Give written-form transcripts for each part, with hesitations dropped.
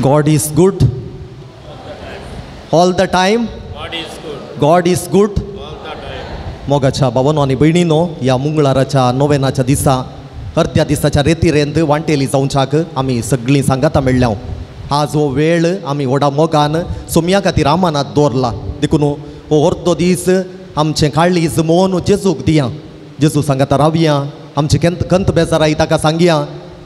God is good all the time. God is good. मोगाच्या बाबानो आनी भयणीनो, ह्या मंगळाराच्या नोवेनाच्या दिसा अर्द्या दिसाच्या रेतीरेंत वांटेली जावच्याक आमी सगळीं सांगाता मेळ्ळ्या. आज हो वेळ आमी व्हडा मोगान सोम्या खातीर आमानात दवरला. देखून हो अर्दो दीस आमचें काळीज मोन जेजूक दिया. जेजू सांगाता रावया, आमचे कंत बेजाराय ताका सांगया,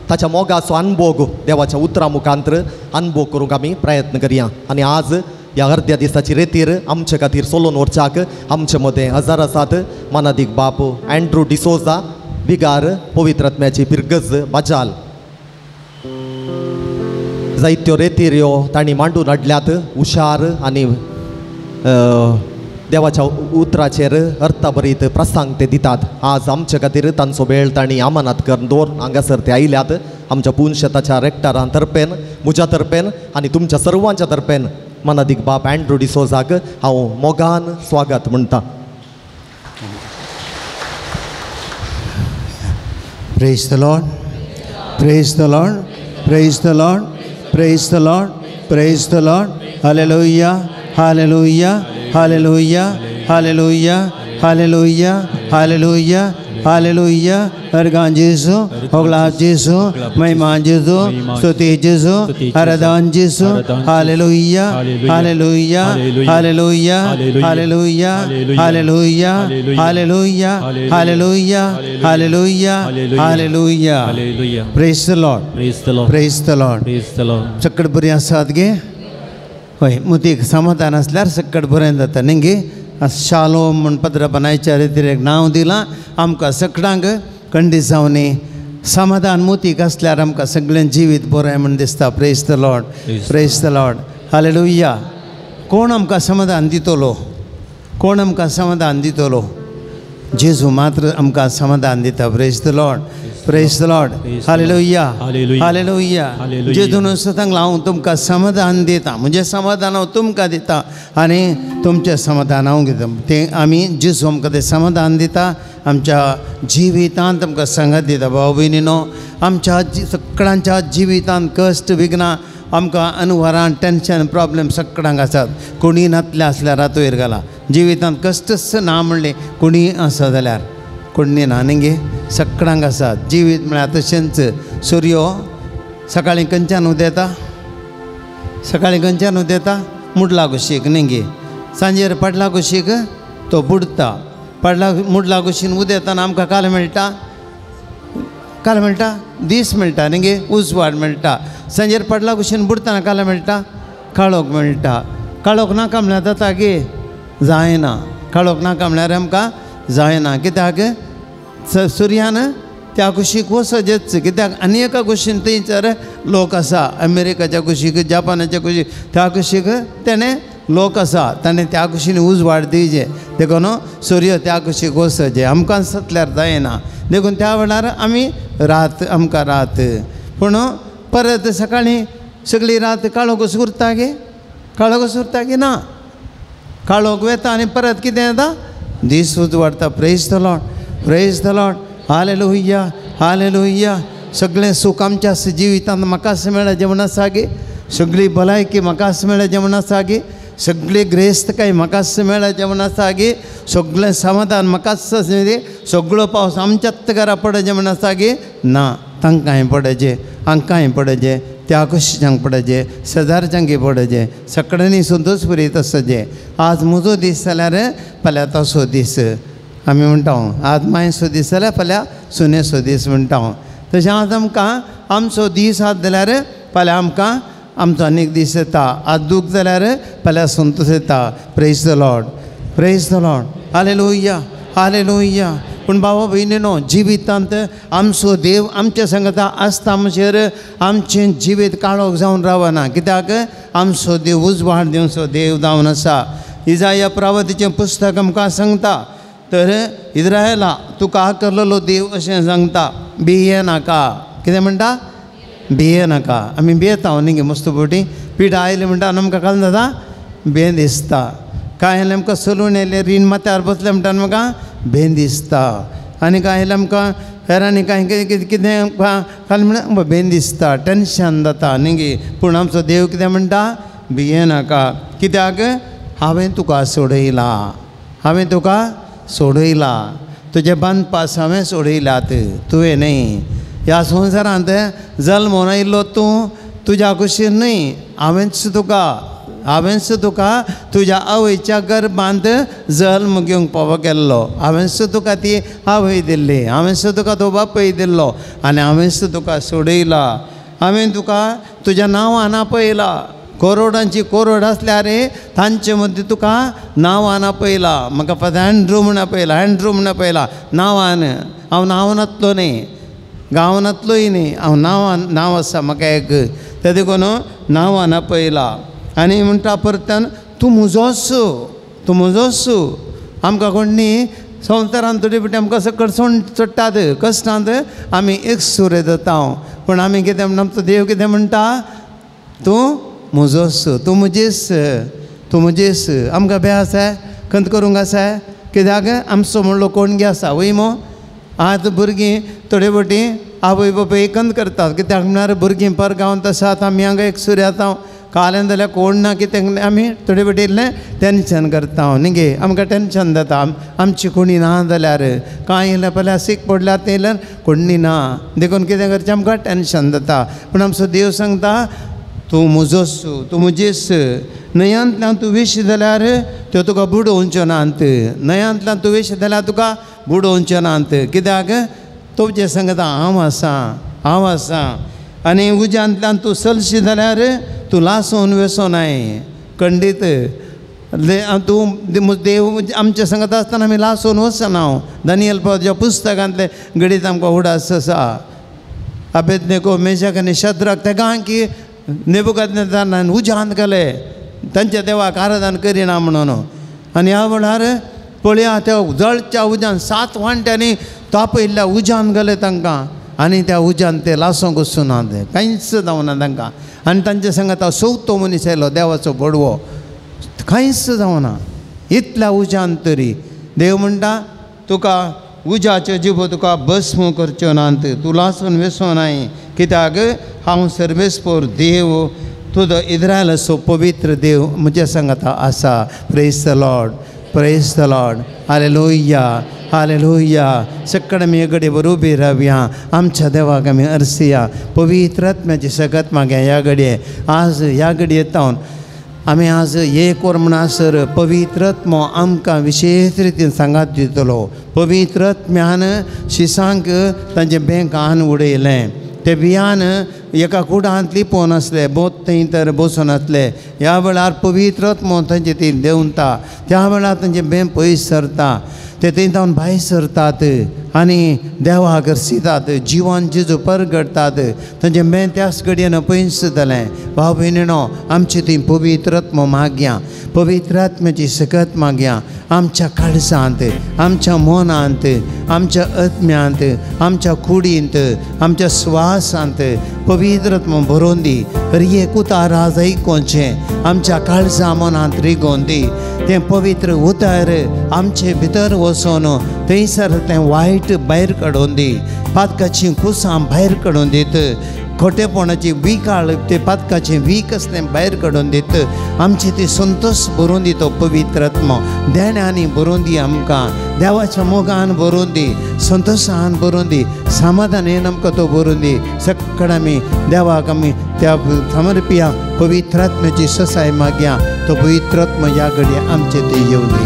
ताच्या मोगाचो अनभोग देवाच्या उतरां मुखांतर अनभोग करूंक आमी प्रयत्न करया. आनी आज ह्या अर्द्या दिसाची रेतीर आमचे खातीर सोलोन व्हरच्याक आमचे मदें हजार आसात मानादीक बाप अँड्रू डिसोजा, बिगार पवित्र आत्म्याची पिरगज बाजाल. जायत्यो रेतीर ह्यो तांणी मांडून हाडल्यात हुशार आनी देवाच्या उतराचेर अर्थभरीत प्रसंग ते दितात. आज आमचे खातीर तांचो वेळ तांणी आमानात करून दवर हांगासर ते आयल्यात. आमच्या पुनशेताच्या रेक्टरां तर्फेन, म्हज्या तर्फेन आनी तुमच्या सर्वांच्या तर्फेन मनादीक बाप अँड्रू डिसोजाक हांव मोगान स्वागत म्हणटा. Praise the Lord, praise the Lord, praise the Lord, praise the Lord, praise the Lord. Hallelujah, hallelujah, hallelujah, hallelujah, hallelujah, hallelujah, hallelujah. अर्गान जेसू, होगला जेसू, महिमा जेसू, स्तुति जेसू, आराधन जेसू. Hallelujah, hallelujah, hallelujah, hallelujah, hallelujah, hallelujah, hallelujah, hallelujah, hallelujah. Praise the Lord, praise the Lord, praise the Lord, praise the Lord. सकट बरी आसात गे? हय, मुतीक समाधान आसल्यार सकट बरें जाता न्ही गे? शालोम म्हूण पत्र बनायच्या रितीर एक नांव दिलां आमकां सगळ्यांक. कंडिसांवनी समाधान मुतीक आसल्यार आमकां सगळें जिवीत बरें म्हूण दिसता. Praise the Lord, praise the Lord, hallelujah. कोण आमकां समाधान दितलो? कोण आमकां समाधान दितलो? जेजू मात्र आमकां समाधान दिता. Praise the Lord, praise the Lord, hallelujah, hallelujah. जेजून सांगलां हांव तुमकां समाधान दिता, म्हणजे समाधान हांव तुमकां दिता आनी तुमचें समाधान हांव घेता. तें आमी जेजू आमकां तें समाधान दिता, आमच्या जिवितांत आमकां सांगात दिता. भाव भयणीनो, आमच्या सगळ्यांच्या जिवितांत कश्ट विघ्नां आमकां अनवरान टेंशन प्रॉब्लेम सगळ्यांक आसात. कोणीय नातलें आसल्यार रातवयर घाला जिवितांत कश्टच ना म्हणलें कोणीय आसा जाल्यार कोणी ना न्ही गे? सगळ्यांक आसा. जिवीत म्हळ्यार तशेंच सुर्यो सकाळीं खंयच्यान उदेता? सकाळीं खंयच्यान उदेता? मुडला कुशीक न्ही गे? सांजेर पडला कुशीक तो बुडटा. पडला मुडला कुशीन उदेताना आमकां काल मेळटा, काल मेळटा, दीस मेळटा न्ही गे? उजवाड मेळटा. सांजेर पडला कुशीन बुडटना काल मेळटा, काळोख मेळटा. काळोख नाका म्हळ्यार जाता गे? जायना. काळोख नाका म्हळ्यार आमकां जायना. कित्याक? सुर्यान त्या कुशीक वचजेच. कित्याक? आनी एका कुशीन थंयसर लोक आसा, अमेरिकाच्या कुशीक, जपानाच्या कुशीक, त्या कुशीक तेणें लोक आसा, ताणें त्या कुशीन उजवाड दिवचे. देखून सूर्य त्या कुशीक वचजे, आमकां सतल्यार जायना. देखून त्या वेळार आमी रात, आमकां रात. पूण परत सकाळीं सगळी रात काळोख उरता गे? काळोख उरता गे? ना, काळोख वेता आनी परत कितें येता? दीस उजवाडता. Praise the Lord, praise the Lord, hallelujah, hallelujah. सगळें सूख आमच्या जिवितांत म्हाकाच मेळ्ळें जेवण आसा गे? सगळी भलायकी म्हाकाच मेळ्ळें जेवण आसा गे? सगळी ग्रेस्तकाय म्हाकाच मेळ्ळें जेवण आसा गे? सगळें समाधान म्हाकाच सगळो पावस आमच्याच घरा पडचें जेवण आसा गे? ना, तांकांय पडचें, हांकांय पडचें, त्या कुशीच्यांक पडचें, शेजारच्यांकय पडचें, सगळ्यांनी संतोश पुरयत आसचें. आज म्हजो दीस जाल्यार फाल्यां तसो दीस आमी म्हणटा. आज मायसो दीस जाल्यार फाल्यां सुनेचो दीस म्हणटा. तशें आज आमकां आमचो दीस आज जाल्यार फाल्यां आमकां आमचो आनीक दीस येता. आज दूख जाल्यार फाल्यां संतोश येता. Praise the Lord, praise the Lord, hallelujah, hallelujah. पूण बाबा भयणीनो, जिवितांत आमचो देव आमच्या सांगता आसता म्हणसर आमचें जिवीत काळोख जावन रावना. कित्याक? आमचो देव उजवाड दिवचो देव जावन आसा. इजाया प्रवादीचें पुस्तक आमकां सांगता, तर इज्रायला तुका आकरलेलो देव अशें सांगता, भिये नाका. कितें म्हणटा? भिये नाका. आमी भियेता न्ही गे? मस्त फावटी पिडा आयली म्हणटा आनी आमकां काल जाता भें दिसता. कांय आमकां चलून येयलें रीण माथ्यार बसलें म्हणटा आमकां भें दिसता. आनी कांय येयल्यार आमकां हेरांनी कांय कितें कितें खालें म्हणल्यार आमकां बेन दिसता, टेंशन जाता न्ही गे. पूण आमचो देव कितें म्हणटा, भियेनाका, कित्याक हांवें तुका सोडयला, हांवें तुका सोडयला, तुजे बांदपास हांवें सोडयल्यात, तुवें न्हय. ह्या संवसारांत जल्मोन आयिल्लो तूं तुज्या कुशीन न्हय, हांवेंच तुका, हांवेंच तुका तुज्या आवयच्या गर्भांत जल्म घेवंक पावो केल्लो, हांवेंच तुका ती आवय दिल्ली, हांवेंच तुका तो बापूय दिल्लो आनी हांवेंच तुका सोडयला. हांवें तुका तुज्या नांवान आपयला. करोडांची करोड आसल्यार तांचे मदीं तुका नांवान आपयला. म्हाका फक्त अँड्रू म्हूण आपयला, अँड्रू म्हूण आपयला नांवान. हांव नांवांतलो न्हय, गांवांतलोय न्हय, हांव नांवान, नांव आसा म्हाका एक, तें देखून नांवान आपयला. आनी म्हणटा परत्यान तूं म्हजोच, तूं म्हजोच. आमकां कोण न्ही संवसारांत थोडी फावटी आमकां सकट चडटात, कश्टांत आमी एक सुरे जाता. पूण आमी कितें म्हणटा, आमचो देव कितें म्हणटा, तूं म्हजोच, तूं म्हजेच, तूं म्हजेच. आमकां बे आसा, खंत करूंक आसा, कित्याक आमचो म्हणलो कोण गे आसा वय मो. आतां भुरगीं थोडे फावटी आवय बापूय खंत करतात, कित्याक म्हळ्यार भुरगीं पर गांवांत आसात, आमी हांगा एक सुरे जाता, काल्यान जाल्यार कोण ना कितें, आमी थोडे फावटी इल्लें टेंशन करता न्ही गे. आमकां टेंशन जाता, आमची कोणी ना जाल्यार कांय येयल्यार पळय सीक पडल्यार तें येयल्यार कोणी ना, देखून कितें करचें आमकां टेंशन जाता. पूण आमचो देव सांगता तूं म्हजोच, तूं म्हजेच. न्हंयांतल्यान तूं वेश जाल्यार त्यो तुका बुडोवच्यो नात, न्हंयांतल्यान तूं वेश जाल्यार तुका बुडोवच्यो नात, कित्याक तुजे सांगता हांव आसा, हांव आसा. आनी उज्यांतल्यान तूं चलशी जाल्यार तूं लासून वेसोनाय खंडीत. तूं देव आमच्या सांगता आसतना आमी लासून वचना. दानियल पावच्या पुस्तकांतले घडीत आमकां उडास आसा. अबेदनेगो, मेशाक आनी शद्रक तेगांकी नेबुकदनेझरान उज्यांत घाले, तांच्या देवाक आराधन करिना म्हणून. आनी ह्या वेळार पळया त्या जळच्या उज्यान 7 वांट्यांनी तापयल्ल्या उज्यान घाले तांकां, आनी त्या उज्यान ते लासूंक वचूना, कांयच जावना तांकां. आनी तांचे सांगता चवथो मनीस आयलो देवाचो बडवो, कांयच जावना इतल्या उज्यान तरी. देव म्हणटा तुका उज्याच्यो जिबो तुका भस्म करच्यो नात, तूं लासून वेसोनाय, कित्याक हांव सर्वेस्पोर देव, तुजो इस्रायलाचो पवित्र देव म्हज्या सांगता आसा. Praise the Lord, praise the Lord, hallelujah, hallelujah. सगळे आमी घडये बरोबर उबी रावया, आमच्या देवाक आमी अर्सिया, पवित्र आत्म्याची सकत मागया. ह्या घडये आज ह्या घडये तावन आमी आज एक वर म्हणसर पवित्र आत्मो आमकां विशेश रितीन सांगात दितलो. पवित्र आत्म्यान शिसांक तांचे बँकान उडयलें, ते बियान एका कुडांत लिपोवन आसले, बोत थंय तर बसून आसले. ह्या वेळार पवित्र आत्मो तांचे ती देंवता, त्या वेळार तांचें बें पयस सरता, ते थंय जावन भायर सरतात आनी देवाक रसितात, जिवन जेजू परगडटात. तांचें बें त्याच घडयेन पयस जालें. भाव भयणीनो, आमची ती पवित्र आत्मो मागया, पवित्र आत्म्याची सकत मागया. आमच्या काळजांत, आमच्या मनांत, आमच्या आत्म्यांत, आमच्या कुडींत, आमच्या स्वासांत पवित्र आत्मो भरोवन दी. हर एक उतार आज आयकोचें आमच्या काळजा मनांत रिगोवन दी. तें पवित्र उतार आमचे भितर वचोन थंयसर तें वायट भायर काडून दी, पातकाचीं कुसां भायर काडून दीत, खोटेपणाची विकाळ ते पातकाचें वीक आसलें भायर काडून दीत, आमची ती संतोश भरून दी. तो पवित्र आत्मो देण्यांनी भरून दी, आमकां देवाच्या मोगान भरून दी, संतोशान भरून दी, समाधानान आमकां तो भरून दी. सगळें आमी देवाक आमी त्या समर्पिया, पवित्र आत्म्याची ससाय मागया. तो पवित्र आत्मो ह्या घडये आमचे ते येवं दी.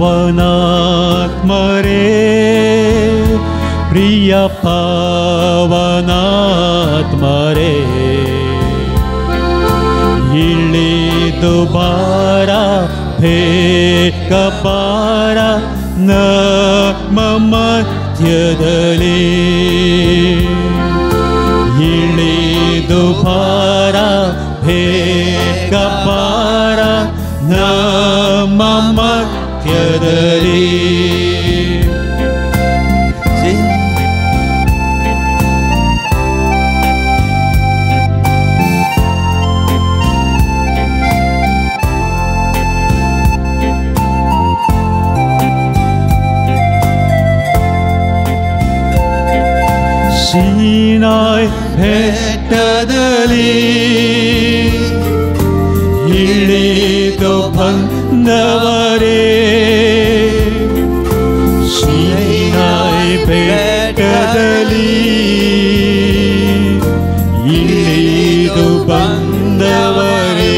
पावनात्मा रे प्रिय पावनात्मा रे, इळिदु बारा ಬೇಗ ಬಾರ ನಮ್ಮ ಮಧ್ಯದಲ್ಲಿ, ಇಳಿದು ಬಾರ ಬೇಗ ಬಾರ ನಮ್ಮ ಮಧ್ಯದಲ್ಲಿ. ಸೀನಾಯ್ ಬೆಟ್ಟದಲ್ಲಿ ಇಳಿದು ಬಂದವರೇ, ಸೀನಾಯ್ ಬೆಟ್ಟದಲ್ಲಿ ಇಳಿದು ಬಂದವರೇ,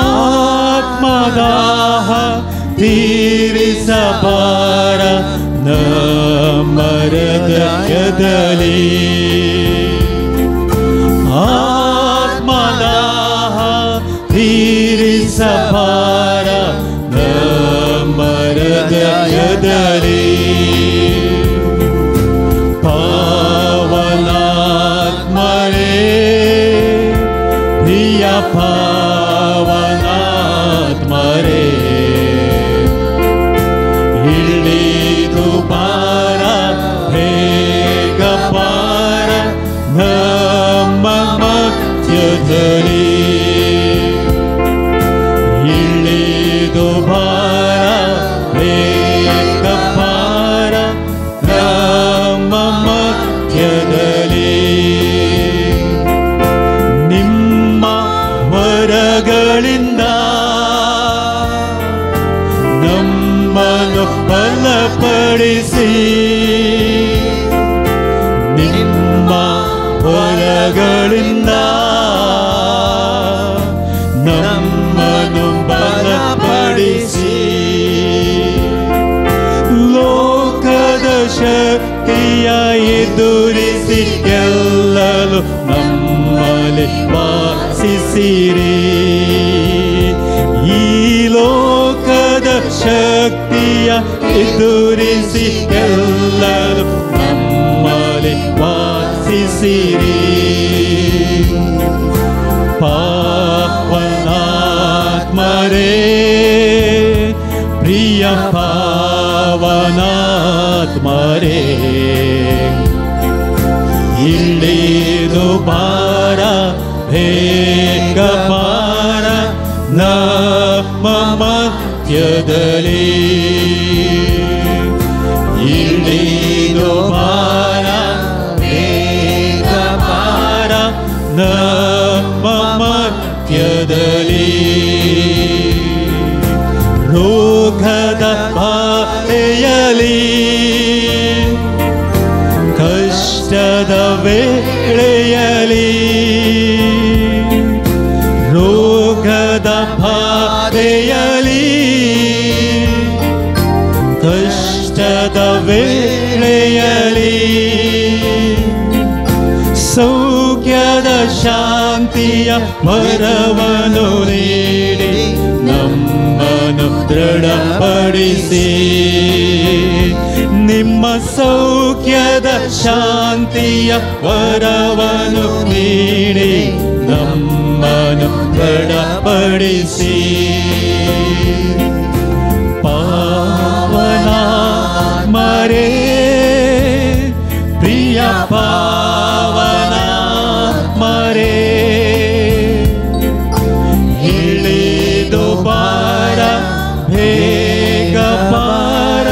ಆತ್ಮದಾಹ ತೀರಿಸಬಾರ ನಮ್ಮ ಹೃದಯದಲ್ಲಿ, ಆತ್ಮದಾಹ ತೀರಿಸಬಾರ ನಮ್ಮ ಹೃದಯದಲ್ಲಿ, ಪಾವನಾತ್ಮರೇ ಪ್ರಿಯ ಪಾವನಾತ್ಮರೇ, ಇಳಿದು ಬಾರ ಬೇಗ ಬಾರ ನಮ್ಮ ಮಧ್ಯದಲ್ಲಿ, ಇಳಿದು ಬಾರ ಬೇಗ ಬಾರ ನಮ್ಮ ಮಧ್ಯದಲ್ಲಿ, ನಿಮ್ಮ ವರಗಳಿಂದ ನಮ್ಮನ್ನು ಬಲಪಡಿಸಿ, ನಿಮ್ಮ ವರಗಳಿಂದ ನಮ್ಮನ್ನು ಬಲಪಡಿಸಿ, ಲೋಕದ ಶಕ್ತಿಯ ಎದುರಿಸಿ ಗೆಲ್ಲಲು ನಮ್ಮಲ್ಲಿ ವಾಸಿಸಿರಿ, ಈ ಲೋಕದ ಶಕ್ತಿಯ ಎದುರಿಸಿ ಗೆಲ್ಲಲು ನಮ್ಮಲ್ಲಿ ವಾಸಿಸಿರಿ, ಪಾವನಾತ್ಮರೇ ಪ್ರಿಯ ಪಾವನಾತ್ಮರೇ, ಇಳಿದು ಬಾರ ಬೇಗ ಬಾರ ನಮ್ಮ ಮಧ್ಯದಲ್ಲಿ, ಇಳಿದು ಬಾರ ಬೇಗ ಬಾರ ನಮ್ಮ ಮಧ್ಯದಲ್ಲಿ, ರೋಗದ ಬಾಧೆಯಲ್ಲಿ ಕಷ್ಟದ ವೇಳೆಯಲ್ಲಿ, ರೋಗದ ಬಾಧೆಯಲ್ಲಿ ಕಷ್ಟದ ವೇಳೆಯಲ್ಲಿ, ಸೌಖ್ಯದ ಶಾಂತಿಯ ವರವನ್ನು ನೀಡಿ ನಮ್ಮನ್ನು ದೃಢಪಡಿಸಿ, ನಿಮ್ಮ ಸೌಖ್ಯದ ಶಾಂತಿಯ ವರವನ್ನು ನೀಡಿ ನಮ್ಮನ್ನು ದೃಢಪಡಿಸಿ, ಪಾವನಾತ್ಮರೇ ಪ್ರಿಯ ಪಾವನಾತ್ಮರೇ, ಇಳಿದು ಬಾರ ಬೇಗ ಬಾರ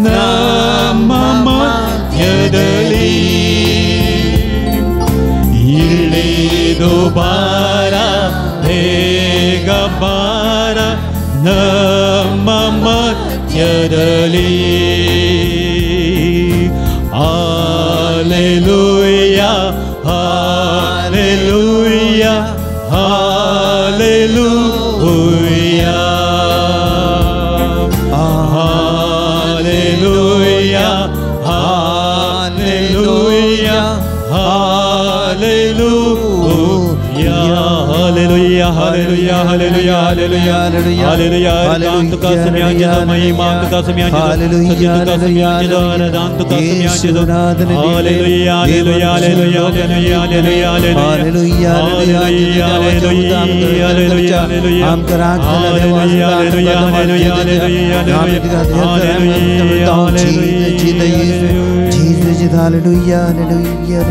ನಮ್ಮ ಮಧ್ಯದಲ್ಲಿ, ಇಳಿದು ಬಾರ ಬೇಗ ಬಾರ ನಮ್ಮ ಮಧ್ಯದಲ್ಲಿ. Hallelujah, hallelujah, hallelujah, hallelujah, hallelujah, hallelujah, hallelujah, hallelujah, hallelujah, hallelujah, hallelujah. ದಾಂತುಕ ಸಮಯಾಂಜಿತ ಮಹಿಮಾಂತುಕ ಸಮಯಾಂಜಿತ ಸತ್ಯುತುಕ ಸಮಯಾಂಜಿತ ಆರಾಧಾಂತುಕ ಸಮಯಾಂಜಿತ. Hallelujah, hallelujah, hallelujah, hallelujah, hallelujah, hallelujah, hallelujah, hallelujah, hallelujah.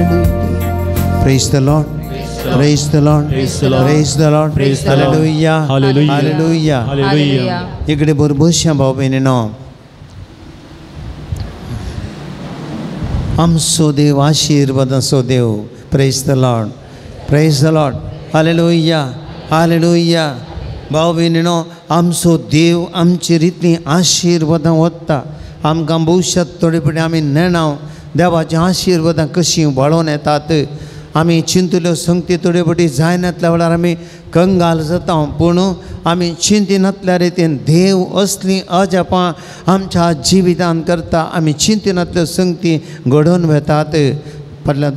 Praise the Lord. Praise the Lord. Praise the Lord. Praise the Lord. Hallelujah. Hallelujah. Hallelujah. इकडे भरभोश्या भाव भयणीनो, आमचो देव आशिर्वादाचो देव. Praise the Lord, praise the Lord. Hallelujah, hallelujah. भाव भयणीनो, आमचो देव आमचे रितीन आशिर्वादां वता. आमकां भविश्यांत थोडे फावटी आमी नेणाव देवाची आशिर्वादां कशीं वाळोवन येतात. आमी चिंतल्यो संगती थोडे फावटी जायनातल्या वेळार आमी कंगाल जाता, पूण आमी चिंतिनातल्या रितीन देव असलीं अजापां आमच्या जिवितांत करता. आमी चिंतिनातल्यो संगती घडोवन वेतात. फाटल्या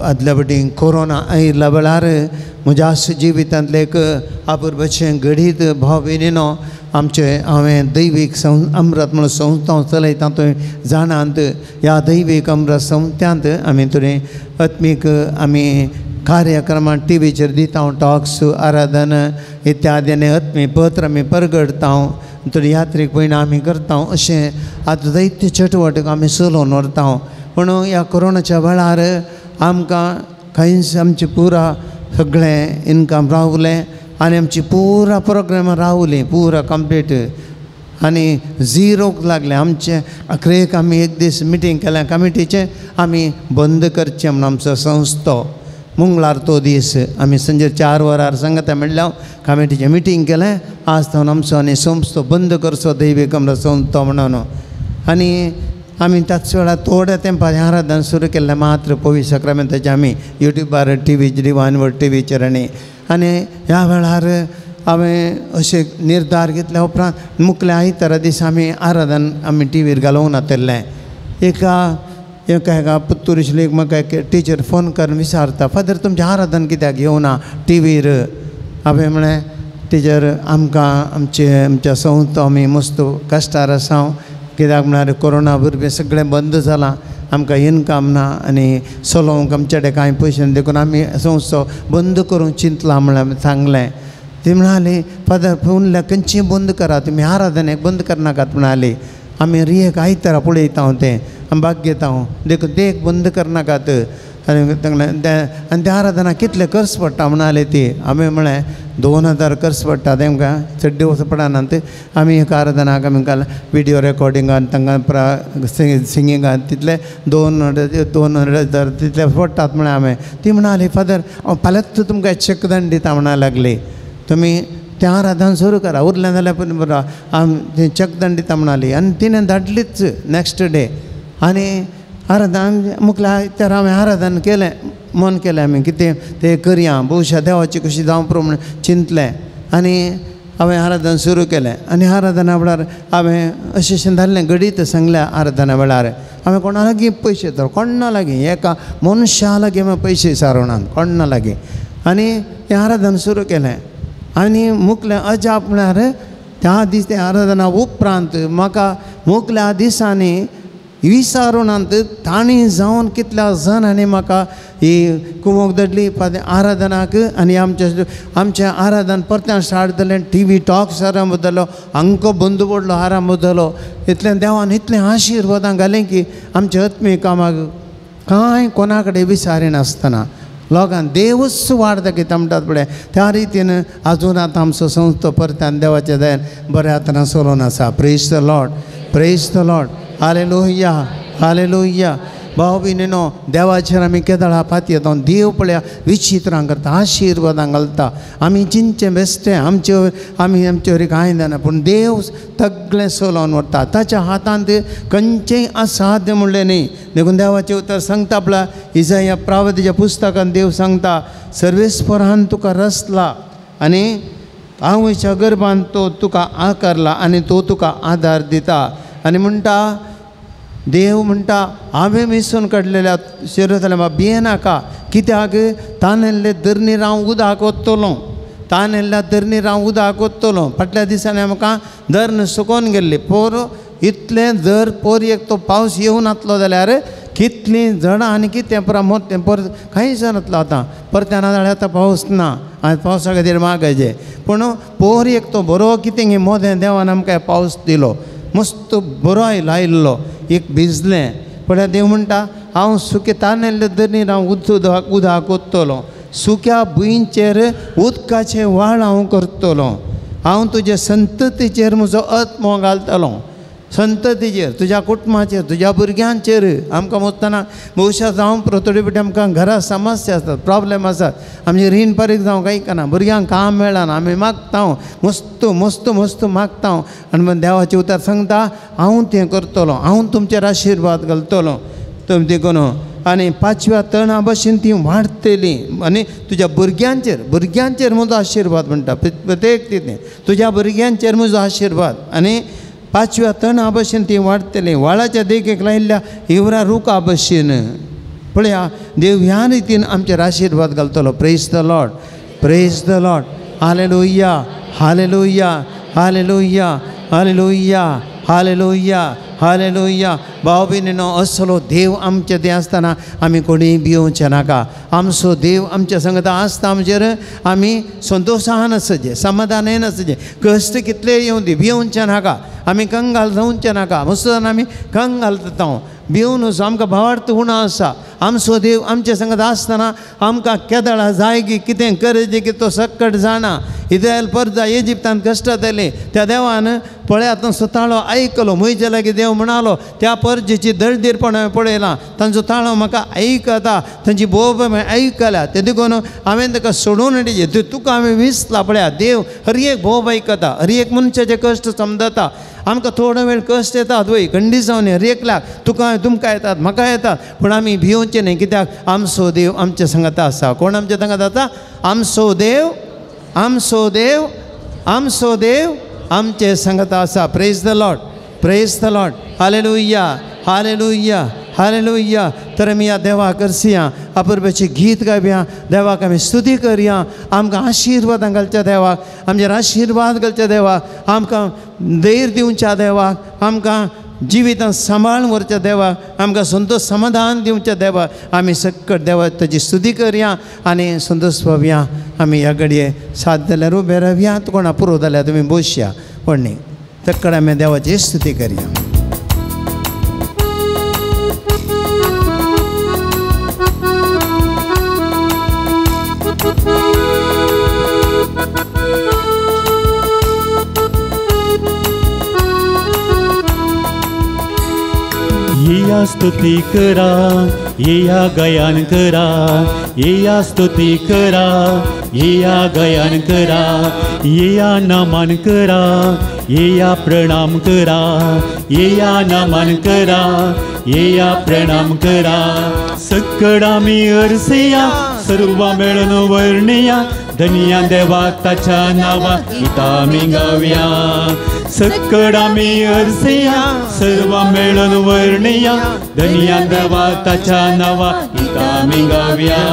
आदल्या फावटी कोरोना आयिल्ल्या वेळार म्हज्या जिवितांतलें एक अपुरबायेचें घडीत भाव भयणीनो, आमचें हांवें दैवीक अमृत म्हणून संस्था चलयता थंय जाणांत. ह्या दैवीक अमृत संस्थांत आमी थोडी आत्मीक आमी कार्यक्रमां टिवीचेर दिता, टॉक्स, आराधन इत्यादी, आनी आत्मीक पत्र आमी परगडता, थोडी यात्रीक पयणा आमी करता. अशें आतां जायते चटवटीक आमी चलोवन व्हरता. पूण ह्या कोरोनाच्या वेळार आमकां खंयच आमचें पुरा सगळें इनकम रावलें आनी आमची पुरा प्रोग्रामां रावलीं पुरा कंप्लीट आनी झिरोक लागलें. आमचें अखरेक आमी एक दीस मिटींग केलें कमिटीचें, आमी बंद करचें म्हूण आमचो संस्थो. मंगळार तो दीस आमी संजे 4 वरार सांगता म्हणल्यार कमिटीचें मिटींग केलें. आज थावन आमचो आनी संस्थो बंद करचो दैवीक आमचो संस्थो म्हणून. आनी आमी त्याच वेळार थोड्या तेंपार आराधन सुरू केल्लें मात्र पवित्र साक्रामेंताचें आमी युट्यूबार टिवीचेर डिवायन वर्ड टिवीचेर. आनी आनी ह्या वेळार हांवें अशें निर्धार घेतल्या उपरांत मुखल्या आयतारा दीस आमी आराधन आमी टिवीर घालोवंक नातिल्लें. एका एका एका पुत्तूर आशिल्ली एक म्हाका एक टिचर फोन करून विचारता, फादर तुमचें आराधन कित्याक येवना टिवीर? हांवें म्हळें, टिचर आमकां आमचे आमच्या संस्था आमी मस्त कश्टार आसा, कित्याक म्हळ्यार कोरोना भुरगें सगळें बंद जालां, आमकां इनकम ना आनी चलोवंक आमचे कडेन कांय पयशे ना, देखून आमी संस्थो बंद करूंक चिंतलां म्हळ्यार आमी सांगलें. ती म्हणाली, फादर उरल्या खंयची बंद करा तुमी, आराधनेक बंद करनाकात म्हणाली. आमी रियेक आयतारा पळयता तें, आमी भाग घेता, देखून देख बंद करनाकात. आनी आनी त्या आराधना कितले खर्च पडटा म्हणाले ती. हांवें म्हळें 2000 खर्च पडटा तेमकां, चड दिवस पडनात. आमी एक आराधनाक आमी काल विडियो रेकॉर्डिंगान तांकां सिंगिंगान तितले 2000 तितले पडटात म्हळें हांवें. ती म्हणाली, फादर हांव फाल्यांच तुमकां चॅक धाडून दिता म्हणा लागली, तुमी तें आराधन सुरू करा, उरलें जाल्यार पूण बरो आम तें चॅक धाडून दिता म्हणाली. आनी तिणें धाडलीच नॅक्स्ट डे. आनी आराधन मुखल्या तर हांवें आराधन केलें, मन केलें आमी कितें तें करया, भोवशा देवाची कशी जावं पुरो म्हूण चिंतलें. आनी हांवें आराधन सुरू केलें. आनी आराधना वेळार हांवें अशें अशें धाडलें घडीत सांगलें. आराधना वेळार हांवें कोणा लागीं पयशे तर कोणा लागीं एका मनशा लागीं हांवें पयशे सारोवनात कोणा लागीं. आनी तें आराधन सुरू केलें. आनी मुखलें अजाप म्हळ्यार त्या दीस तें आराधना उपरांत म्हाका मुखल्या दिसांनी विसारुनात तांणी जावन कितल्या जाणांनी म्हाका ही कुमोक धाडली आराधनाक. आनी आमच्या आमचें आराधन परतें स्टार्ट जालें, टिवी टॉक्स आरंभ जालो, अंको बंद पडलो आरंभ जालो. इतलें देवान इतलें आशिर्वादां घालें की आमच्या आत्मीक कामाक कांय कोणा कडेन विचारिनासतना लोकांक देवूच वाड दाखयता म्हणटात पळय त्या रितीन आजून आतां आमचो संस्थो परत्यान देवाच्या दयेन बऱ्या हातान चलोवन आसा. Praise the Lord, praise the Lord. Hallelujah, hallelujah. भाव भयणीनो, देवाचेर आमी केदळा पातयेता, देव पळया विचित्रां करता, आशिर्वादां घालता. आमी चिंतचें बेश्टें आमचे आमी आमचे वरी कांय जायना, पूण देव सगळें चलोवन व्हरता. ताच्या हातांत खंयचेंय असाध्य म्हणलें न्ही. देखून देवाचें उतर सांगता पळय इजाया प्रावतीच्या पुस्तकान देव सांगता, सर्वेस्परान तुका रचला आनी आवयच्या गर्भान तो तुका आकारला आनी तो तुका आदार दिता. आनी म्हणटा देव म्हणटा, हांवें मिसून काडलेल्या शिरतल्या भियेनाका, कित्याक तानेल्ले धरणीर हांव उदक ओत्तलो, तानेल्ल्या धरणीर हांव उदक ओत्तलो. फाटल्या दिसांनी आमकां धरण सुकोवन गेल्ली, पोर इतलें जर पोर एक तो पावस येवन नातलो जाल्यार कितलीं झाडां आनी कितें पुरा मोटें पर कांय जानातलो. आतां परत्यान जाल्यार आतां पावस ना, आनी पावसा खातीर मागायचें, पूण पोर एक तो बरो कितें मोदें देवान आमकां पावस दिलो, मस्त बरो आयलो आयिल्लो, एक भिजलें. पळय देव म्हणटा, हांव सुके तानेल्ले धरणीर हांव उदक ओत्तलो, सुक्या भुंयचेर उदकाचें व्हाळ हांव करतलो, हांव तुजे संततीचेर म्हजो आत्मो घालतलो. संततीचेर, तुज्या कुटुंबाचेर, तुज्या भुरग्यांचेर. आमकां मोत्तना भोवशा जावं थोडे फावटी आमकां घरा समस्या आसतात, प्रॉब्लेम आसात, आमचें रीण फारीक जावंक आयकना, भुरग्यांक काम मेळना, आमी मागता मस्त मस्त मस्त मागता आनी मागीर देवाचें उतर सांगता हांव तें करतलो, हांव तुमचेर आशिर्वाद घालतलो. तुमी देखून आनी पांचव्या तणा भशेन ती वाडटली आनी तुज्या भुरग्यांचेर, भुरग्यांचेर म्हजो आशिर्वाद म्हणटा प्रत्येक तितलें तुज्या भुरग्यांचेर म्हजो आशिर्वाद. आनी पांचव्या तणा भशेन ती वाडटली, व्हाळाच्या देगेक लायिल्ल्या हिवरा रुखा भशेन. पळया देव ह्या रितीन आमचेर आशिर्वाद घालतलो. Praise the Lord, praise the Lord. Hallelujah, hallelujah, hallelujah, hallelujah, hallelujah, hallelujah. भाव भयणीनो, असलो देव आमचे ते आसतना आमी कोणीय भियोवचें नाका. आमचो देव आमच्या संगता आसता, आमचेर आमी संतोशान आसचें, समाधानान आसचें. कश्ट कितले येवं दी, भियोवचें नाका, आमी कंगाल जावचें नाका. मस्त आमी कंगाल जाता भियोवन वचूं, आमकां भावार्थ उणो आसा. आमचो देव आमच्या संगत आसतना आमकां केदळा जाय की कितें करचें की तो सक्कट जाणा. इस्रायल परजा इजिप्तान कश्टां जालीं, त्या देवान पळयात तांचो ताळो आयकलो. म्हज्या लागीं देव म्हणालो त्या परजेची दळदीरपण हांवें पळयलां, तांचो ताळो म्हाका आयकता, तांची बोब हांवें आयकल्या, ते देखून हांवें ताका सोडून हाडिल्लें, तुका हांवें विसला. पळया देव हर एक बोब आयकता, हर एक मनशाचे कश्ट समजता. आमकां थोडो वेळ कश्ट येतात वय, कंडिसांनी हर एकल्याक, तुका तुमकां येतात, म्हाका येतात, पूण आमी भियोवचें न्हय, कित्याक आमचो देव आमच्या संगता आसा. कोण आमच्या संगता आसा? आमचो देव, आमचो देव, आमचो देव आमचे संगता आसा. Praise the Lord, praise the Lord. Hallelujah, hallelujah, hallelujah. तर आमी ह्या देवाक करसया, अपुरबायेचें गीत गावया, देवाक आमी स्तुती करया. आमकां आशिर्वादां घालच्या देवाक, आमचेर आशिर्वाद घालच्या देवाक, आमकां धैर्य दिवच्या देवाक, आमकां जिवितान सांबाळून व्हरच्या देवाक, आमकां संतोष समाधान दिवच्या देवाक आमी सक्कट देवाक ताजी स्तुती करया आनी संतोष पावया. आमी ह्या घडये सात जाल्यार उबे रावया, कोणा पुरो जाल्यार तुमी बसया व्हडली तक्कड आमी देवाची स्तुती करया. येया स्तुती करा, येया गायन करा, येया स्तुती करा, येया गायन करा, येया नमन करा, येया प्रणाम करा, येया नमन करा, येया प्रणाम करा. सकड आमी अर्सया, सर्व मेळून वर्णया, धन्या देवा ताच्या नांवा गीतां आमी गावया. सकड आमी अर्सया, सर्व मेळून वर्णया, धन्या देवा ताच्या नांवा गीतां आमी गावया.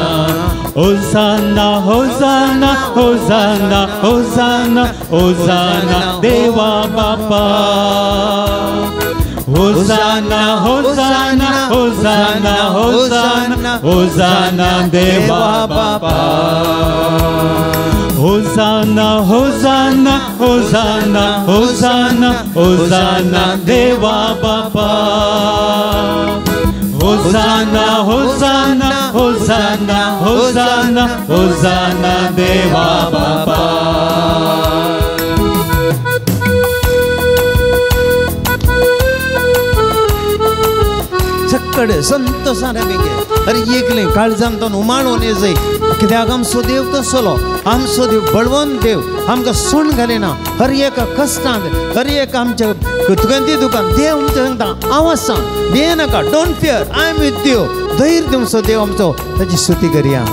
होसाना होसाना होसाना होसाना होसाना देवा बापा, होसाना होसाना होसाना होसाना होसाना देवा बापा, होसाना होसाना होसाना होसाना होसाना देवा बापा, होसाना होसाना होसाना होसाना होसाना देवा बापा. सक्कड संतोषान बेगे अरे एकलें काळजान तो उमाळून येजय, कित्याक आमचो देव तसलो, आमचो देव बळवंत देव, आमकां सोण घालिना. हर एका कश्टांत, हर एक आमच्या तुगें दुकान देव आमच्या सांगता हांव आसा, भिये नाका, don't fear, I am with you. धैर्य दिवचो देव आमचो, ताची स्तुती करया.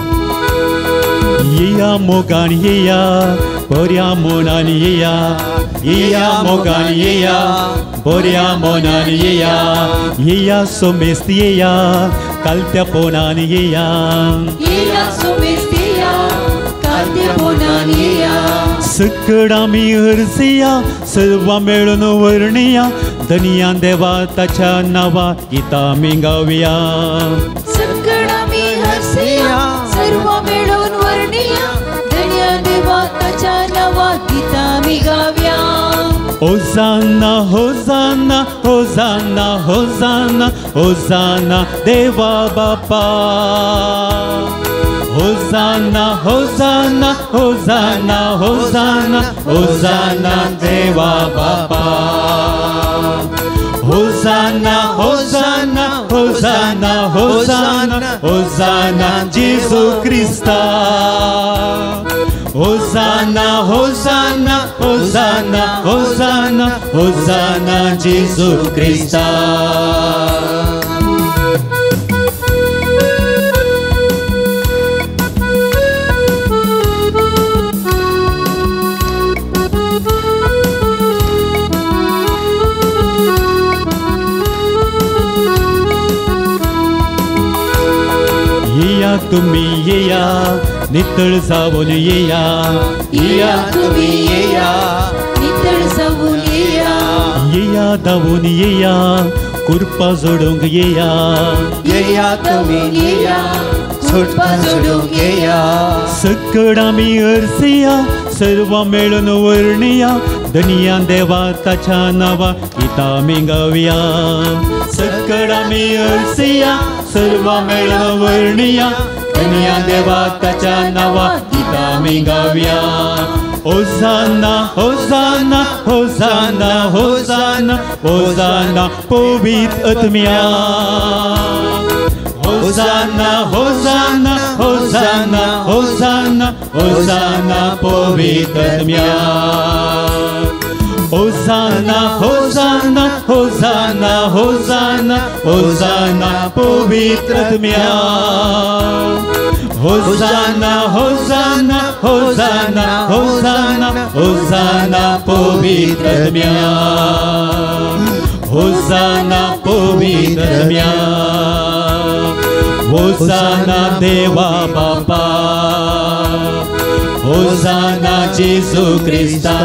येया मोगान येया, बऱ्या मनान येया, येया मोगान येया, बऱ्या मनान येया, येया सोमेस्त येया, कालत्या पोनान येया, येया सोमेस्त येया, कालत्या पोनान येया. सकड आमी हरसया, सर्वां मेळून वर्णया, धन्या देवा ताच्या नांवा गीतां आमी गावया. सकड आमी हरसया, सर्वां मेळून वर्णया, धन्या देवा ताच्या नांवा गीतां आमी गावया. होसाना होसाना होसाना होसाना होसाना देवा बापा, होसाना होसाना होसाना होसाना होसाना देवा बापा, Hosanna hosanna hosanna hosanna hosanna Jesu Krista hosanna hosanna hosanna hosanna hosanna Jesu Krista. येया तुमी येया नितळ जावन येया येया तुमी येया नितळ जावन येया येया धांवून येया कुरपा जोडूंक येया येया तुमी येया सुटपा जोडूंक येया. सकड आमी अर्सिया सर्वां मेळून वर्णिया धनिया देवा ताच्या नांवा गीतां आमी गावया. सकड आमी अर्सिया सर्वां मेळून वर्णिया धनिया देवा ताच्या नांवा गीतां आमी गावया. होसाना होसाना होसाना होसाना होसाना पवित्र आत्म्या होसाना होसाना होसाना होसाना होसाना पवित्र आत्म्या होसाना होसाना होसाना होसाना होसाना पवित्र आत्म्या होसाना होसाना होसाना होसाना होसाना पवित्र आत्म्या होसाना पवित्र आत्म्या होसाना देवा बापा होसाना जेसू क्रिस्ता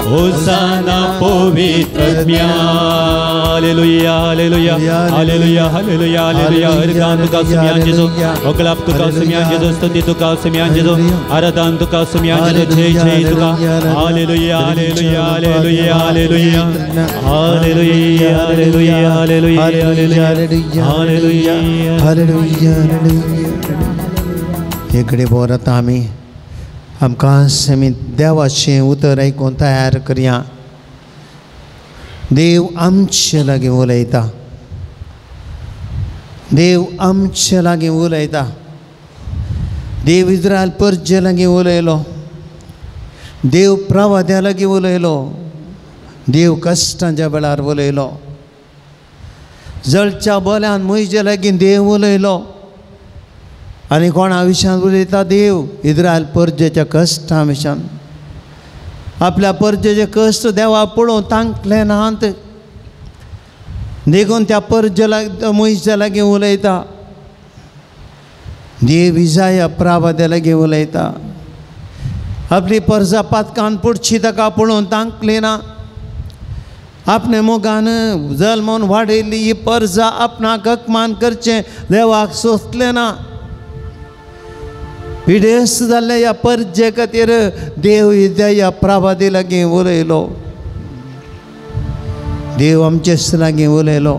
होसाना पवित्र आत्म्या. Hallelujah hallelujah hallelujah hallelujah hallelujah. हरगान तुका सुम्यान जेजू ओकलाप तुका सुम्यान जेजू स्तुती तुका सुम्यान जेजू आराधन तुका सुम्यान जेजू जय जय तुका. Hallelujah hallelujah hallelujah hallelujah hallelujah hallelujah hallelujah hallelujah hallelujah hallelujah. एकडे बोर आतां आमी आमकां आमी देवाचें उतर आयकून तयार करया. देव आमचे लागीं उलयता, देव आमचे लागीं उलयता. देव इस्रायल परजे लागीं उलयलो, देव प्रवाद्या लागीं उलयलो, देव कश्टांच्या वेळार उलयलो, जळच्या बोल्यान म्हजे लागीं देव उलयलो. आनी कोणा विशयान उलयता देव? इस्रायल परजेच्या कश्टां विशयान. आपल्या परजेचे कश्ट देवा पळोवन तांकले नात, देखून त्या परजे लागीं मनशा लागीं उलयता. देव इजाया प्रावाद्या लागीं उलयता. आपली परजा पातकान पडची ताका पळोवन तांकली ना. आपणे मोगान जल्मून वाडयल्ली ही परजा आपणाक अपमान करचें देवाक सोंसलें ना. पिडेस्त जाल्ल्या ह्या परजे खातीर देव ह्या प्रावादी लागीं उलयलो, देव आमचेच लागीं उलयलो.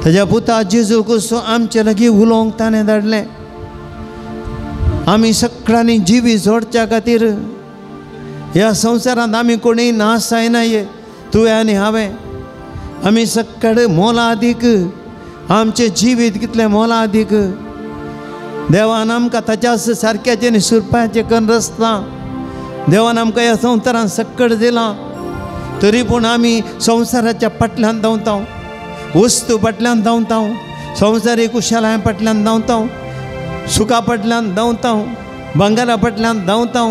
ताज्या पुता जेजू क्रिस्तू आमचे लागीं उलोवंक ताणें धाडलें. आमी सगळ्यांनी जिवी जोडच्या खातीर ह्या संवसारांत आमी कोणीय नाश जायना. ये तुवें आनी हांवें आमी सगळे मोलादीक, आमचें जिवीत कितलें मोलादीक. देवान आमकां ताच्या सारक्याचें आनी सुरपाचें कन्न रचलां. देवान आमकां ह्या संवसारांत सक्कड दिलां, तरी पूण आमी संवसाराच्या फाटल्यान धांवता, वस्तू फाटल्यान धांवता, संवसारीक कुशलाय फाटल्यान धांवता, सुखा फाटल्यान धांवता, भांगरा फाटल्यान धांवता,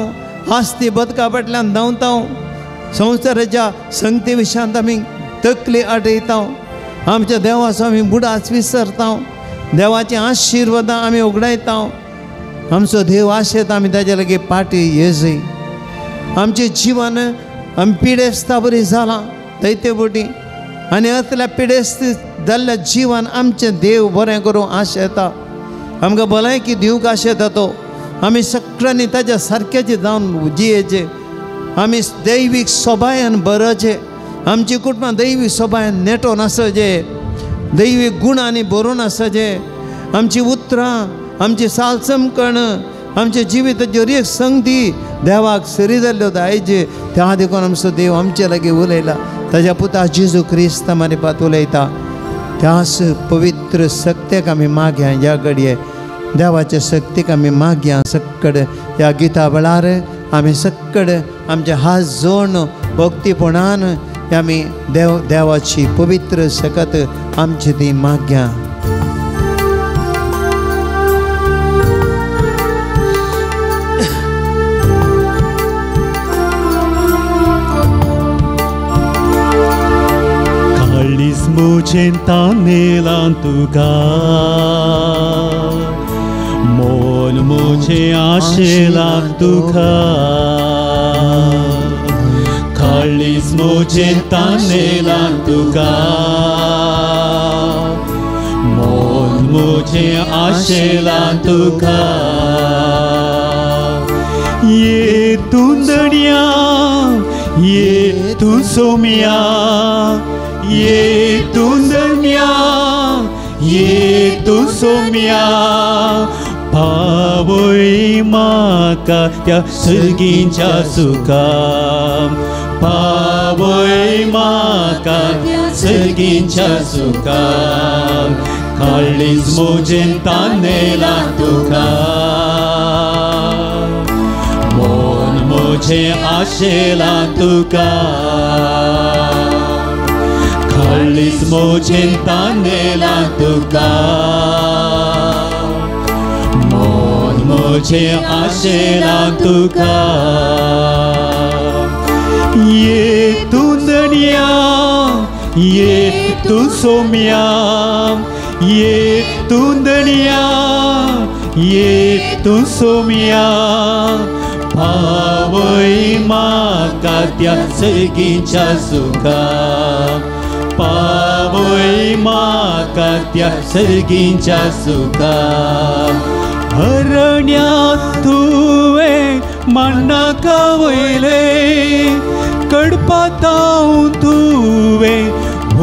आस्ती बदका फाटल्यान धांवता. संवसाराच्या संगती विशयांत आमी तकली आटयता. आमच्या देवाचो आमी बुडाच विसरता. देवाचे आशिर्वादां आमी उगडायता. आमचो देव आशेता आमी ताजे लागीं पाटी येजय. आमचें जिवन आमी पिडेस्ता बरी जालां दैते बोटी आनी असल्या पिडेस्त जाल्ल्या जिवन आमचें देव बरें करूं आशेता. आमकां भलायकी दिवंक आशेता तो. आमी सगळ्यांनी ताज्या सारक्याचें जावन जियेचें. आमी दैवीक सोबायन बरोचें. आमची कुटुंबां दैवीक सोबायन नेटोन आसचें, दैवीक गुणांनी भरून आसचें. आमची उतरां, आमची साल चमकण, आमच्या जिविताचेर एक संगती देवाक सरी जाल्ल्यो आयज त्या देखून आमचो देव आमचे लागीं उलयला. ताज्या पुता जेजू क्रिस्त मारिपात उलयता. त्यास पवित्र शक्तेक आमी मागया ह्या घडये देवाच्या शक्तीक आमी मागया. सक्कड ह्या गिता वेळार आमी सक्कड आमचे हात जोडून भक्तीपणान आमी देव देवाची पवित्र शकत आमची ती मागया. मुझें तानेलां तुका मोन मुझें आशेलां तुका काळीज मुझें तानेलां तुका मोन मुझें आशेलां तुका ये तूं दर्या ये तूं सोम्या ये तूं दर्या ये तूं सोम्या पावय म्हाका त्या सर्गीच्या सुखा पावय म्हाका सर्गीच्या सुखा काळीज म्हजें तानेलां तुका मन म्हजें आशेलां तुका काळीज म्हजें तानेलां तुका मन म्हजें आशेलां तुका ये तूं दर्या ये तूं सोम्या ये तूं दर्या ये तूं सोम्या पावय म्हाका त्या सर्गीच्या सुखा पावय म्हाका त्या सर्गीच्या सुखा अरण्यांत तुवें माण्णाका वयलें कडपातावन तुवें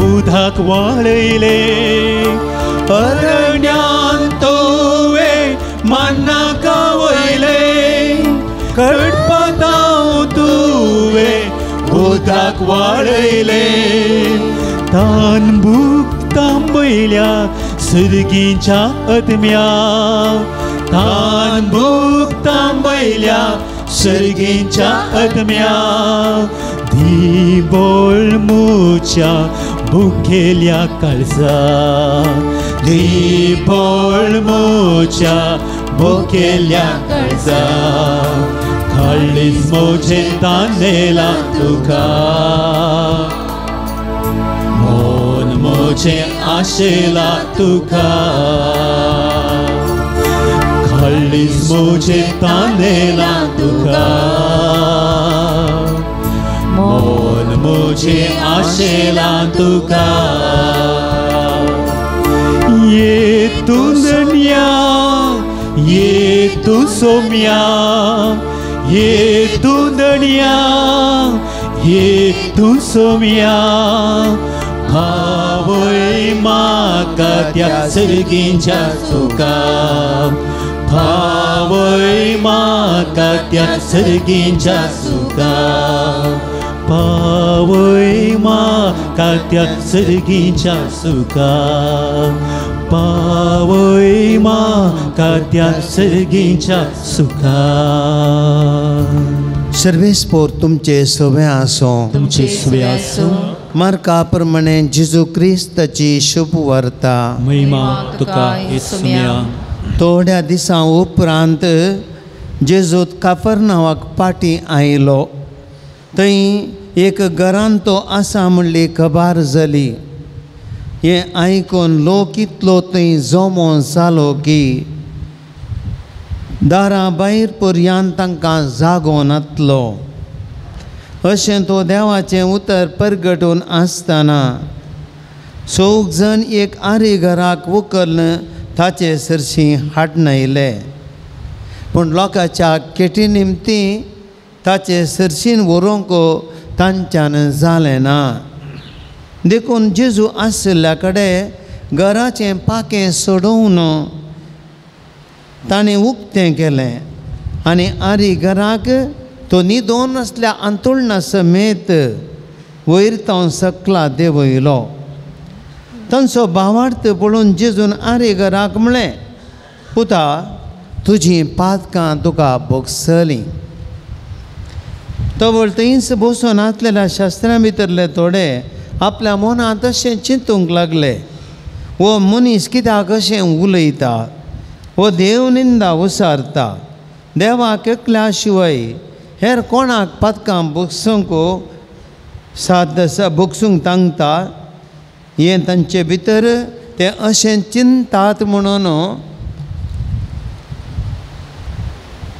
उदक वाळयलें अरण्यांत तुवें माण्णाका वयलें कडपातावन तुवें उदक वाळयलें तान भूक तांबयल्या सर्गीच्या आत्म्या तान भूक तांबयल्या सर्गीच्या आत्म्या दी बोल मुच्या भुकेल्या काळजा दी बोल मुच्या भुकेल्या काळजा काळीज म्हजें तानेलां तुका मन म्हजें आशेलां तुका काळीज म्हजें तानेलां तुका मन म्हजें आशेलां तुका ये तूं दर्या ये तूं सोम्या ये तूं दर्या ये तूं सोम्या पावय म्हाका त्या सर्गीच्या सुखा पावय म्हाका त्या सर्गीच्या सुखा पावय म्हाका त्या सर्गीच्या सुखा पावय म्हाका त्या सर्गीच्या सुखा. सर्वेस्पोर तुमचे सवे आसो तुमचे सवे आसो. मार्का प्रमाणे जेजू क्रिस्ताची शुभ वार्ता. महिमा तुका येसुम्या. थोड्या दिसां उपरांत जेजू काफरनावाक पाटी आयलो. थंय एक घरान तो आसा म्हणली खबर जाली. हें आयकून लोक इतलो थंय जमो जालो की दारा भायर पर्यान तांकां जागो नातलो. अशें तो देवाचें उतर परगटून आसतना चौग जण एक आरी घराक उखल्न ताचे सरशीं हाडून आयले. पूण लोकांच्या केटी निमती ताचे सरशीन व्हरूंक तांच्यान जालें ना. देखून जेजू आशिल्ल्या कडेन घराचें पाखें सोडोवन ताणें उक्तें केलें. आनी आरी घराक तो न्हिदोन आसल्या आंतोळणा समेत वयर तावन सकला देंवयलो. तांचो भावार्थ पळोवन जेजून आरे घराक म्हळें, पुता तुजीं पातकां तुका भोगसलीं. तवळ थंयच बसून आसलेल्या शास्त्रां भितरले थोडे आपल्या मनांत अशें चिंतूंक लागले, हो मनीस कित्याक अशें उलयता, हो देव निंदा उसारता, देवाक एकल्या शिवाय हेर कोणाक पातकां भोगसूंक साद आसा, भोगसूंक तांगता. हें तांचे भितर ते अशें चिंतात म्हणून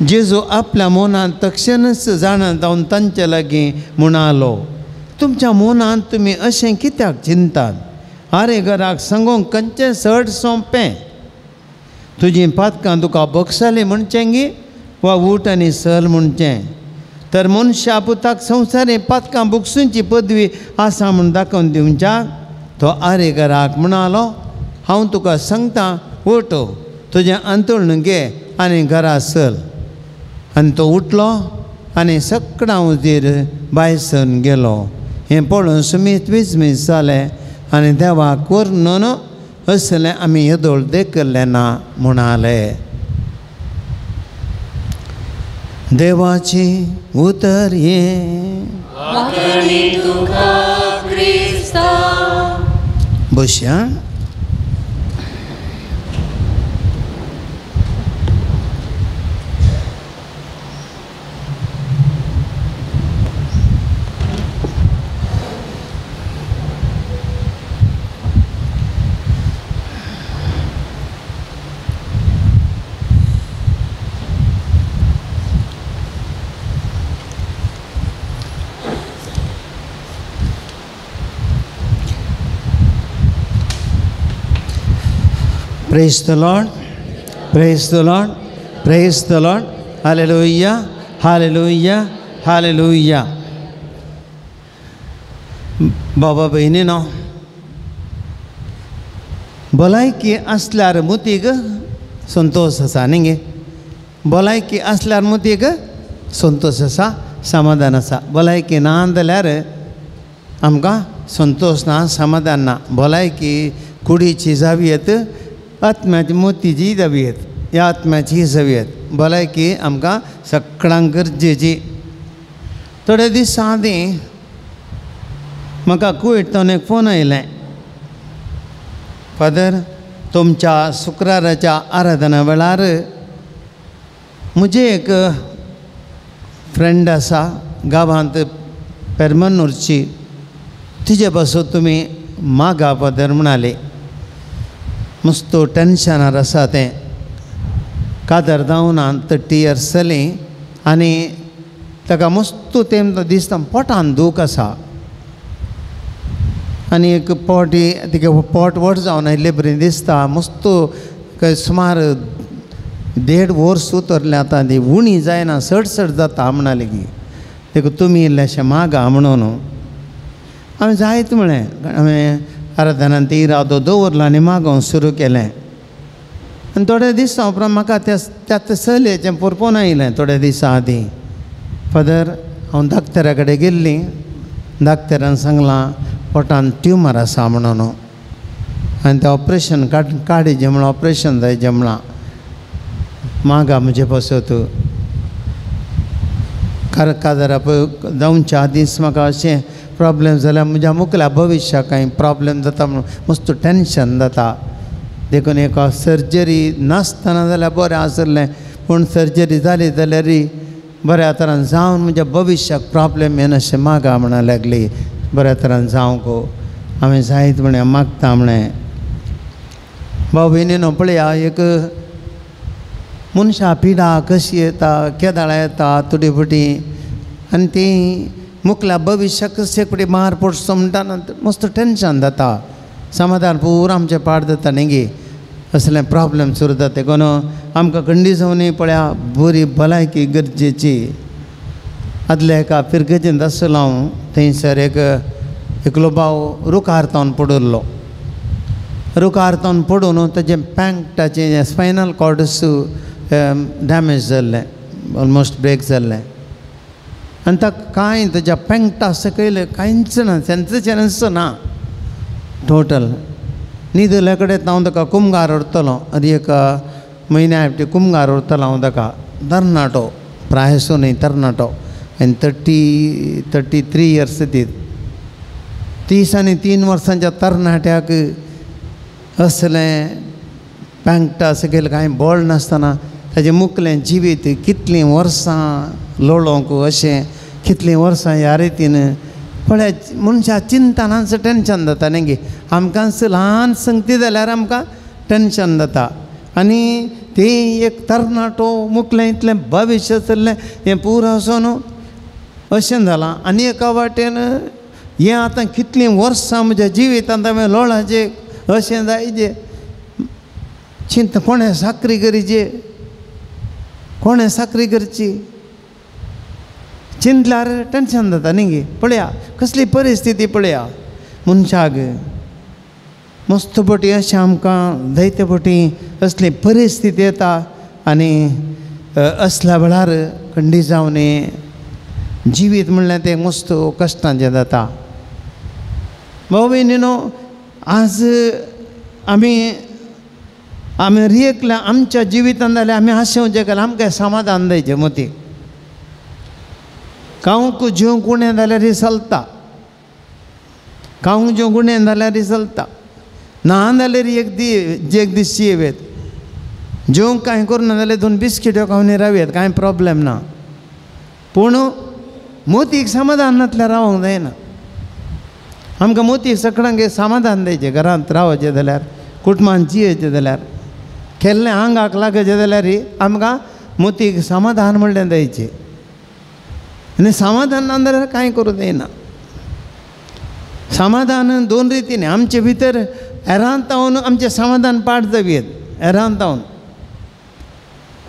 जेजू आपल्या मनांत तक्षणच जाणा जावन तांचे लागीं म्हणालो, तुमच्या मनांत तुमी अशें कित्याक चिंतात? आरे घराक सांगूंक खंयचें चड सोंपें, तुजीं पातकां तुका भोगसलीं म्हणचें गी वा उठ आनी सल म्हणचें? तर मनशा पुताक संवसारी पातकां भोगसुची पदवी आसा म्हूण दाखोवन दिवच्याक तो आरे घराक म्हणालो, हांव तुका सांगता, उठ, तुजें आंतोळण घे आनी घरा सल. आनी तो उठलो आनी सगळ्यां हुजीर भायर सरून गेलो. हें पळोवन सुमीत विजमीत जालें आनी देवाक व्हरून असलें आमी येदोळ देखलें ना म्हणाले. देवाची उतर हें. बसया. Praise the Lord, praise the Lord, praise the Lord. Hallelujah, hallelujah, hallelujah. बाबा भयणीनो, भलायकी आसल्यार मुतीक संतोश आसा न्ही गे? भलायकी आसल्यार मुतीक संतोश आसा, समाधान आसा. भलायकी ना जाल्यार आमकां संतोश ना, समाधान ना. भलायकी कुडीची जावयेत, आत्म्याची मोतीची जावयेत, ह्या आत्म्याची जावयेत. भलायकी आमकां सगळ्यांक गरजेची. थोडे दीस आदीं म्हाका कुवेटान एक फोन आयलें, फादर तुमच्या शुक्राराच्या आराधना वेळार म्हजें एक फ्रेंड आसा गांवांत पेरमनूरची, तिजे पासून तुमी मागा फादर म्हणाले. मस्त टेन्शनार आसा तें, कादर जावना 30 इयर्स जालीं आनी ताका मस्त तें दिसता पोटान दूख आसा आनी एक पोट तिगे पोट व्हड जावन आयिल्ले बरें दिसता. मस्त सुमार 1.5 वर्स उतरलें आतां, ती उणी जायना, चड चड जाता म्हणाले की देखून तुमी इल्लेशें मागा म्हणून. हांवें जायत म्हळें, हांवें आराधनान ती इरादो दवरलो आनी मागोवंक सुरू केलें. आनी थोडे दिसां उपरांत म्हाका त्या त्या चलयेचें फोन आयलें थोडे दिसां आदीं, फादर हांव डाक्टरा कडेन गेल्लीं, डाक्टरान सांगलां पोटान ट्युमर आसा म्हणून आनी तें ऑपरेशन काडीचें म्हणून ऑपरेशन जायचें म्हळां, मागा म्हजे पासत. काजारा पळय जावच्या आदींच म्हाका अशें प्रॉब्लेम जाल्यार म्हज्या मुखल्या भविश्याक कांय प्रॉब्लेम जाता म्हणून मस्त टेन्शन जाता. देखून एक सर्जरी नासतना जाल्यार बरें आसलें, पूण सर्जरी जाली जाल्यार बऱ्या तरान जावन म्हज्या भविश्याक प्रॉब्लेम येनाशें मागा म्हणा लागली. बऱ्या तरान जावंक हांवें जायत म्हळें मागता म्हळें. भाव भयणीनो पळया, एक मनशा पिडा कशी येता, केदाळा येता तुडी फुटी आनी ती मुखल्या भविश्याक कशें फुडें मार पडचो म्हणटा मस्त टेन्शन जाता, समाधान पुरो आमचें पाड जाता न्ही गे, असलें प्रॉब्लेम सुरू जाता. देखून आमकां कंडिशनूय पळया बरी भलायकी गरजेची. आदल्या एका फिरगजेंत आसलो हांव, थंयसर एक एकलो भाव रुखार तावन पडिल्लो. रुखार तावन पडून ताजें पँटाचें स्पायनल कॉर्डस डॅमेज जाल्लें, ऑलमोस्ट ब्रेक जाल्लें आनी ताका कांय ताज्या पेंगटा सकयल कांयच ना, सेन्सेशनच ना टोटल. न्हिदल्या कडेन हांव ताका कुमगार व्हरतलो, आनी एक म्हयन्या फावटी कुमगार व्हरतलो हांव ताका. तरणाटो, प्रायसो न्हय, तरणाटो, आनी 33 इयर्स ती 33 वर्सांच्या तरणाट्याक असलें पेंगटा सकयल कांय बळ नासतना ताजें मुकलें जिवीत कितलीं वर्सां लोळोंक अशें, कितलीं वर्सां ह्या रितीन पळय मनशा चिंतनाच टेंशन जाता न्ही गे. आमकांच ल्हान संगती जाल्यार आमकां टेंशन जाता आनी ते एक तरणाटो मुकलें इतलें भविश्य आसलें हें पुरो वचोन अशें जालां. आनी एका वाटेन हें आतां कितलीं वर्सां म्हज्या जिवितांत हांवें लोळाचें अशें जायजे, चिंत कोणें साकरी करीचे, कोणें साकरी करची चिंतल्यार टेंशन जाता न्ही गे. पळया कसली परिस्थिती पळया मनशाक मस्त पटी अशें आमकां जायते पटी असली परिस्थिती येता आनी असल्या वेळार खंडी जावन जिवीत म्हणल्यार तें मस्त कश्टांचें जाता. भाव भयणीनो, आज आमी आमी रियकल्या आमच्या जिवितान जाल्यार आमी आशेवचें केल्यार आमकां समाधान दिवचें मती. खावंक जेवंक उणें जाल्यार चलता, खावंक जेवंक उणें जाल्यार चलता, ना जाल्यार एक दीस एक दीस जियेत, जेवंक कांय करूं ना जाल्यार 2 बिस्किट्यो खावन रावयेत, कांय प्रोब्लेम ना. पूण मोतीक समाधान नासल्यार रावंक जायना. आमकां मोतीक सगळ्यांक समाधान दिवचें, घरांत रावचें जाल्यार, कुटुंबान जियेचें जाल्यार, केल्लें आंगाक लागचें जाल्यार आमकां मोतीक समाधान म्हणलें दिवचें. आनी समाधान ना जाल्यार कांय करूं जायना. समाधान दोन रितीन आमचे भितर एरांतावन आमचें समाधान पाड जावयेत. एरांतावन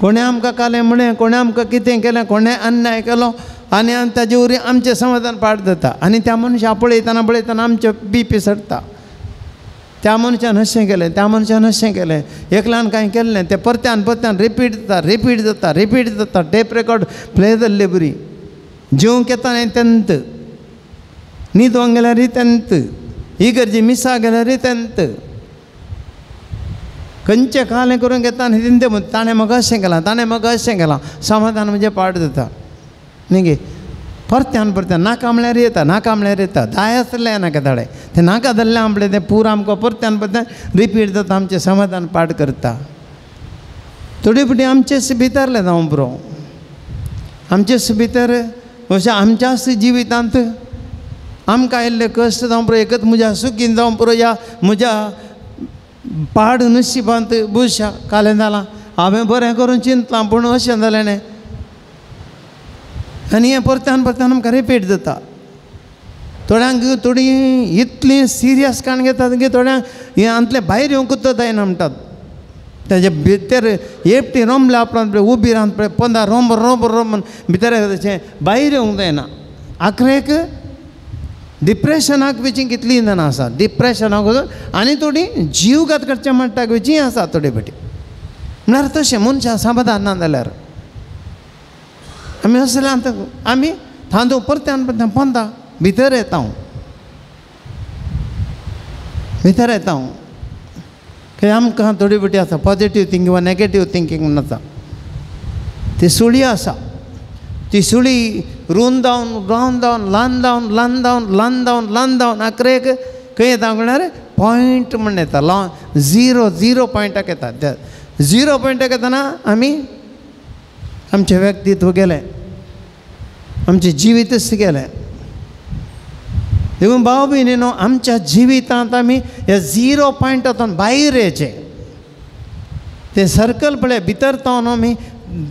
कोणें आमकां कालें म्हणें, कोणें आमकां कितें केलें, कोणें अन्याय केलो आनी ताजे वरी आमचें समाधान पाड जाता. आनी त्या मनशा पळयतना पळयतना आमचें बी पी चडटा. त्या मनशान अशें केलें, त्या मनशान अशें केलें, एकल्यान कांय केल्लें तें परत्यान परत्यान रिपीट जाता, रिपीट जाता, रिपीट जाता, टेप रेकॉर्ड प्ले जाल्ले बरी. जेवंक येता न्ही तेंत, न्हिदोंक गेल्यार तेंत, इगर्जी मिसा गेल्यार तेंत, खंयचें खालें करूंक येता न्ही तें ताणें म्हाका अशें केलां, ताणें म्हाका अशें केलां, समाधान म्हणजे पाड जाता न्ही गे. परत्यान परत्यान नाका म्हळ्यार येता, नाका म्हळ्यार येता, जाय आसलें नाका धाडे तें नाका जाल्लें आमलें तें पूर आमकां परत्यान परत्यान रिपीट जाता, आमचें समाधान पाड करता. थोडी फावटी आमचेच भितरलें जावं पुरो, आमचेच भितर अशें आमच्याच जिवितांत आमकां आयिल्ले कश्ट जावं पुरो, एकच म्हज्या सुखीन जावं पुरो, ह्या म्हज्या पाड नशिबांत बुशा कालें जालां, हांवें बरें करून चिंतलां पूण अशें जालें न्ही. आनी हें परत्यान परत्यान आमकां रिपीट जाता. थोड्यांक थोडीं इतलीं सिरियस काण घेतात की थोड्यांक हें आंतलें भायर येवंकूच जायना म्हणटात. ताजे भितर एकटी रोमल्या उपरांत उबी रावन पळय पंदा रोम रोम रोम भितर तशें भायर येवंक जायना. आखरेक डिप्रेशनाक वेची कितलीं जाणां आसा, डिप्रेशनाक आनी थोडीं जीवघात करचें म्हणटा वेचीं आसा थोडे फावटी. म्हळ्यार तशें मनशां समाधान ना जाल्यार आमी असले आमी तांदूळ परत्यान परत्यान पोंदा भितर येता, भितर येता. कित्याक आमकां थोडी फावटी आसा पॉजिटीव थिंकींग वा नॅगेटीव थिंकींग म्हूण आसा, ती सुळी आसा, ती सुळी रूंद जावन रावंड जावन ल्हान जावन ल्हान जावन ल्हान जावन ल्हान जावन आखरेक खंय येता म्हळ्यार पॉयंट म्हण येता, झिरो झिरो पॉयंटाक येता. झिरो पॉयंटाक येतना आमी आमचें व्यक्तित्व गेलें, आमचें जिवीतच गेलें. देखून भाव भयणीनो, आमच्या जिवितांत आमी ह्या झिरो पॉयंटांतून भायर येचें. तें सर्कल पळय भितर तावन आमी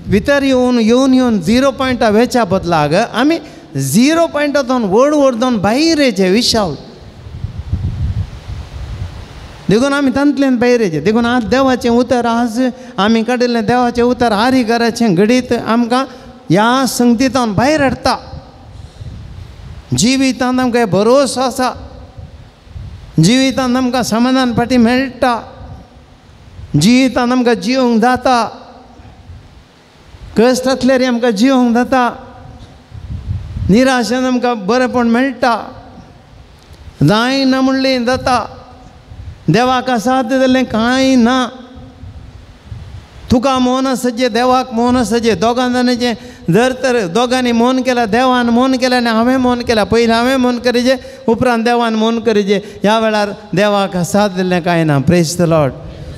भितर येवन येवन येवन झिरो पॉयंटा वेच्या बदलाक आमी झिरो पॉयंटांतून व्हड व्हड जावन भायर येचें विशाल. देखून आमी तांतल्यान भायर येचें. देखून आज देवाचें उतर, आज आमी काडिल्लें देवाचें उतर आरिगाराचें घडीत आमकां ह्या संगतींतून भायर हाडटा. जिवितांत आमकां भरोसो आसा, जिवितांत आमकां समाधान फाटीं मेळटा, जिवितांत आमकां जिवंक जाता. कश्ट आसल्यार आमकां जिवंक जाता, निराशेन आमकां बरेंपण मेळटा, जायना म्हणलें जाता, देवाक असाध्य जाल्लें कांय ना. तुका मोन आसाचें, देवाक मोन आसाचें, दोगां जाणांचें जर तर दोगांनी मोन केला, देवान मोन केलें आनी हांवें मोन केला, पयलीं हांवें मोन करीजे उपरांत देवान मोन करीजे, ह्या वेळार देवाक असाध्य जाल्लें कांय ना. Praise the Lord,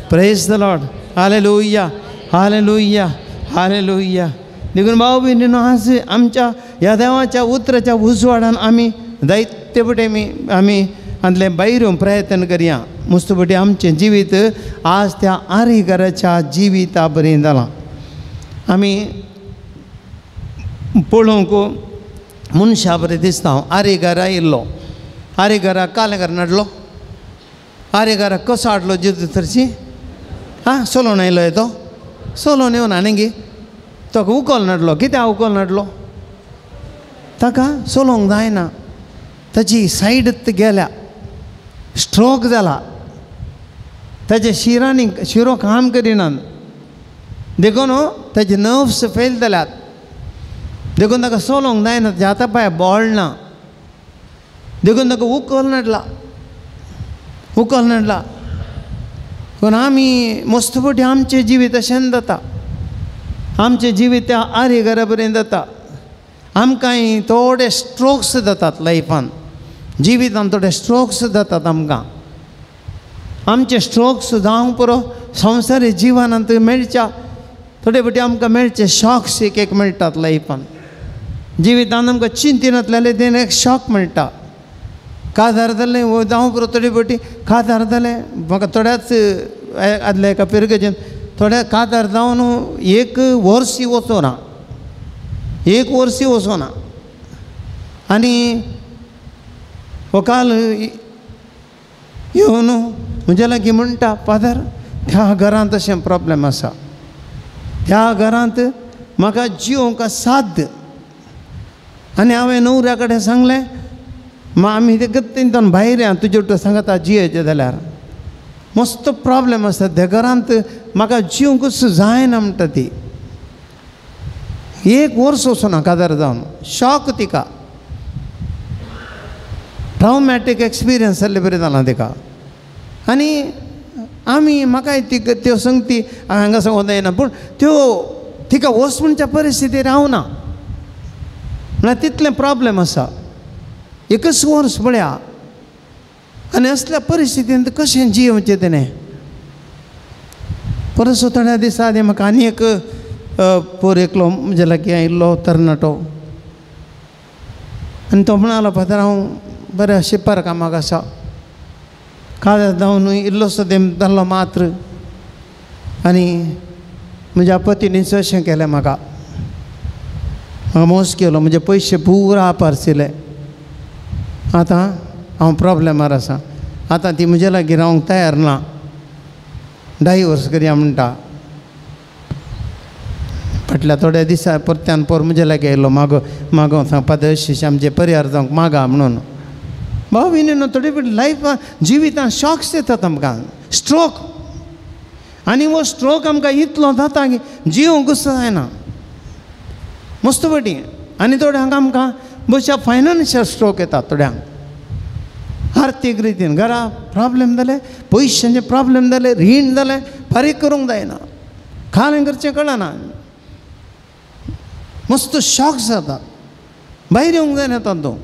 praise the Lord, hallelujah, hallelujah, hallelujah. देखून भाव भयणीनो, आज आमच्या ह्या देवाच्या उतराच्या उजवाडान आमी जायते पटे आमी हातले भायर येवंक प्रयत्न करया. मस्त पटी आमचें जिवीत आज त्या आरीघराच्या जिविता बरें जालां. आमी पळोवंक मनशा बरें दिसता. हांव आरीघरा येयल्लो, आरीघरा कालें नाडलो, आरीघरा कसो हाडलो जेजू थरशी आं सोलोन आयलो तो, सोलोन येवन आनी ताका उकल नाडलो. कित्याक उकल नाडलो? ताका सोलोंक जायना, ताची सायड गेल्या, स्ट्रोक जाला, ताच्या शिरांनी शिरो काम करिनात, देखून ताचे नर्व्स फेल जाल्यात, देखून ताका सोलोंक जायना, ताच्या हाता पांय बळ ना, देखून ताका उकल नाडला, उकल नाडला. पूण आमी मस्त पटी आमचें जिवीत अशें जाता, आमचें जिवीत त्या आरी घरा पर्यंत जाता. आमकांय थोडे स्ट्रोक्स जातात लायफान, जिवितान थोडे स्ट्रोक्स जातात आमकां. आमचे स्ट्रोक्स जावंक पुरो संवसारी जिवनांत मेळच्या थोडे फावटी आमकां मेळचे शॉक्स एक एक मेळटात लायफान. जिवितान आमकां चिंतिनातलें तें एक शॉक मेळटा. काजार जालें जावं पुरो थोडे फावटी काजार जालें म्हाका थोड्याच आदल्या एका पिरगेजेन थोड्या काजार जावन एक वर्सी वचोना, एक वर्सी वचोना. आनी वकाल येवन म्हज्या लागीं म्हणटा, फादर त्या घरांत अशें प्रोब्लेम आसा, त्या घरांत म्हाका जिवंक साध्य. आनी हांवें न्हवऱ्या कडेन सांगलें, आमी ते गत्तीन भायर या तुजे वटेन सांगता जियेचें जाल्यार मस्त प्रोब्लेम आसा त्या घरांत, म्हाका जिवंकूच जायना म्हणटा ती. एक वर्स वचोना काजार जावन, शॉक तिका, ट्रावमॅटीक एक्सपिरियन्स जाल्ले बरें जालां तिका. आनी आमी म्हाकाय ती त्यो संगती हांगा सांगूंक जायना, पूण त्यो तिका वच म्हणच्या परिस्थितीर हांव ना, म्हळ्यार तितलें प्रोब्लेम आसा. एकच वर्स पळया, आनी असल्या परिस्थितींत कशें जियेवचें तेणें. परस थोड्या दिसा आदीं म्हाका आनी एक पोर एकलो म्हज्या लागीं आयिल्लो तरणाटो, आनी तो म्हणालो, फादर हांव बऱ्या शिपार कामाक आसा, काजार जावन इल्लोसो तेंप जाल्लो मात्र, आनी म्हज्या पतीन अशें केलें म्हाका, म्हाका मोस केलो, म्हजे पयशे पुरा पारसिले, आतां हांव प्रोब्लेमार आसा, आतां ती म्हज्या लागीं रावंक तयार ना, डायवर्स करया म्हणटा. फाटल्या थोड्या दिसा परत्यान पोर म्हज्या लागीं आयलो, मागो मागो सांगपा अशें आमचें परिहार जावंक मागा म्हणून. भाव भयणीनो, थोडे फावटी लायफ जिवितान शॉक्स येतात आमकां, स्ट्रोक, आनी हो स्ट्रोक आमकां इतलो जाता की जिवंकूच जायना मस्त फावटी. आनी थोड्यांक आमकां भोवशा फायनान्शियल स्ट्रोक येतात, थोड्यांक आर्थीक रितीन घरा प्रोब्लेम जाले, पयशांचे प्रोब्लेम जाले, रीण जालें, फारीक करूंक जायना, खालें करचें कळना, मस्त शॉक जाता, भायर येवंक जायना तातूंत.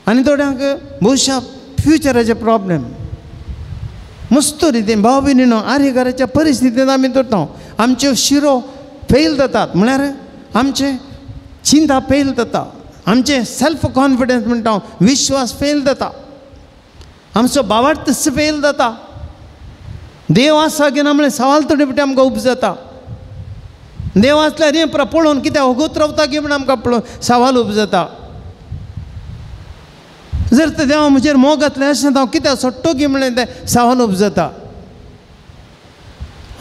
आनी थोड्यांक भोवशा फ्युचराचे प्रोब्लेम मस्त रितीन. भाव भयणीनो, आरे घराच्या परिस्थितींत आमी धरता, आमच्यो शिरो फेल जातात, म्हळ्यार आमचें चिंता फेल जाता, आमचें सेल्फ कॉन्फिडन्स म्हणटा हांव, विश्वास फेल जाता, आमचो भावार्थ फेल जाता, देव आसा की ना म्हळ्यार सवाल थोडे फावटी आमकां उपजता. देव आसल्यार हें पळोवन कित्याक वगत रावता की म्हण आमकां पळोवन सवाल उपजता. जर तर देवा म्हजेर मोग घातलें अशें हांव कित्याक सोडटो की म्हणलें तें सवाल उपजता.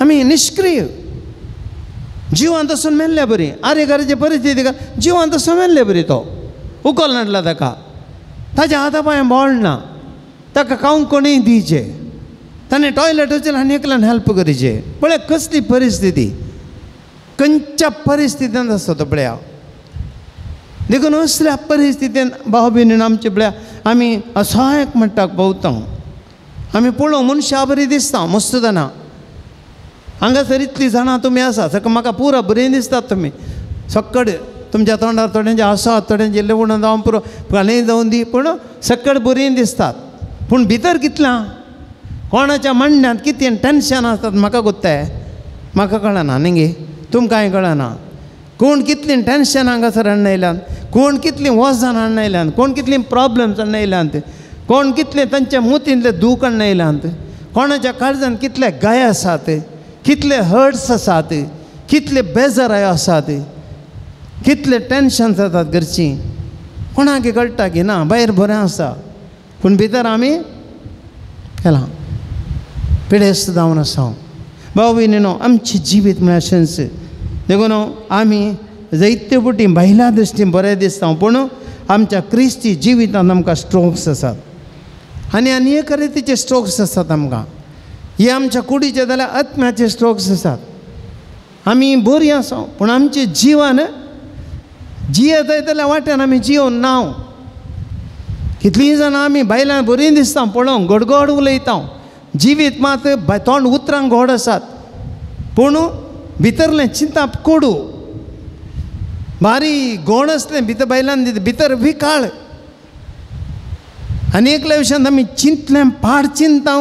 आमी निश्क्रीय जिवान तसून मेल्ल्या बरी, आरे घराचे परिस्थिती जिवान तसून मेल्ले बरी. तो उकल नाडला ताका, ताच्या हाता पांय बळ ना, ताका खावंक कोणूय दिवचें, ताणें टॉयलेट वचून आनी एकल्यान हेल्प करचें. पळय कसली परिस्थिती. खंयच्या परिस्थितींत आसता तो पळया. देखून असल्या परिस्थितीन भाव भयणीन आमचे पळया आमी असहायक म्हणटाक भोंवता. आमी पळोवंक मनशा बरी दिसता मस्त जाणां, हांगासर इतलीं जाणां तुमी आसा, सगळें म्हाका पुरो बरीं दिसतात तुमी सक्कड, तुमच्या तोंडार थोड्यांचे आसा, थोड्यांचे लेवण जावन पुरो फाल्यां जावन दी, पूण सक्कड बरीं दिसतात. पूण भितर कितल्या कोणाच्या म्हणण्यांत कितें टेंशन आसतात म्हाका गोत्ताय, म्हाका कळना न्ही गे, तुमकांय कळना. कोण कितलीं टेंशन हांगासर हाडून आयल्यान, कोण कितलीं वजन हाडून आयल्यान, कोण कितलीं प्रॉब्लम्स हाडून आयल्यात, कोण कितलें तांच्या मुतींतले दूख हाडून आयल्यात, कोणाच्या काळजान कितले गाय आसात, कितले हर्ट्स आसात, कितले बेजाराय आसात, कितले टेंशन्स जातात घरचीं, कोणाक कळटा की ना भायर बरें आसा पूण भितर आमी केलां पिडेस्त जावन आसा. भाव भयणीनो आमचें जिवीत म्हळ्यार अशेंच. देखून आमी जायते फावटी भायल्या दृश्टीन बरें दिसता, पूण आमच्या क्रिस्ती जिवितांत आमकां स्ट्रोक्स आसात आनी आनी एक रितीचे स्ट्रोक्स आसात आमकां. हे आमच्या कुडीचे जाल्यार आत्म्याचे स्ट्रोक्स आसात. आमी बरीं आसा पूण आमचें जिवन जियेताय जाल्यार वाट्यान आमी जियोन ना. कितलीं जाणां आमी बायलां बरीं दिसता पळोवंक, गोड गोड उलयता, जिवीत मात तोंड उतरांक गोड आसात, पूण भितरलें चिंताप कोडू बारी गोड आसलें भितर बायलान भितर विकाळ. आनी एकल्या विशयांत आमी चिंतलें पाड चिंता,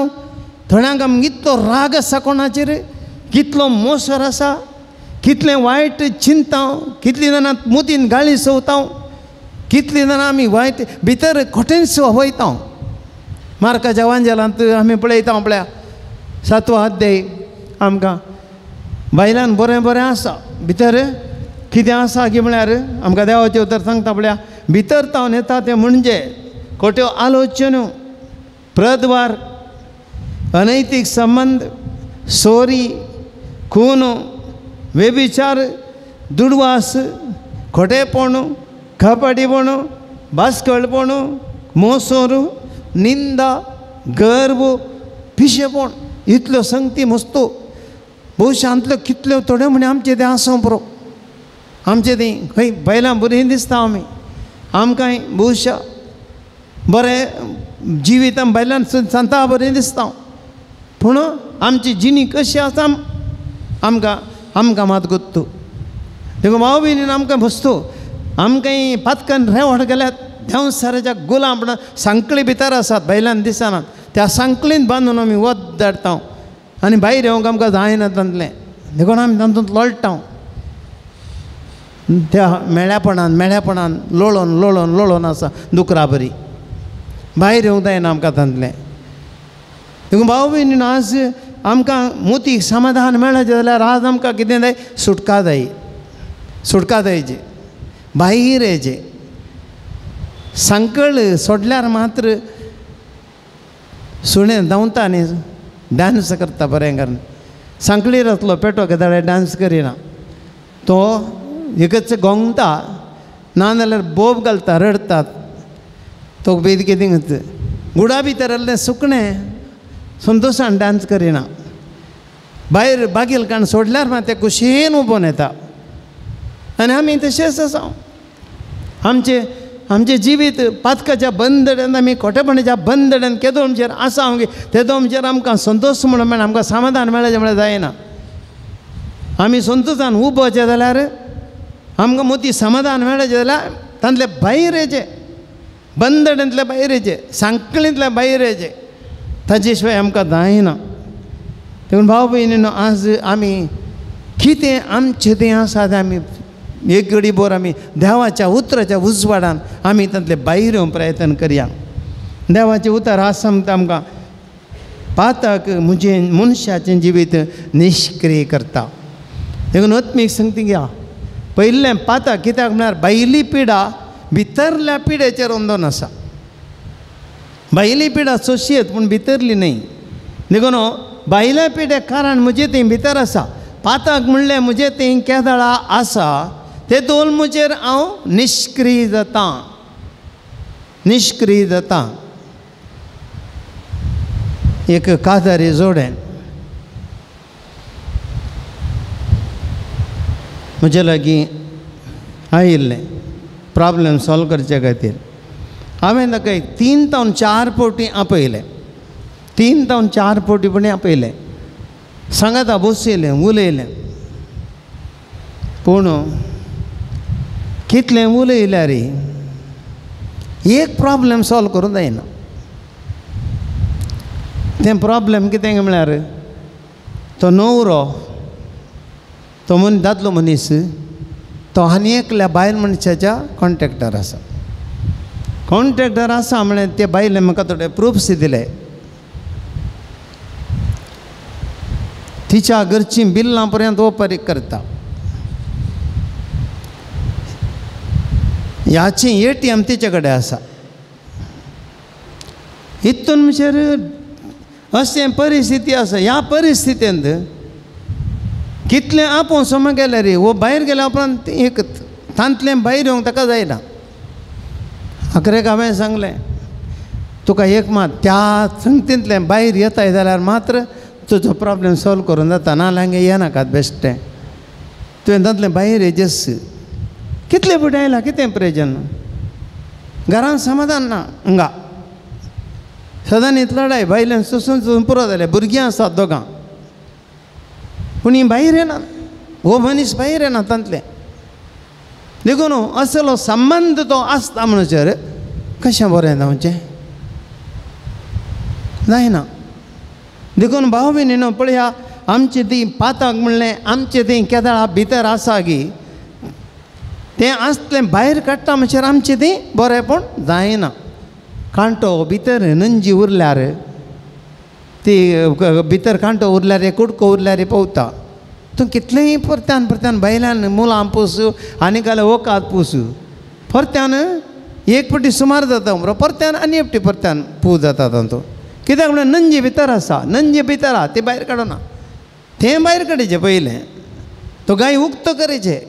थोड्यांक आमकां इतलो राग आसा कोणाचेर, कितलो मोसर आसा, कितलें वायट चिंता, कितलीं जाणां मुतीन गाळी सोवता, कितलीं जाणां आमी वायट भितर खोटेंच वयता. मार्काच्या वांजेलांत आमी पळयता पळया सातवो अध्याय आमकां बायलान बरें बरें आसा, भितर कितें आसा की म्हळ्यार आमकां देवाचें उतर सांगता पळया, भितर तावन येता तें म्हणजे खोट्यो आलोचन्यो, प्रद्वार, अनैतीक संबंद, सोरी, खून, वेबिचार, दुडवास, खोटेपण, कपटीपण, बास्कळपण, मोसोर, निंदा, गर्व, पिशेपण, इतल्यो संगती मस्तो. भोवशांतल्यो कितल्यो थोड्यो म्हणे आमचें तें आसूं पुरो. आमचें तें खंय बायलां बरीं दिसता आमी, आमकांय भोवशा बरें जिवितां बायलां सांता बरें दिसता, पूण आमची जिणी कशी आसा आमकां आमकां मात गोत्तू. देखून भाव भयणीन आमकां बसतो आमकांय पातकान रेवड गेल्यात देंवसाराच्या गुलाम म्हणून सांकळी भितर आसात, भायल्यान दिसनात, त्या सांकळीन बांदून आमी वत धाडटा आनी भायर येवंक आमकां जायना तांतलें. देखून आमी तातूंत लोळटा, त्या मेळ्यापणान मेळ्यापणान लोळोन लोळोन लोळोन आसा दुकरा बरी, भायर येवंक जायना आमकां तांतलें. देखून भाव भयणीन आज आमकां मोतीक समाधान मेळचें जाल्यार आज आमकां कितें जाय, सुटका जाय, सुटका जायची, भायर येचें. सांकळ सोडल्यार मात्र सुणें धांवता न्ही, डांस करता बरें करून. सांकळीर आसलो पेटो केदाळे डांस करिना, तो एकच गोंगता, ना जाल्यार बोब घालता, रडतात, तो बेद कितें गुडा भितर आसलें सुकणें संतोशान डांस करिना, भायर बागेल काण सोडल्यार मात ते खुशयेन उबोन येता. आनी आमी तशेंच आसा, आमचें आमचें जिवीत पातकाच्या बंदड्यान, आमी खोटेपणाच्या बंदड्यान केदो आमचेर आसा आमगे तेदो आमचेर आमकां संतोश म्हणून मेळना, आमकां समाधान मेळचें म्हळ्यार जायना. आमी संतोशान उबोचें जाल्यार आमकां मोती समाधान मेळचें जाल्यार तांतले भायर येचें, बंदड्यांतले भायर येचें, सांकळींतले भायर येचें, ताजे शिवाय आमकां जायना. देखून भाव भयणीनो आज आमी कितें आमचें तें आसा तें आमी एक घडी भर आमी देवाच्या उतराच्या उजवाडान आमी तांतले भायर येवंक प्रयत्न करया. देवाचें उतर आज सांगता आमकां, पातक म्हजें मनशाचें जिवीत निश्क्रिय करता. देखून आत्मीक संगती घ्या, पयलें पातक कित्याक म्हळ्यार भायली पिडा भितरल्या पिडेचेर अंदोन आसा. भायली पिडा सोंशयेत पूण भितरली न्हय. देखून भायल्या पिड्याक कारण म्हजें तें भितर आसा. पातक म्हणलें म्हजें तें केदळा आसा, तेतून म्हजेर हांव निश्क्रिय जाता, निश्क्रिय जाता. एक काजारी जोडें म्हजे लागीं आयिल्लें प्रॉब्लम सॉल्व करचे खातीर. हांवें ताका 3 जावन 4 फावटी आपयलें, 3 जावन 4 फावटी पण आपयलें, सांगाता बसयलें, उलयलें. पूण कितलें उलयल्यार एक प्रॉब्लम सॉल्व करूंक जायना. तें प्रॉब्लम कितें म्हळ्यार तो न्हवरो, तो मन दादलो मनीस तो आनी एकल्या बायल मनशाच्या कॉन्ट्रेक्टर आसा. कॉन्ट्रेक्टर आसा म्हळ्यार ते बायले म्हाका थोडे प्रुफ्स दिले. तिच्या घरचीं बिल्लां पर्यंत ओपारी करता, ह्याची ATM तिचे कडेन आसा. हितून म्हणल्यार अशें परिस्थिती आसा. ह्या परिस्थितींत कितलें आपोवन सम गेल्यार वो भायर गेल्या उपरांत एक तांतलें भायर येवंक ताका जायना. अकरेक हांवें सांगलें तुका एक मात त्या संगतींतलें भायर येताय जाल्यार मात्र तुजो प्रॉब्लम सॉल्व करून जाता, ना जाल्यार येनाकात बेश्टें. तुवें तांतलें भायर येजेस कितले फुडें आयला कितें प्रयोजन, घरान समाधान ना. हांगा सदांच लडाय बायल्यान सोसून सोसून पुरो जालें. भुरगीं आसात दोगां, पूण हीं भायर येना, हो मनीस भायर येना तांतलें. देखून असलो संबंद तो आसता म्हणसर कशें बरें जावचें जायना. देखून भाव भयणीनो पळया आमचे ती पाताक म्हणलें आमचे ती केदळा भितर आसा गी तें आसलें भायर काडटा म्हणसर आमचें तें बरेंपण जायना. कांटो भितर नंजी उरल्यार ती भितर कांटो उरल्यार कुडको उरल्यार पवता. तूं कितलेंय परत्यान परत्यान भायल्यान मुलां पोसू आनी घाल्यार वकाद पोसू, परत्यान एक पटी सुमार जाता बरो, परत्यान आनी एकटी परत्यान पू जाता तांचो. कित्याक म्हणल्यार नंजी भितर आसा, नंजी भितर आसा ती भायर काडना. तें भायर काडचें पयलें, तो गाय उक्तो करचें,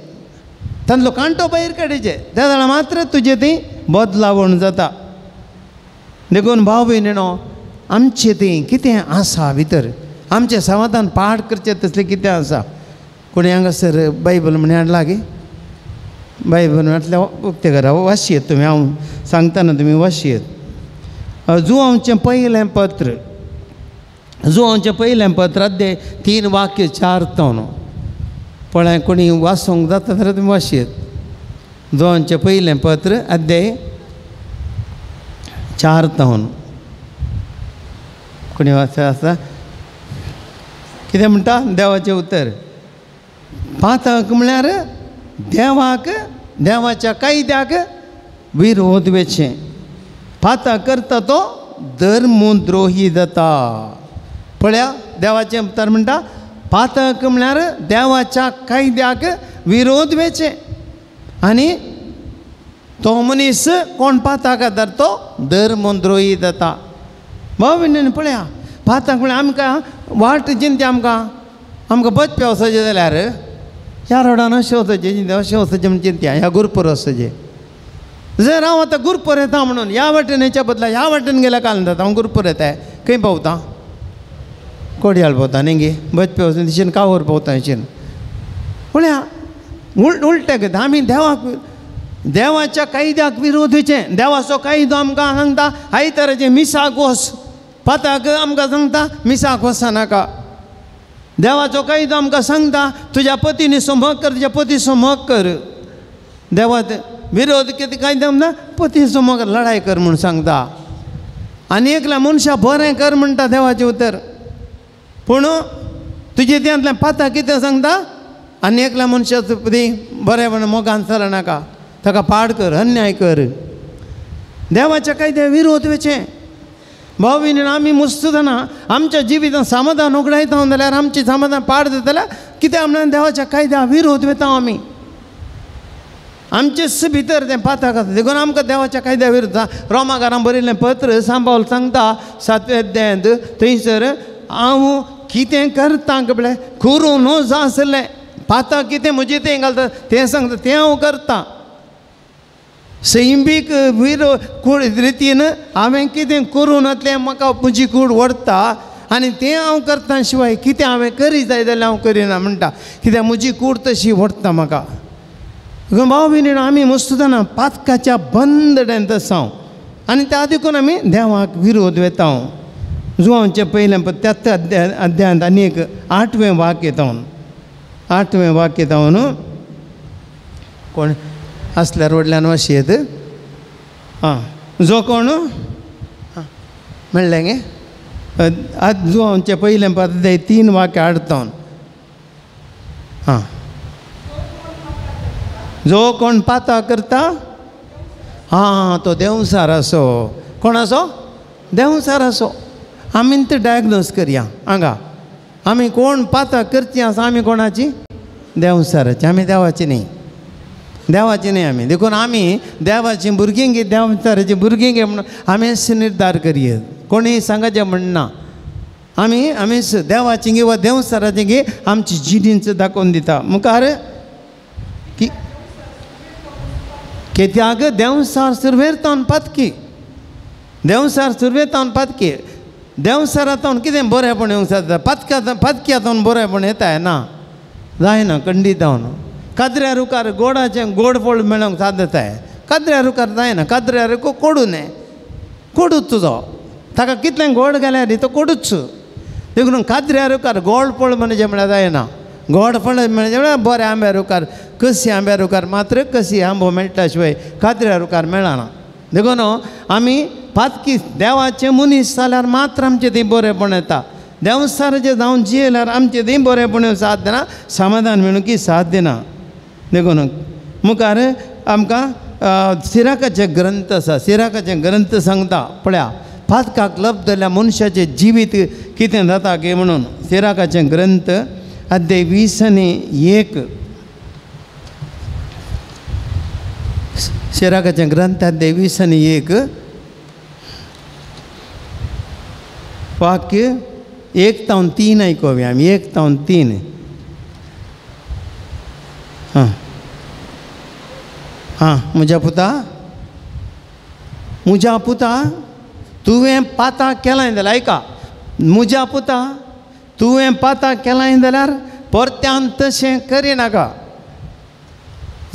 तांतलो कांटो भायर काडचें, त्या जाणां मात्र तुजें ती बदलावण जाता. देखून भाव भयणीनो आमचें तें कितें आसा भितर आमचें समाधान पाड करचें तसलें कितें आसा. कोणी हांगासर बायबल म्हण हाडला गी, बायबल म्हटल्यार उक्तें करा वाचयेत तुमी, हांव सांगतना तुमी वाचयेत. जुवांचें पयलें पत्र, जुवांचें पयलें पत्र अध्याय 3 वाक्य 4 तावन पळय कोणी वाचूंक जाता जाल्यार तुमी वाचयेत. जुवांचें पयलें पत्र अध्याय 4 तावन कोणी वाचता आसा कितें म्हणटा देवाचें उतर. पातक म्हळ्यार देवाक देवाच्या कायद्याक विरोध वेचें. पातक करता तो धर्मद्रोही जाता. पळया देवाचें उतर म्हणटा पातक म्हळ्यार देवाच्या कायद्याक विरोध वेचें आनी तो मनीस कोण पातक आदार तो धर्मद्रोही जाता. भाव भयणींनो पळया पातक म्हळ्यार आमकां वाट चिंत्या आमकां आमकां बचपे वचचें जाल्यार ह्या रोडान अशें वचचें चिंत्या अशें वचचें म्हण चिंत्या ह्या गुरपूर वचचें. जर हांव आतां गुरपूर येता म्हणून ह्या वाटेन हेच्या बदला ह्या वाटेन गेल्यार काल जाता हांव गुरपूर येता खंय पावता कोडयाळ पावता न्ही गे बचपे वचून दिशेन कावर पावता हेचेन. पळया उलटें करता आमी देवाक देवाच्या कायद्याक विरोधीचें. देवाचो कायदो आमकां सांगता आयताराचें मिसाक वच, पाताक आमकां सांगता मिसाक वचनाका. देवाचो कायदो आमकां सांगता तुज्या पतीनी मोग कर, तुज्या पतीचो मोग कर. देवा विरोध कितें कायदो म्हणटा पतीचो मोग लढाय कर म्हूण सांगता. आनी एकल्या मनशा बरें कर म्हणटा देवाचें उतर. पूण तुजे त्यांतलें पाताक कितें सांगता आनी एकल्या मनशाचो बरें म्हण मोगान चलनाका, ताका पाड कर, अन्याय कर. देवाच्या कायद्या विरोध वेचें. भाव भयणींनो आमी मुस्ततना आमच्या जिवितांत समाधान उगडायता जाल्यार आमचें समाधान पाड जाता जाल्यार कित्याक म्हणल्यार देवाच्या कायद्या विरोध वता आमी. आमचेच भितर तें पातक आसा. देखून आमकां देवाच्या कायद्या विरुद्ध रोमाकारां बरयल्लें पत्र सांबावल सांगता 7व्या अध्यायांत थंयसर हांव कितें करता म्हळ्यार करूं न्हू आसलें पातक कितें म्हजें तें घालता तें सांगता तें हांव करता. सैमीक विरो कूड रितीन हांवें कितें करूं नातलें म्हाका म्हजी कूड व्हरता आनी तें हांव करता शिवाय कितें हांवें करी जाय जाल्यार हांव करिना म्हणटा. कित्याक म्हजी कूड तशी व्हडटा म्हाका. भाव भयणीनो आमी मस्तुतना पातकाच्या बंदड्यांत आसा आनी त्या देखून आमी देवाक विरोध वेता. जुवांचें पयलें त्याच अध्यायांत आनी एक 8वें वाक्य येता. 8वें वाक्य येता न्हू कोण आसल्यार व्हडल्यान वाशयेत. आं जो कोण म्हणलें गे जुवांचें पयलें अध्याय 3 वाक्य हाडता. आं जो कोण पाता करता आं तो देंवसार आसो. कोण आसो? देंवसार आसो. आमी ते डायग्नोज करया हांगा. आमी कोण पाता करची आसा आमी कोणाची? देंवसाराची. आमी देवाची न्ही, देवाची न्ही आमी. देखून आमी देवाची भुरगीं गे, देंवसाराची भुरगीं गे म्हणून आमीच निर्धार करया. कोणीय सांगाचें म्हणना. आमी आमीच देवाची गे वा देंवसाराची गे आमची जिणेंच दाखोवन दिता. मुखार की कित्याक देंवसार सुरवेर तावन पातकी, देंवसार सुरवेर तावन पातकी. देंवसारांत कितें बरेंपण येवंक जाता? पातक्या पातक्या बरेंपण येता ना, जायना खंडीत जावन. कादऱ्या रुखार गोडाचें गोड फळ मेळोंक सादताय, कादऱ्या रुखार जायना. कादऱ्या रुख कोडू न्हय, कोडूच तुजो. ताका कितलें गोड घाल्यार तो कोडूच. देखून कादऱ्या रुखार गोड फळ म्हणजे म्हळ्यार जायना. गोड फळ म्हणजे म्हळ्यार बऱ्या आंब्या रुखार, कशी आंब्या रुखार मात्र कशी आंबो मेळटा शिवाय कादऱ्या रुखार मेळना. देखून आमी पातकी देवाचे मनीस जाल्यार मात्र आमचें थंय बरेंपण येता. देंवसाराचें जावन जियेल्यार आमचें थंय बरेंपण साथ दिना, समाधान मेळूंक साथ दिना. देखून मुखार आमकां सिराकाचे ग्रंथ आसा. सिराकाचे ग्रंथ सांगता पळया पातकाक लब्धल्या मनशाचें जिवीत कितें जाता गे म्हणून. सिराकाचे ग्रंथ अध्याय 20 आणि 1. सिराकाचे ग्रंथ अध्याय 20 आणि 1 वाक्य 1 तावन 3 आयकोया आमी. 1 तावन 3. हां हां म्हज्या पुता, म्हज्या पुता तुवें पाता केलां जाल्यार आयका, म्हज्या पुता तुवें पाता केलां जाल्यार परत्यान तशें करिनाका.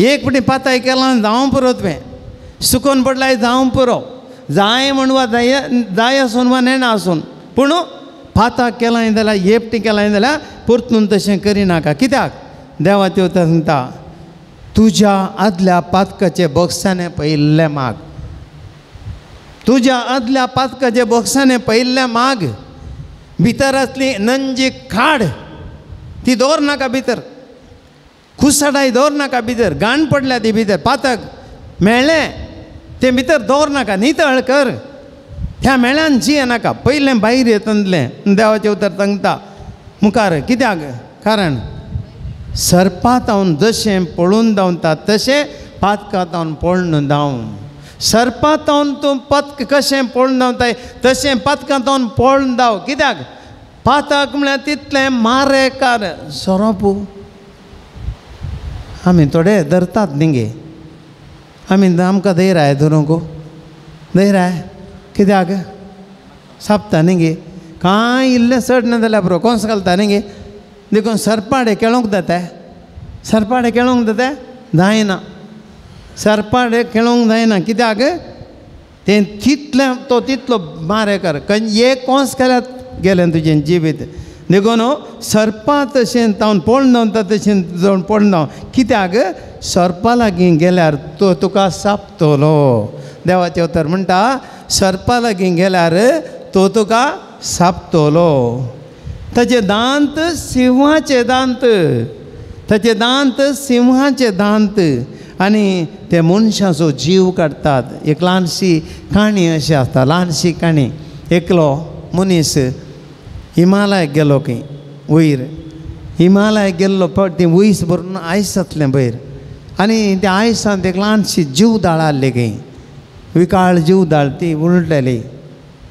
एक फावटी पाताय केलां जावं पुरो, तुवें सुकोन पडलाय जावं पुरो, जाय म्हण वा जाय जाय आसून वा नेणा आसून, पूण पाता केलां जाल्यार एकटी केलां जाल्यार परतून तशें करिनाका. कित्याक? देवाचें उतर सांगता तुज्या आदल्या पातकाचे बक्षाने पयिल्लें माग. तुज्या आदल्या पातकाचे बक्षाने पयिल्लें माग. भितर आसली नंजी खाड ती दवर नाका भितर, खुसाडाय दवर नाका भितर, घाण पडल्या ती भितर, पातक मेळ्ळें तें भितर दवर नाका, नितळ कर. त्या मेळ्यान जिये नाका, पयलें भायर येतलें. देवाचें उतर सांगता मुखार कित्याक? कारण सर्पातावन जशें पळून धांवता तशें पातकातावन पळून धांव. सर्पातावन तूं पातक कशें पळून धांवताय तशें पातकातावन पळून धांव. कित्याक? पातक म्हळ्यार तितलें मारेकार सोरोप. आमी थोडे धरतात न्ही गे, आमी आमकां धैर्य धरूंक धैर्य कित्याक सापता न्ही गे. कांय इल्लें चड ना जाल्यार पुरो कोंस घालता न्ही गे. देखून सरपाडे खेळोंक जाता, सरपाडे खेळोंक जाता जायना, सरपाडे खेळोंक जायना. कित्याक? तें तितलें तो तितलो मारेकार एक कोंस केल्यार गेलें तुजें जिवीत. देखून सर्पा तशें तावन पळोवन धांवता तशें जावन पळोवन धांव. कित्याक? सर्पा लागीं गेल्यार तो तुका सापतलो. देवाचें उतर म्हणटा सर्पा लागीं गेल्यार तो तुका सापतलो. ताचे दांत सिंहाचे दांत, ताचे दांत सिंहाचे दांत आनी ते मनशाचो जीव काडटात. एक ल्हानशी काणी अशी आसता, ल्हानशी काणी. एकलो मनीस हिमालयाक गेलो खंय वयर, हिमालयाक गेल्लो फावट ती वयस भरून आयस जातलें वयर, आनी त्या आयसांत एक ल्हानशी जीवदाळ आहली खंय, विकाळ जीवदाळ ती उलटली.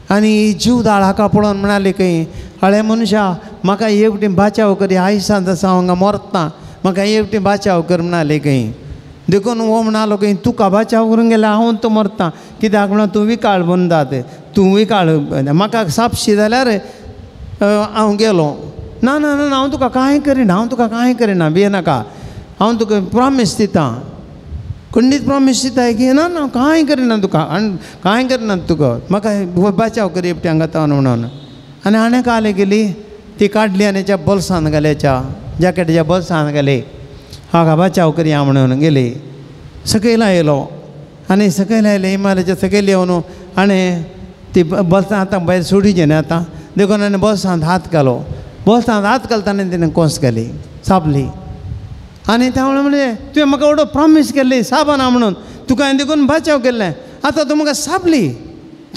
आनी जीवदाळ हाका पळोवन म्हणाली खंय, हळे मनशा म्हाका एक फावटी बाचाव कर, आयसांत आसा हांव हांगा मरता, म्हाका एक फावटी बाचाव कर म्हणाली खंय. देखून हो म्हणालो खंय तुका बाचाव करूंक गेल्यार हांव तो मरता, कित्याक म्हणून तूं विकाळ बनतात, तूं विकाळ म्हाका सापशी जाल्यार हांव गेलो. ना ना ना हांव तुका कांय करिना, हांव तुका कांय करिना, भियेनाका, हांव तुका प्रॉमीस दितां, खंडीत प्रॉमीस दिता की ना ना कांय करिना तुका, आनी कांय करिना तुका, म्हाका बाचाव करी एकटी हांगा तावन म्हणून. आनी हाणें काले केली ती काडली आनी हेच्या बोल्सान घाली, हेच्या जॅकेटाच्या बोल्सान घाली, हाका बाचाव करया म्हणून गेली. सकयल आयलो आनी सकयल आयले हिमालयाच्या सकयल येवन हाणें ती बोल्सां आतां भायर सोडिचें न्ही आतां, देखून हाणें बोल्सांत हात घालो. बोल्सांत हात घालतना तिणें कोंस घाली, सापली. आनी त्या म्हणलें म्हणजे तुवें म्हाका एवढो प्रॉमीस केल्ली साबना म्हणून, तुका हांवें देखून बाचाव केल्लें, आतां तूं म्हाका सापली,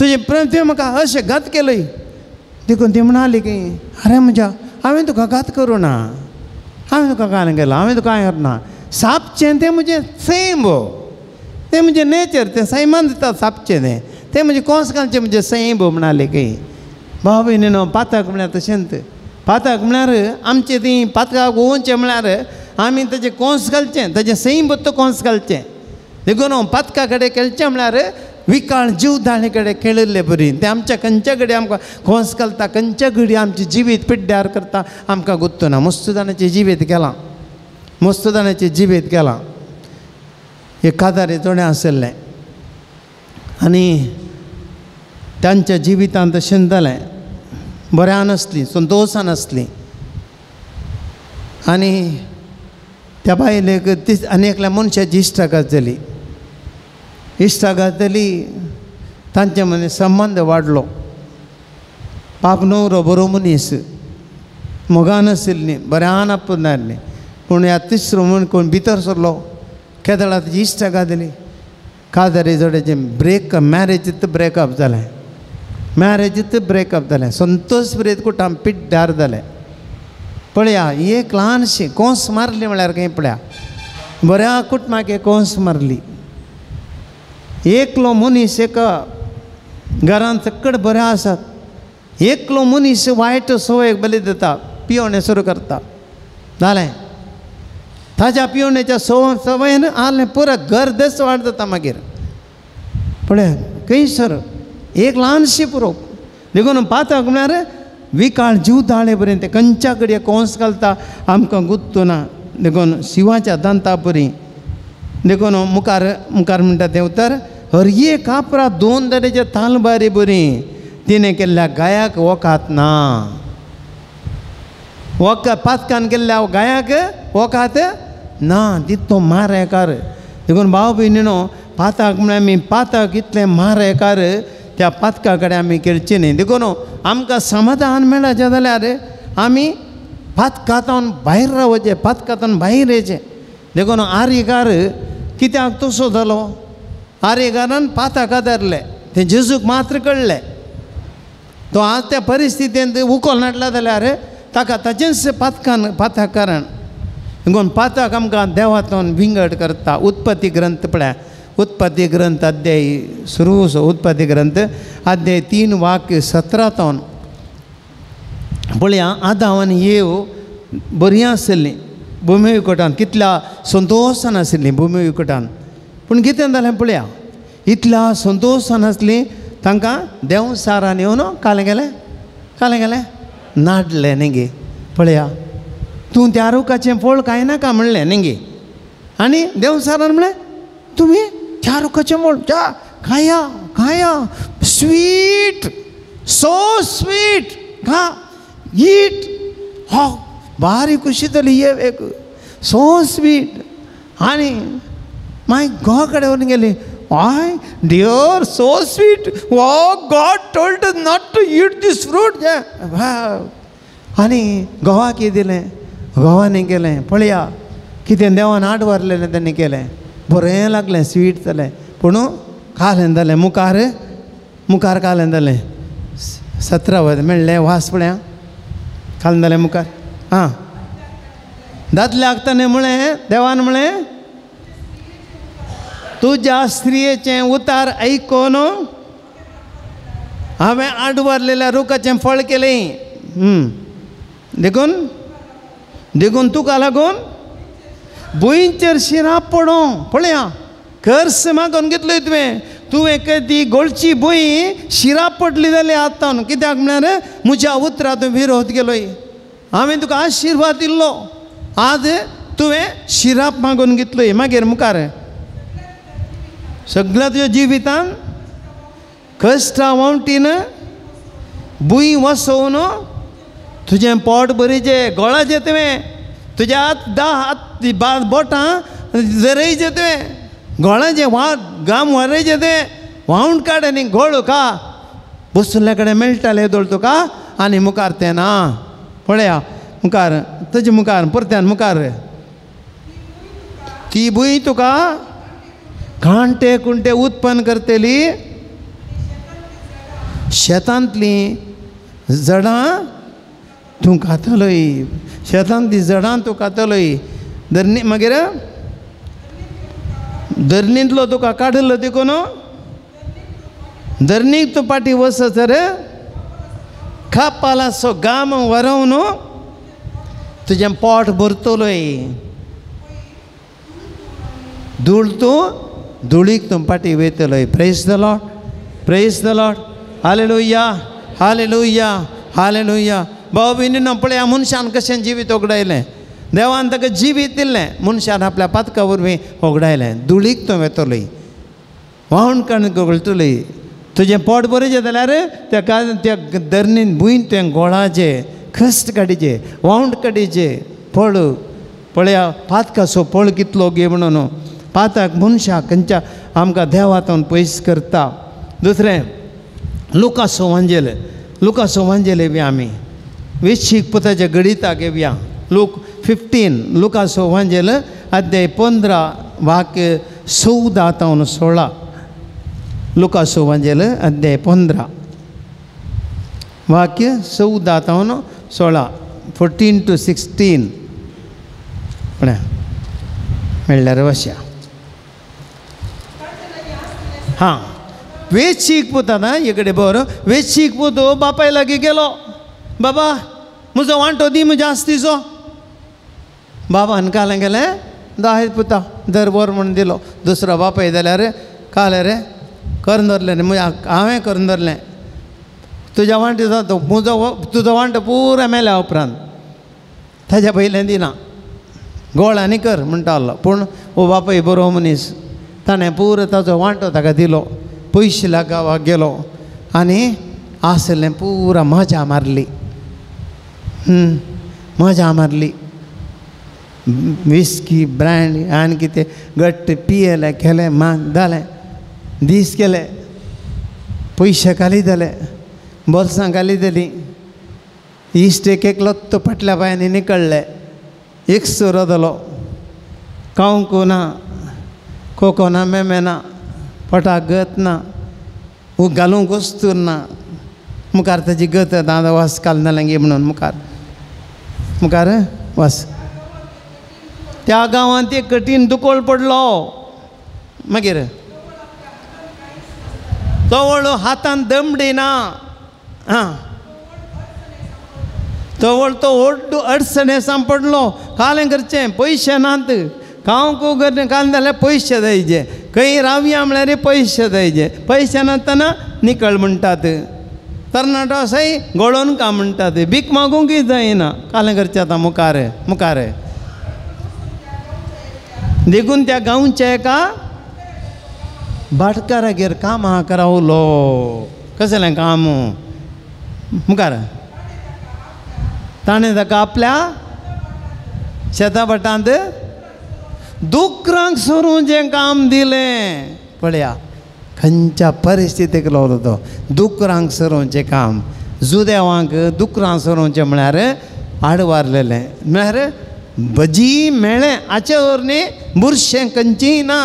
तुजें प्रेम तुवें म्हाका अशें घात केलय. देखून ती म्हणाली की अरे म्हज्या हांवें तुका घात करूं ना, हांवें तुका कांय केलां, हांवें तुका कांय करूं ना, सापचें तें म्हजें सैम, तें म्हजें नेचर, तें सैमान दिता सापचें तें, तें म्हजें कोंस घालचें म्हजें सैम म्हणाले की. भाव भयणीनो पातक म्हळ्यार तशेंच, पातक म्हळ्यार आमचें ती पातकाक वचचें म्हळ्यार आमी ताजें कोंस घालचें, ताजें सैम तो कोंस घालचें. देखून पातका कडेन खेळचें म्हळ्यार विकाळ जीव दाळे कडेन खेळिल्ले बरी, तें आमच्या खंयच्या घडी आमकां खोस घालता, खंयच्या घडी आमचें जिवीत पिड्ड्यार करता आमकां गुत्तो ना. मस्त जाणाचें जिवीत गेलां, मस्त जाणाचें जिवीत गेलां. एक कादारी जोडे आशिल्लें आनी तांच्या जिवितांत तशें जालें, बऱ्यान आसलीं, संतोशान आसलीं. आनी त्या बायलेक ती आनी एकल्या मनशाची इश्टागत जाली, इश्टागत जाली, तांचे मदीं संबंद वाडलो. पाप न्हवरो बरो मनीस, मोगान आशिल्लीं, बऱ्यान आपुनारलीं, पूण ह्या तिसरो म्हूण कोण भितर सरलो, केदळा ताची इश्टागत जाली, कादरी जोडेचें ब्रेक मॅरेजीत ब्रेकअप जालें, मॅरेजीत ब्रेकअप जालें, संतोष प्रेत कुटाम पिड्ड्यार जालें. पळया एक ल्हानशी कोंस मारली म्हळ्यार खंय पळया बऱ्या कुटुंबाक एक कोंस मारली. एकलो मनीस एका घरांत सकट बरें आसात, एकलो मनीस वायट संवयेक बली दिता, पियोवणें सुरू करता, जालें ताज्या पियोवणेच्या संवयेन आलें पुरो घर देस वाड जाता मागीर. पळय खंयसर एक ल्हानशी पुरो. देखून पातक म्हळ्यार विकाळ जीव दाळे पर्यंत खंयच्या कडेन कोंस घालता आमकां गुत्तो ना. देखून शिंवाच्या दंता परी, देखून मुखार मुखार म्हणटा तें उतर, हर एक कापरा दोन तरेचे तालबारी बरी तिणें केल्ल्या गायाक वखात ना, वख पातकान केल्ल्या गायाक वखात ना, तितलो मारेकार. देखून भाव भयणीनो पातक म्हळ्यार आमी पातक इतलें मारेकार, त्या पातका कडेन आमी खेळचें न्ही. देखून आमकां समाधान मेळचें जाल्यार आमी पातकांतून भायर रावचें, पातकांतून भायर येचें. देखून आर्यकार कित्याक तसो जालो, आर्यकारान पातक धरलें, तें जेजूक मात्र कळ्ळें. तो आज त्या परिस्थितींत उखल नाडला जाल्यार ताका ताचेंच पातकान पातक कारण. देखून पातक आमकां देवातून विंगड करता. उत्पत्ती ग्रंथ पळया, उत्पत्ती ग्रंथ अध्याय सुरू, उत्पत्ती ग्रंथ अध्याय 3 वाक्य 17 पळया. आदाव आनी येव बरीं आशिल्लीं भुमी विकटान, कितल्या संतोशान आशिल्लीं भुमी विकटान, पूण कितें जालें पळया, इतल्या संतोशान आसलीं तांकां देंवचारान येवन कालें गेलें, कालें गेलें नाडलें न्ही गे. पळया तूं त्या रुखाचें फळ खायनाका म्हणलें न्ही गे, आनी देंवचारान म्हणलें तुमी त्या रुखाचें फळ च्या खाया खाया, स्वीट सो स्वीट खा, ईट, हो भारी खुशी जाली एक सो स्वीट. आनी मागीर घोवा कडेन व्हरून गेली, I dear so sweet, oh God told not to eat this fruit. आनी घोवाक कितें दिलें, घोवान केलें पळया कितें देवान आड व्हरलेलें तेणी केलें, बरें लागलें, स्वीट जालें, पूण खालें जालें मुखार मुखार खालें जालें 17 वयर मेळ्ळें वास पळया खालें जालें मुखार. आं दादल्याक ताणें म्हळें, देवान म्हळें तुज्या स्त्रियेचें उतार आयकून हांवें आडवारलेल्या रुखाचें फळ केलें, देखून देखून तुका लागून भुंयचेर शिराप पडों. पळया कर्स मागून घेतलोय तुवें, तुवें कदी गोळची भूंय शिराप पडली जाल्यार आतां कित्याक म्हळ्यार म्हज्या उतरां तूं विरोध केलोय. हांवें तुका आशिर्वाद दिल्लो, आज तुवें शिराप मागून घेतलोय. मागीर मुखार सगळ्या तुज्या जिवितान कश्टां वावटीन भूंय वसोवन तुजें पोट भरीचें, गोळाचें तुवें तुज्या हात दा हात बोटां जरयचें तुवें, गोळाचें वा गाम वारयचें तुवें, वावण काड आनी गोळ का बसुल्ल्या कडेन मेळटालें दोळ तुका. आनी मुखार तें ना पळया मुखार तुजे मुखार परत्यान मुखार ती भूंय तुका कांटे कुंटे उत्पन्न करतली, शेतांतलीं जडां तूं खातलोय, शेतांतलीं जडां तूं खातलोय. धरणी मागीर धरणींतलो तुका काडलो देखून धरणीक तूं पाटी वचत रे खापालाचो गाम वरोवन तुजें पोट भरतलोय. धूळ तूं धुळीक तूं पाटी वयतलोय. Praise the Lord, praise the Lord, hallelujah, hallelujah, hallelujah. भाव भयणीनो पळया मनशान कशें जिवीत ओगडायलें, देवान ताका जिवीत दिल्लें, मनशान आपल्या पातका वरवीं ओगडायलें. धुळीक तूं वेतलोय, व्हांवण काडून गळटलोय. तुजें पोट बरें जाल्यार त्या त्या धरणीन भूंयन तुवें गोळाचें कश्ट काडीचे, व्हांवण काडीचे. पळ पळया पातकाचो पळ कितलो गे म्हणून पातक मनशाक खंयच्या आमकां देवातून पयस करता. दुसरें लुकासो वांजेल, लुकासो वांजेल येवया आमी वेशीक पुताच्या गणिताक येवया. लूक 15 लुकासो वांजेल अध्याय 15 वाक्य 14 तावन 16. लुकासो वांजेल अध्याय 15 वाक्य 14 तावन 16, 14 to 16. पळया मेळ्ळ्यार वश्या. हां वेशीक पुता ना इकडे बरो वेशीक पूत बापाय लागीं गेलो, बाबा म्हजो वांटो दी म्हज्या आस्तीचो. बाबान कालें गेलें दाहेर पुता दर वर म्हूण दिलो. दुसरो बापाय जाल्यार कालें रे करून दवरलें न्ही हांवें करून दवरलें तुज्या वांटे जाता म्हजो तुजो वांटो पुरो मेल्या उपरांत ताज्या पयलें दिना गोळ आनी कर म्हणटालो. पूण हो बापाय बरो मनीस, ताणें पुरो ताजो वांटो ताका दिलो. पयशिल्या गांवाक गेलो आनी आसलें पुरा मजा मारली, मजा मारली, विस्की ब्रँड आनी कितें घट्ट पियेलें केलें माग जालें दीस गेले, पयशे खाली जाले, बोल्सां खाली जालीं. इश्ट एक एकलो तो फाटल्या पांयांनी निकळ्ळे, एक सुरो जालो, खावंक ना, कोको ना, मेमे ना, पोटाक गत ना, घालूंक वस्तूर ना. मुखार ताजी गत दादा वास काल जालें गे म्हणून मुखार मुखार वास. त्या गांवांत एक कठीण दुकोळ पडलो. मागीर तवळ हातान दमडी ना, आं तवळ तो व्हड अडचणे सांपडलो. कालें करचें पयशे नात, खावंक काल जाल्यार पयशे जायचे, खंय रावया म्हळ्यार पयशे जायचे, पयशे नासतना निकळ म्हणटात, तरणाटो आसाय गळोवन का म्हणटात, भीक मागूंकय जायना. कालें करचें आतां मुखार मुखार. देखून त्या गांवच्या एका भाटकारागेर कामां करावलो. कसलें काम मुखार ताणें ताका आपल्या शेता भाटांत दुकरांक सोरूं जें काम दिलें. पळया खंयच्या परिस्थितीक लावलो तो, दुकरांक सरोवचें काम. जुदेवांक दुकरां सरोवचें म्हळ्यार आडवारलेलें, म्हळ्यार भजी मेळ्ळें हाचे वरवीं बुरशें खंयचीय ना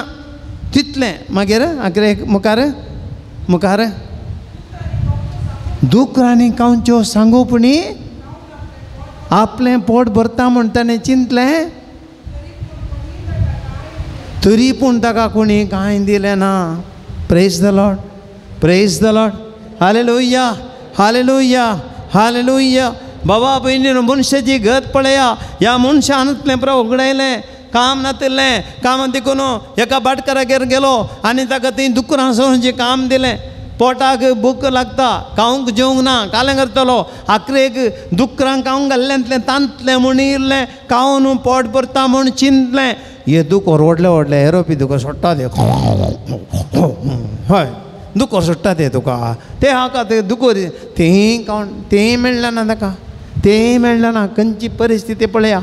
तितलें. मागीर आखरे मुखार मुखार दुकरांनी खावच्यो सांगू पुणी आपलें पोट भरता म्हूण ताणें चिंतलें, तरी पूण ताका कोणी कांय दिलें ना. Praise the Lord, praise the Lord, hallelujah, hallelujah, hallelujah. बाबा भयणीन मनशाची गत पळया, ह्या मनशानतलें प्रभु उगडायलें. काम नातिल्लें काम देखून एका भाटकारागेर गेलो आनी ताका थंय दुकरां सोंचे काम दिलें. पोटाक भूक लागता, खावंक जेवंक ना, कालें करतलो. आखरेक दुकरांक खावंक घाल्लें तांतलें म्हूण इल्लें खावन पोट भरता म्हूण चिंतलें. हे दुकोर व्हडले व्हडले एरोपी दुकोर सोडटा ते, हय दुकोर सोडटा ते तुका ते हाका ते दुकोर तेंय खावन तेंय मेळ्ळें ना ताका, तेंय मेळ्ळें ना. खंयची परिस्थिती पळया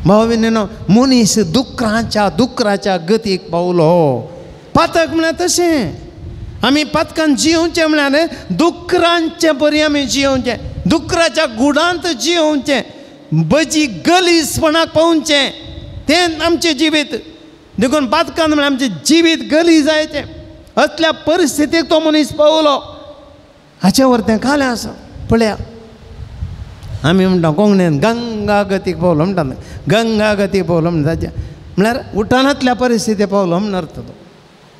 भाव भयणीनो, मनीस दुकरांच्या दुकराच्या गतीक पावलो. पातक म्हळ्यार तशें आमी पातकान जियोवचें म्हळ्यार दुकरांचे परी आमी जियोवचें, दुकराच्या गुडांत जियोवचें, बजी गलीसपणाक पावचें, तें आमचें जिवीत. देखून पातकान म्हळ्यार आमचें जिवीत गली जायचें. असल्या परिस्थितीक तो मनीस पावलो. हाचे वर तें खालें आसा पळया. आमी म्हणटा कोंकणीन गंगा गतीक पावलो म्हणटा, गंगा गतीक पावलो म्हणटा ताचें म्हळ्यार उठानांतल्या परिस्थिती पावलो म्हण अर्थ तो.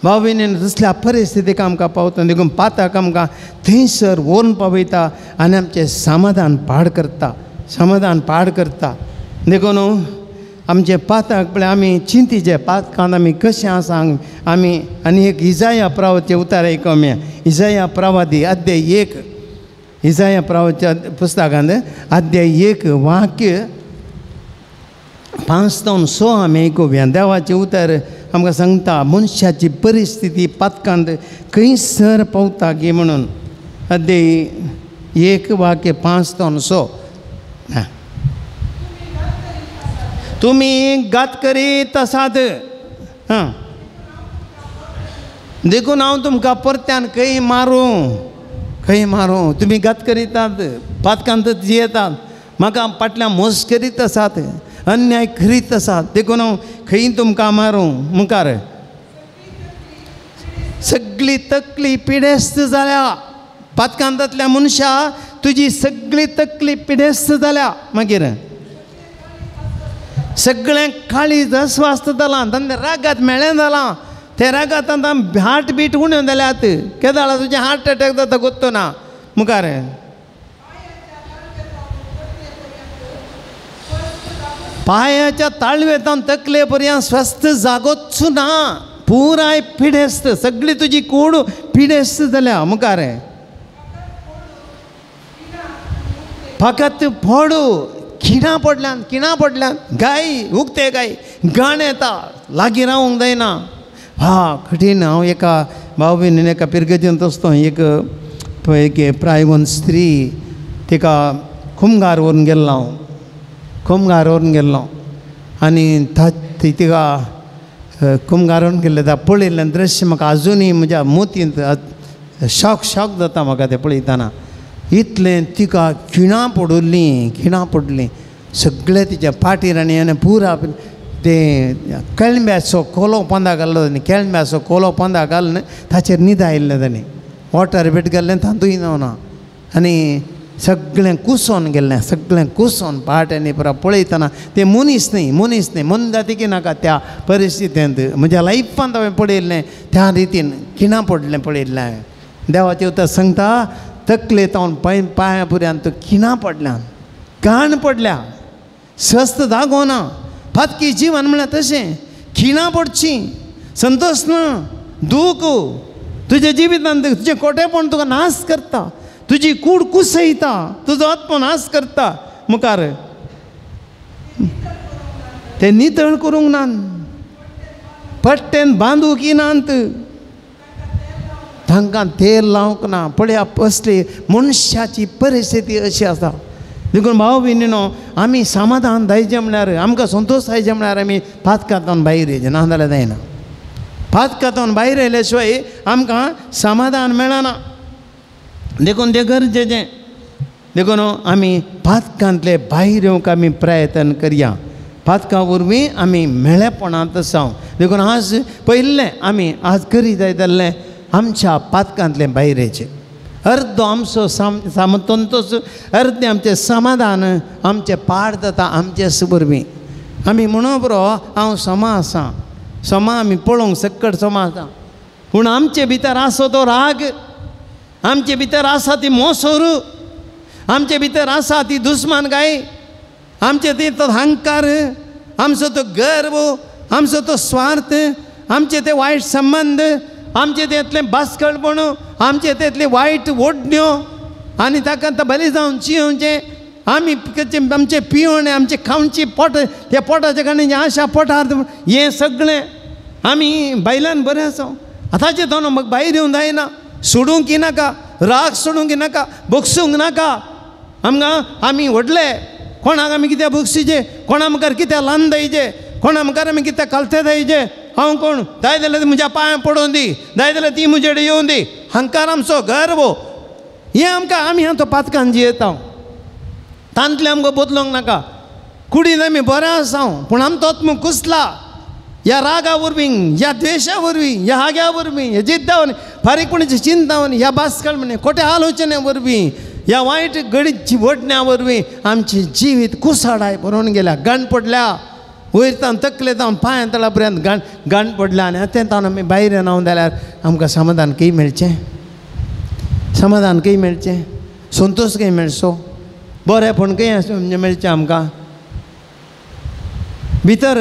भाव भयणीन तसल्या परिस्थितीक आमकां पावता. देखून पातक आमकां थंयसर व्हरून पावयता आनी आमचें समाधान पाड करता, समाधान पाड करता. देखून आमचें पातक पळय आमी चिंतीचें पातकान आमी कशें आसा आमी. आनी एक इजाया प्रावाचें उतार आयकोया. इजाया प्रावादी अध्याय 1, इजाया प्रावाच्या पुस्तकांत अध्याय 1 वाक्य 5 ते 6 आमी आयकुया. देवाचें उतर आमकां सांगता मनशाची परिस्थिती पातकांत खंयसर पावता गी म्हणून. अध्याय 1 वाक्य 5 ते 6. तुमी घात करीत आसात, हां देखून हांव तुमकां परत्यान खंय मारूं, खंय मारूं. तुमी घात करीतात, पातकांत जियेतात, म्हाका फाटल्यान मोस करीत आसात, अन्याय करीत आसात, देखून हांव खंय तुमकां मारूं. मुखार सगळी तकली पिडेस्त जाल्या पातकांतांतल्या मनशा, तुजी सगळी तकली पिडेस्त जाल्या. मागीर सगळें काळीज अस्वस्थ जालां, तांचे रागात मेळ्ळें जालां, ते रागात आतां हार्ट बीट उण्यो जाल्यात. केदाळा तुजें हार्ट एटॅक जाता गोत्तो ना. मुखार पांयाच्या ताळवेतान तकले पर्यंत स्वस्थ जागोच ना, पुराय पिडेस्त, सगळी तुजी कूड पिडेस्त जाल्या. मुखार फकत फोडू खिणां पडल्यान, खिणां पडल्यान गाय उगते गाय गाण येता, लागीं रावंक जायना. हा कठीण. हांव एका भाव भयणीन एका पिरगेजेंत वचतो, एक एक प्रायवंत स्त्री तिका खुमगार व्हरून गेल्लो हांव, खुमगार व्हरून गेल्लो आनी तिका खुमगार व्हरून गेल्लें ता पळयल्लें दृश्य म्हाका आजुनूय म्हज्या मोतींत शॉक शॉक जाता म्हाका तें पळयतना. इतलें तिका खिणां पडुल्लीं, खिणां पडलीं सगळें तिच्या पाटीर आनी आनी पुरा तें केळंब्याचो कोलो पोंदा घाल्लो ताणें, केळंब्याचो कोलो पोंदा घालून ताचेर न्हिदायिल्लें ताणें, वॉटर बेट घाल्लें तातूंय ना आनी सगळें कुसोन गेल्लें, सगळें कुसोन पाट आनी पुरा पळयतना तें मनीस न्ही, मनीस न्ही, मनजातीकी नाका त्या परिस्थितींत. म्हज्या लायफांत हांवें पळयल्लें त्या रितीन खिणां पडलें पळयल्लें हांवें. देवाचें उतर सांगता तकले तावन पांय पांया पर्यंत खिणां पडल्यान, घाण पडल्या, स्वस्थ जागो ना. पातकी जिवन म्हळ्यार तशें खिणां पडचीं, संतोश ना, दूख तुज्या जिवितांत, तुजें कोटेपण तुका नाश करता, तुजी कूड कुसयता, तुजो आत्मो नाश करता. मुखार ते नितळ करूंक नात, पट्टेन बांदूंक नात, तांकां तेल लावंक ना. पळया असली मनशाची परिस्थिती अशी आसा. देखून भाव भयणीनो आमी समाधान जायचें म्हळ्यार, आमकां संतोश जायचें म्हळ्यार आमी पातकांतल्यान भायर येयचें, ना जाल्यार जायना. पातकांतल्यान भायर येयल्या शिवाय आमकां समाधान मेळना. देखून तें गरजेचें. देखून आमी पातकांतले भायर येवंक आमी प्रयत्न करया. पातकां वरवीं आमी मेळेपणांत आसा. देखून आज पयिल्लें आमी आज करी जाय जाल्लें आमच्या पातकांतलें भायर येयचें. अर्दो आमचो सामतोंतोच, अर्दें आमचें समाधान आमचें पाड जाता आमचे वरवीं. आमी म्हणो बरो हांव समा आसा, समा आमी पळोवंक सक्कड समा आसा, पूण आमचे भितर आसा तो राग, आमचे भितर आसा ती मोसोर, आमचे भितर आसा ती दुस्मान गाय, आमचे ती तो अहंकार, आमचो तो गर्व, आमचो तो स्वार्थ, आमचे ते वायट संबंद, आमचे तेतलें बास्कळपण, आमचे तेतले वायट ओडण्यो आनी ताका आतां बरें जावन जियोवचें. आमी आमचें पिवण, आमचें खावची पोट, त्या पोटाच्या कारणान आशा पोटार हें सगळें आमी बायलान बरें आसा. आतांचें तो म्हाका भायर येवंक जायना, सोडूंक नाका, राग सोडूंक नाका, बगसूंक नाका. आमकां आमी व्हडले कोणाक आमी कित्याक बगसिचे, कोणा मुखार कित्याक ल्हान जायचे, कोणा मुखार आमी कित्याक कलते जायचे. हांव कोण, जाय जाल्यार म्हज्या पांयां पडोवन दी, जाय जाल्यार ती म्हजे कडेन येवन दी. हांकार आमचो गर्व हें आमकां आमी हांव तो पातकान जियेता, तांतलें आमकां बदलूंक नाका. कुडीन आमी बरें आसा पूण आमचो आत्मो कुसला ह्या रागा वरवीं, ह्या द्वेशा वरवीं, ह्या हाग्या वरवीं, ह्या जिद्दा वरवीं, फारीकपणाची चिंता वरवीं, ह्या बास्कळ म्हणे खोटे आलोचने वरवीं, ह्या वायट गडीची वडण्या वरवीं आमचें जिवीत कुसाडाय बरोवन गेल्या, गण पडल्या. वयर तावन तकले तावन पांयां तळा पर्यंत गण गण पडल्या. आनी तें तावन आमी भायर येना जाल्यार आमकां समाधान खंय मेळचें, समाधान खंय मेळचें, संतोश खंय मेळचो, बरेंपण खंय मेळचें आमकां. भितर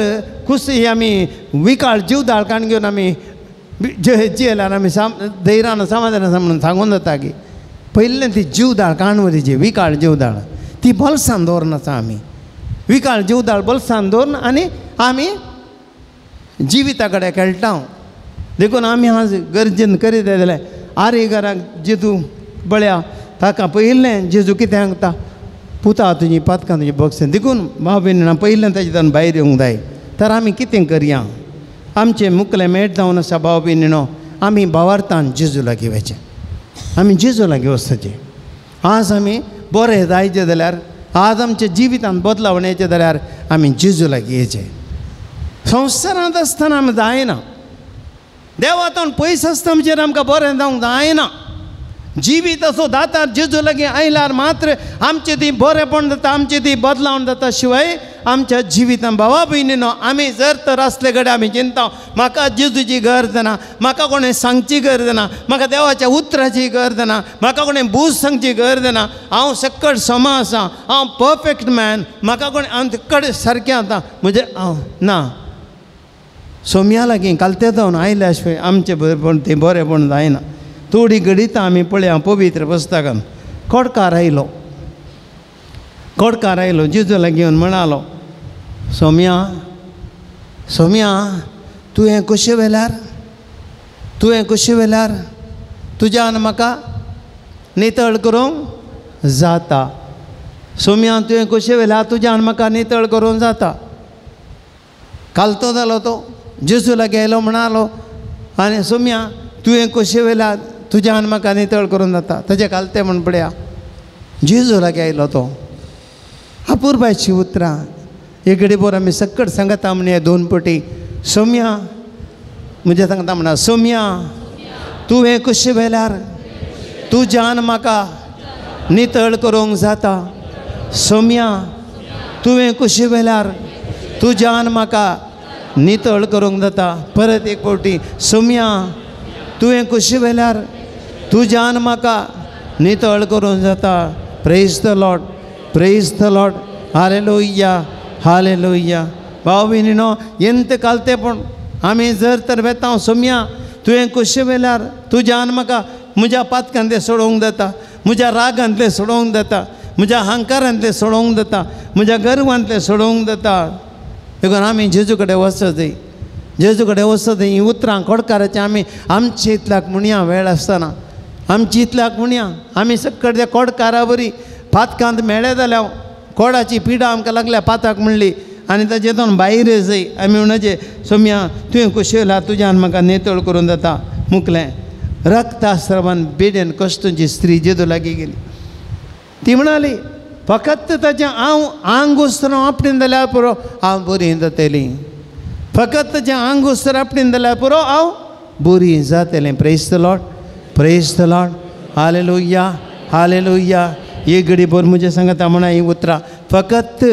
खुश ही आमी विकाळ जीवदाळ काण घेवन आमी जियेल्यार आमी धैर्यान समाधान आसा म्हणून सांगून जाता की पयलें ती जीवदाळ काण वरीची विकाळ जीवदाळ ती बोल्सान दवरून आसा. आमी विकाळ जीवदाळ बोल्सान दवरून आनी आमी जिविता कडेन खेळटा. देखून आमी आज गरजेन करीत जाल्यार आरे घराक जेजू बळ्या ताका पयलें जेजू कितें सांगता, पुता तुजी पातकां तुजी बगसें. देखून भाव भयणीं पयलें ताजे भायर येवंक जाय. तर आमी कितें करया, आमचें मुकलें मेट जावन आसा भाव भयणीनो, आमी भावार्थान जेजू लागीं वचचें, आमी जेजू लागीं वचचें. आज आमी बरें जायचें जाल्यार, आज आमच्या जिवितांत बदलावण येचें जाल्यार आमी जेजू लागीं येचें. संवसारांत आसतना आमी जायना, देवातून पयस आसतना आमचेर आमकां बरें जावंक जायना. जिवीत असो दातार जेजू लागीं आयल्यार मात्र आमचें ती बरेंपण जाता, आमचें ती बदलावण जाता. शिवाय आमच्या जिवितान भावा भयणीनो आमी जर तर आसले कडेन आमी चिंता, म्हाका जेजूची गरज ना, म्हाका कोणें सांगची गरज ना, म्हाका देवाच्या उतराची गरज ना, म्हाका कोणें बूज सांगची गरज ना, हांव सक्कड समा आसा, हांव परफेक्ट मॅन, म्हाका कोणें हांव कडेन सारकें आतां म्हजें हांव ना. सोम्या लागीं कालते जावन आयल्या शिवाय आमचें बरेंपण तें बरेंपण जायना. थोडी घडितां आमी पळया पवित्र पुस्तकान कोडकार आयलो, कोडकार आयलो जेजू लागीं येवन म्हणालो, सोम्या सोम्या तुवें कशें व्हेल्यार, तुवें कशें व्हेल्यार तुज्यान म्हाका नितळ करूंक जाता. सोम्या तुवें कशें व्हेल्यार तुज्यान म्हाका नितळ करूंक जाता. कालतो जालो तो जेजू लागीं आयलो म्हणालो, आनी सोम्या तुवें कशें व्हेल्यार तुज्यान म्हाका नितळ करूंक जाता. ताजें कालतें म्हण पळया जेजू लागीं आयलो तो. अपुरबायची उतरां एक घडी बोर आमी सक्कड सांगता म्हण दोन पटी, सोम्या म्हज्या सांगता म्हणा, सोम्या तुवें कशें व्हेल्यार तुज्यान म्हाका नितळ करूंक जाता. सोम्या तुवें कशें व्हेल्यार तुज्यान म्हाका नितळ करूंक जाता. परत एक फावटी, सोम्या तुवें कशें व्हेल्यार तुज्यान म्हाका नितळ करूंक जाता. Praise the Lord, praise the Lord, hallelujah, hallelujah. भाव भयणीनो एंत कालतेपण आमी जर तर वेता, सोम्या तुवें कशें व्हेल्यार तुज्यान म्हाका म्हज्या पातकांतलें सोडोवंक जाता, म्हज्या रागांतलें सोडोवंक जाता, म्हज्या अहंकारांतलें सोडोवंक जाता, म्हज्या गर्वांतलें सोडोवंक जाता. देखून आमी जेजू कडेन वचत, जेजू कडेन वचत. हीं उतरां कोडकाराचीं आमी आमचे इतल्याक म्हणया वेळ आसतना आमची इतल्याक म्हणया आमी सक्कड त्या कोडकारा बरी पातकांत मेळ्ळे जाल्यार कोडाची पिडा आमकां लागल्या पाताक म्हणली आनी ताजेतून भायर जाय आमी म्हणचे, सोम्या तुवें कशें व्हेल्यार तुज्यान म्हाका नितळ करूंक जाता. मुकलें रक्तास्रावान बेडेन कश्टची स्त्री जेजू लागीं गेली. ती म्हणाली, फकत ताचें हांव आंग वस्त्र आपणेन जाल्यार पुरो हांव बरी जातली, फकत ताचें आंग वस्त्र आपणेन जाल्यार पुरो हांव बरी जातलें. Praise the Lord, praise the Lord, hallelujah, hallelujah. एक घडी भर म्हजें सांगता म्हणा हीं उतरां, फकत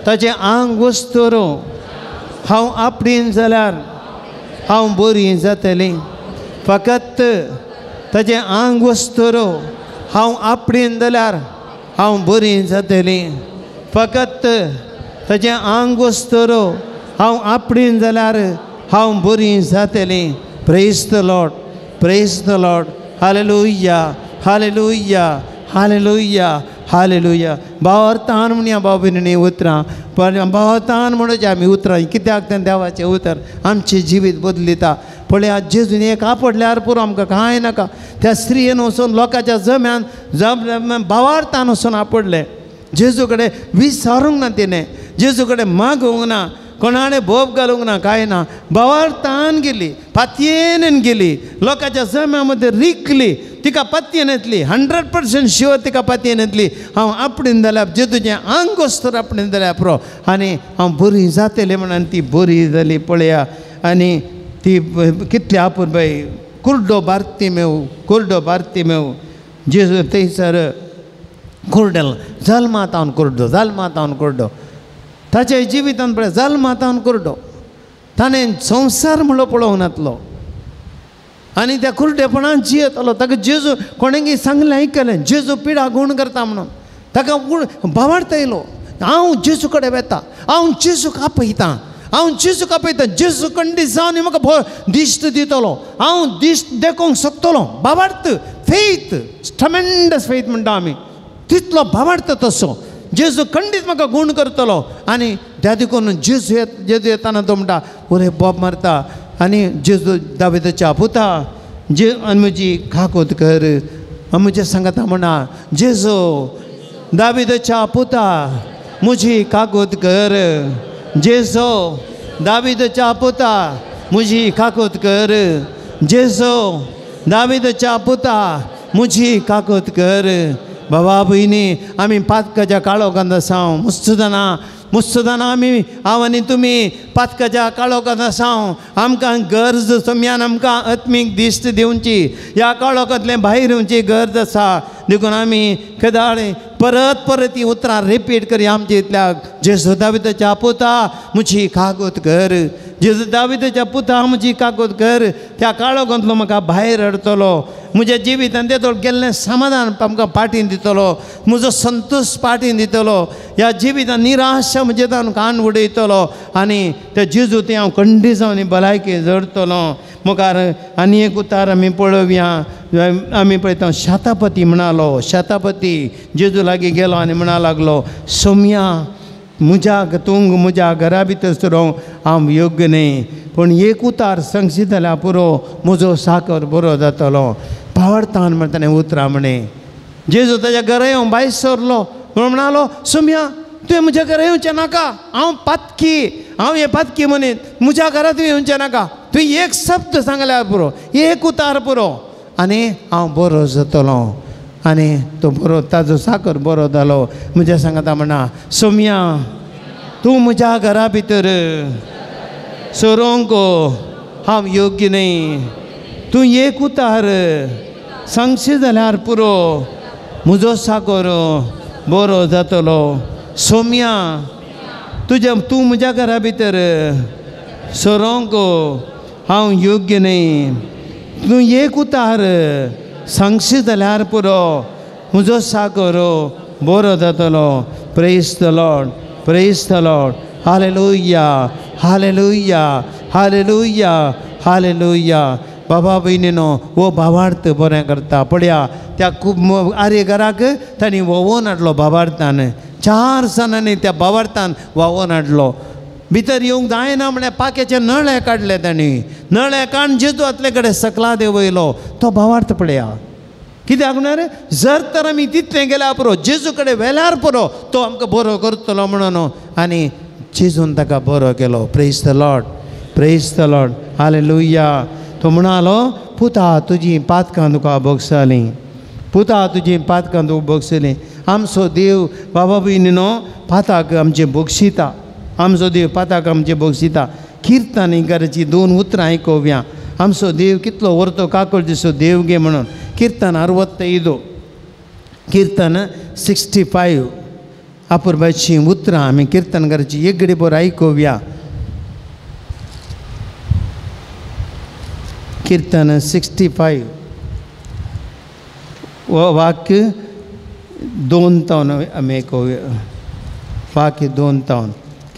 ताचें आंग वस्त्र हांव आपणेन जाल्यार हांव बरी जातलें, फकत ताचें आंग वस्त्र हांव आपणेन जाल्यार हांव बरी जातलें, फकत ताजें आंग वस्तर हांव आपणेन जाल्यार हांव बरी जातलें. Praise the Lord, praise the Lord. Hallelujah, hallelujah, hallelujah, hallelujah. भावार्थान म्हणया भाव भयणींनी उतरां, पण भावार्थान म्हणून आमी उतरां कित्याक तें देवाचें उतर आमचें जिवीत बदलिता. पळया जेजून एक आपडल्यार पुरो, आमकां कांय नाका. त्या स्त्रियेन वचून लोकांच्या जम्यान जम भावार्थान वचून आपडलें. जेजू कडेन विचारूंक ना तिणें, जेजू कडेन मागूंक ना, कोणाणे बोब घालूंक ना, कांय ना. भावार्थान गेली, पातयेन गेली, लोकांच्या जम्या मदें रिकली, तिका पातयेन येतली, 100% शुअर तिका पातयेन येतली. हांव आपणेन जाल्यार जेजूचें आंग वस्त्र आपणेन जाल्यार पुरो आनी हांव बरी जातलें म्हणून ती बरी जाली. पळया आनी ती कितली आपूण बाई कुर्डो बार्तिमेव, कुर्डो बार्तिमेव जेजू थंयसर कुर्डेल जल्मातावन कुर्डो, जल्मातावन कुर्डो. ताच्या जिवितान पळय जल्मातावन कुर्डो, ताणें संवसार म्हणलो पळोवंक नातलो आनी त्या कुर्डेपणान जियेतालो. ताका जेजू कोणेंगी सांगलें आयकलें जेजू पिडा गूण करता म्हणून, ताका भावार्थ येयलो, हांव जेजू कडेन वेता, हांव जेजूक आपयतां, हांव जेजूक आपयतां, जेजू कंडी जावन म्हाका दिश्ट दितलो, हांव दिश्ट देखोंक शकतलो. भावार्थ, फेथ, ट्रमेंडस फेथ म्हणटा आमी, तितलो भावार्थ तसो जेजू खंडीत म्हाका गूण करतलो. आनी त्या देखून जेजू येत, जेजू येताना तो म्हणटा ओरे बोब मारता आनी जेजू दाविदाच्या पुता जे आनी म्हजी काकूत कर, म्हज्या सांगता म्हणा जेजू दाविदाच्या पुता म्हजी काकूत कर, जेजू दाविदाच्या पुता म्हजी काकूत कर, जेजू दाविदाच्या पुता म्हजी काकूत कर. बाबा भयणी आमी पातकाच्या काळोखांत आसाव, मुस्तदाना मुस्तदाना आमी हांव आनी तुमी पातकाच्या काळोखांत आसाव. आमकां गरज सम्यान आमकां आत्मीक दिश्ट दिवची, ह्या काळोखांतलें भायर येवची गरज आसा. देखून आमी केदाळ परत परत हीं उतरां रिपीट करया आमच्या इतल्याक. जेजू दाविदाच्या पुता म्हजी कागूत कर, जेजू दाविदाच्या पुता म्हजी कागूत कर. त्या काळोखांतलो म्हाका भायर हाडटलो, म्हज्या जिवितान तेदोळ गेल्लें समाधान आमकां पाटीन दितलो, म्हजो संतोश पाटीन दितलो, ह्या जिवितान निराशा म्हजे तावन कान उडयतलो आनी त्या जेजू तें हांव कंडी जावन भलायकी जोडटलो. मुखार आनी एक उतार आमी पळोवया. आमी पळयता शतापती म्हणालो, शतापती जेजू लागीं गेलो आनी म्हणा लागलो, सोम्या म्हज्या तूं म्हज्या घरा भितर सरोंक हांव योग्य न्हय, पूण एक उतार सांगशी जाल्यार पुरो, म्हजो साकर बरो जातलो. भावार्थान म्हणटा ताणें उतरां म्हणे. जेजू ताज्या घरा येवन भायर सरलो म्हणून म्हणालो, सोम्या तुवें म्हज्या घरा येवचें नाका, हांव पातकी, हांव हें पातकी मनीस, म्हज्या घरा तुवें येवचें नाका, तुवें एक शब्द सांगल्यार पुरो, एक उतार पुरो आनी हांव बरो जातलो. आनी तो बरो ताजो साकर बरो जालो. म्हज्या सांगता म्हणा, सोम्या तूं म्हज्या घरा भितर सरोंक हांव योग्य न्हय, तूं एक उतार सांगशी जाल्यार पुरो, म्हजो साकर बरो जातलो. सोम्या तुज्या तूं म्हज्या घरा भितर सरोंक हांव योग्य न्हय, तूं एक उतार सांगशी जाल्यार पुरो, म्हजो साकर बरो जातलो. Praise the Lord, praise the Lord. Hallelujah, hallelujah, hallelujah, hallelujah. बाबा भयणीनो हो भावार्थ बरें करता. पळया त्या खूब आर्य घराक तांणी व्होवोन हाडलो भावार्थान, 4 जाणांनी त्या भावार्थान व्हांवोन हाडलो. भितर येवंक जायना म्हळ्यार पाक्याचे नळे काडले तांणी, नळे काडून जेजू आतले कडेन सकला देंवयलो. तो भावार्थ पळया कित्याक म्हळ्यार जर तर आमी तितलें गेल्यार पुरो, जेजू कडेन वेल्यार पुरो, तो आमकां बरो करतलो म्हणून. आनी जेजून ताका बरो केलो. Praise the Lord, praise the Lord. Hallelujah. तो म्हणालो, पुता तुजी पातकां तुका भोगसलीं, पुता तुजी पातकां तुका भोगसलीं. आमचो देव बाबा भयणीनो पाताक आमचें भोगशिता, आमचो देव पाताक आमचें भोगशिता. किर्तन कराची 2 उतरां आयकोवया. आमचो देव कितलो व्हरतो काकूळ दिसो देव गे म्हणून. किर्तन 65, किर्तन 65 अपुरबायचीं उतरां आमी किर्तन कराची एक घडी बरो आयकोवया. कीर्तन 65 वाक्य 2 तावन आमी आयकोवया. वाक्य 2 तावन.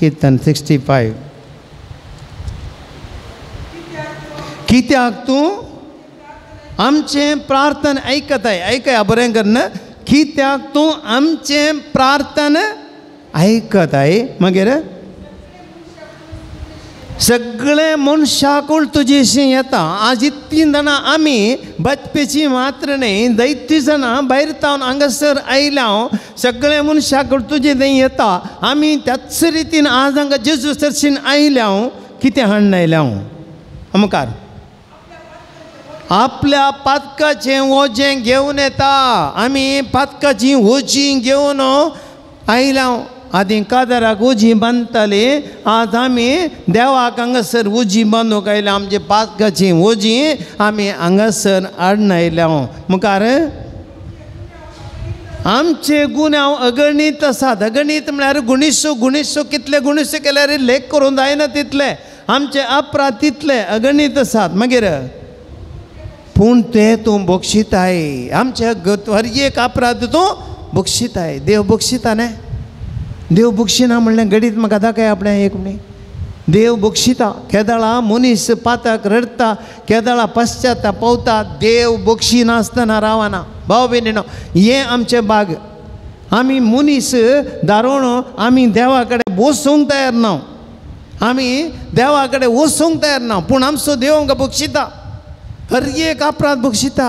कीर्तन 65. कित्याक तूं आमचें प्रार्थना आयकताय? आयकया बरें करून. कित्याक तूं आमचें प्रार्थना आयकताय? मागीर सगळे मनशाकूळ तुजेशी येता. आज इतलीं जाणां आमी बचपेची मात्र न्ही, दैत्य जाणां भायर तावन हांगासर आयल्या. सगळे मनशाकूळ तुजे थंय येता. आमी त्याच रितीन आज हांगा जेजू सरशीन आयल्या. कितें हाडून आयल्या मुखार? आपल्या पातकाचें वजें घेवन येता. आमी पातकाचीं वजीं घेवन आयल्या. आदीं कादराक उजी बांदताली, आज आमी देवाक हांगासर उजी बांदूंक आयल्या. आमचे पातकाचीं वजीं आमी हांगासर हाडून आयल्या. मुखार आमचे गुन्यांव अगणीत आसात. अगणीत म्हळ्यार गुणिसो गुणिसो कितले गुणिसो केल्यार लेख करूंक जायना तितले. आमचे अपराध तितले अगणीत आसात. मागीर पूण ते तूं बक्षिताय. आमचे हर एक अपराध तूं बक्षिताय. देव बक्षिता न्ही? देव बक्षिना म्हणलें घडीत म्हाका दाखय आपणें एक न्ही. देव बक्षिता. केदळा मनीस पातक रडटा, केदळा पश्चाताप पावता, देव बक्षिनासतना रावना. भाव भयणीनो, हें आमचें भाग. आमी मनीस दारोण आमी देवा कडेन बसूंक तयार ना. आमी देवा कडेन वचूंक तयार ना. पूण आमचो देव आमकां बक्षिता, हर एक अपराध बक्षिता.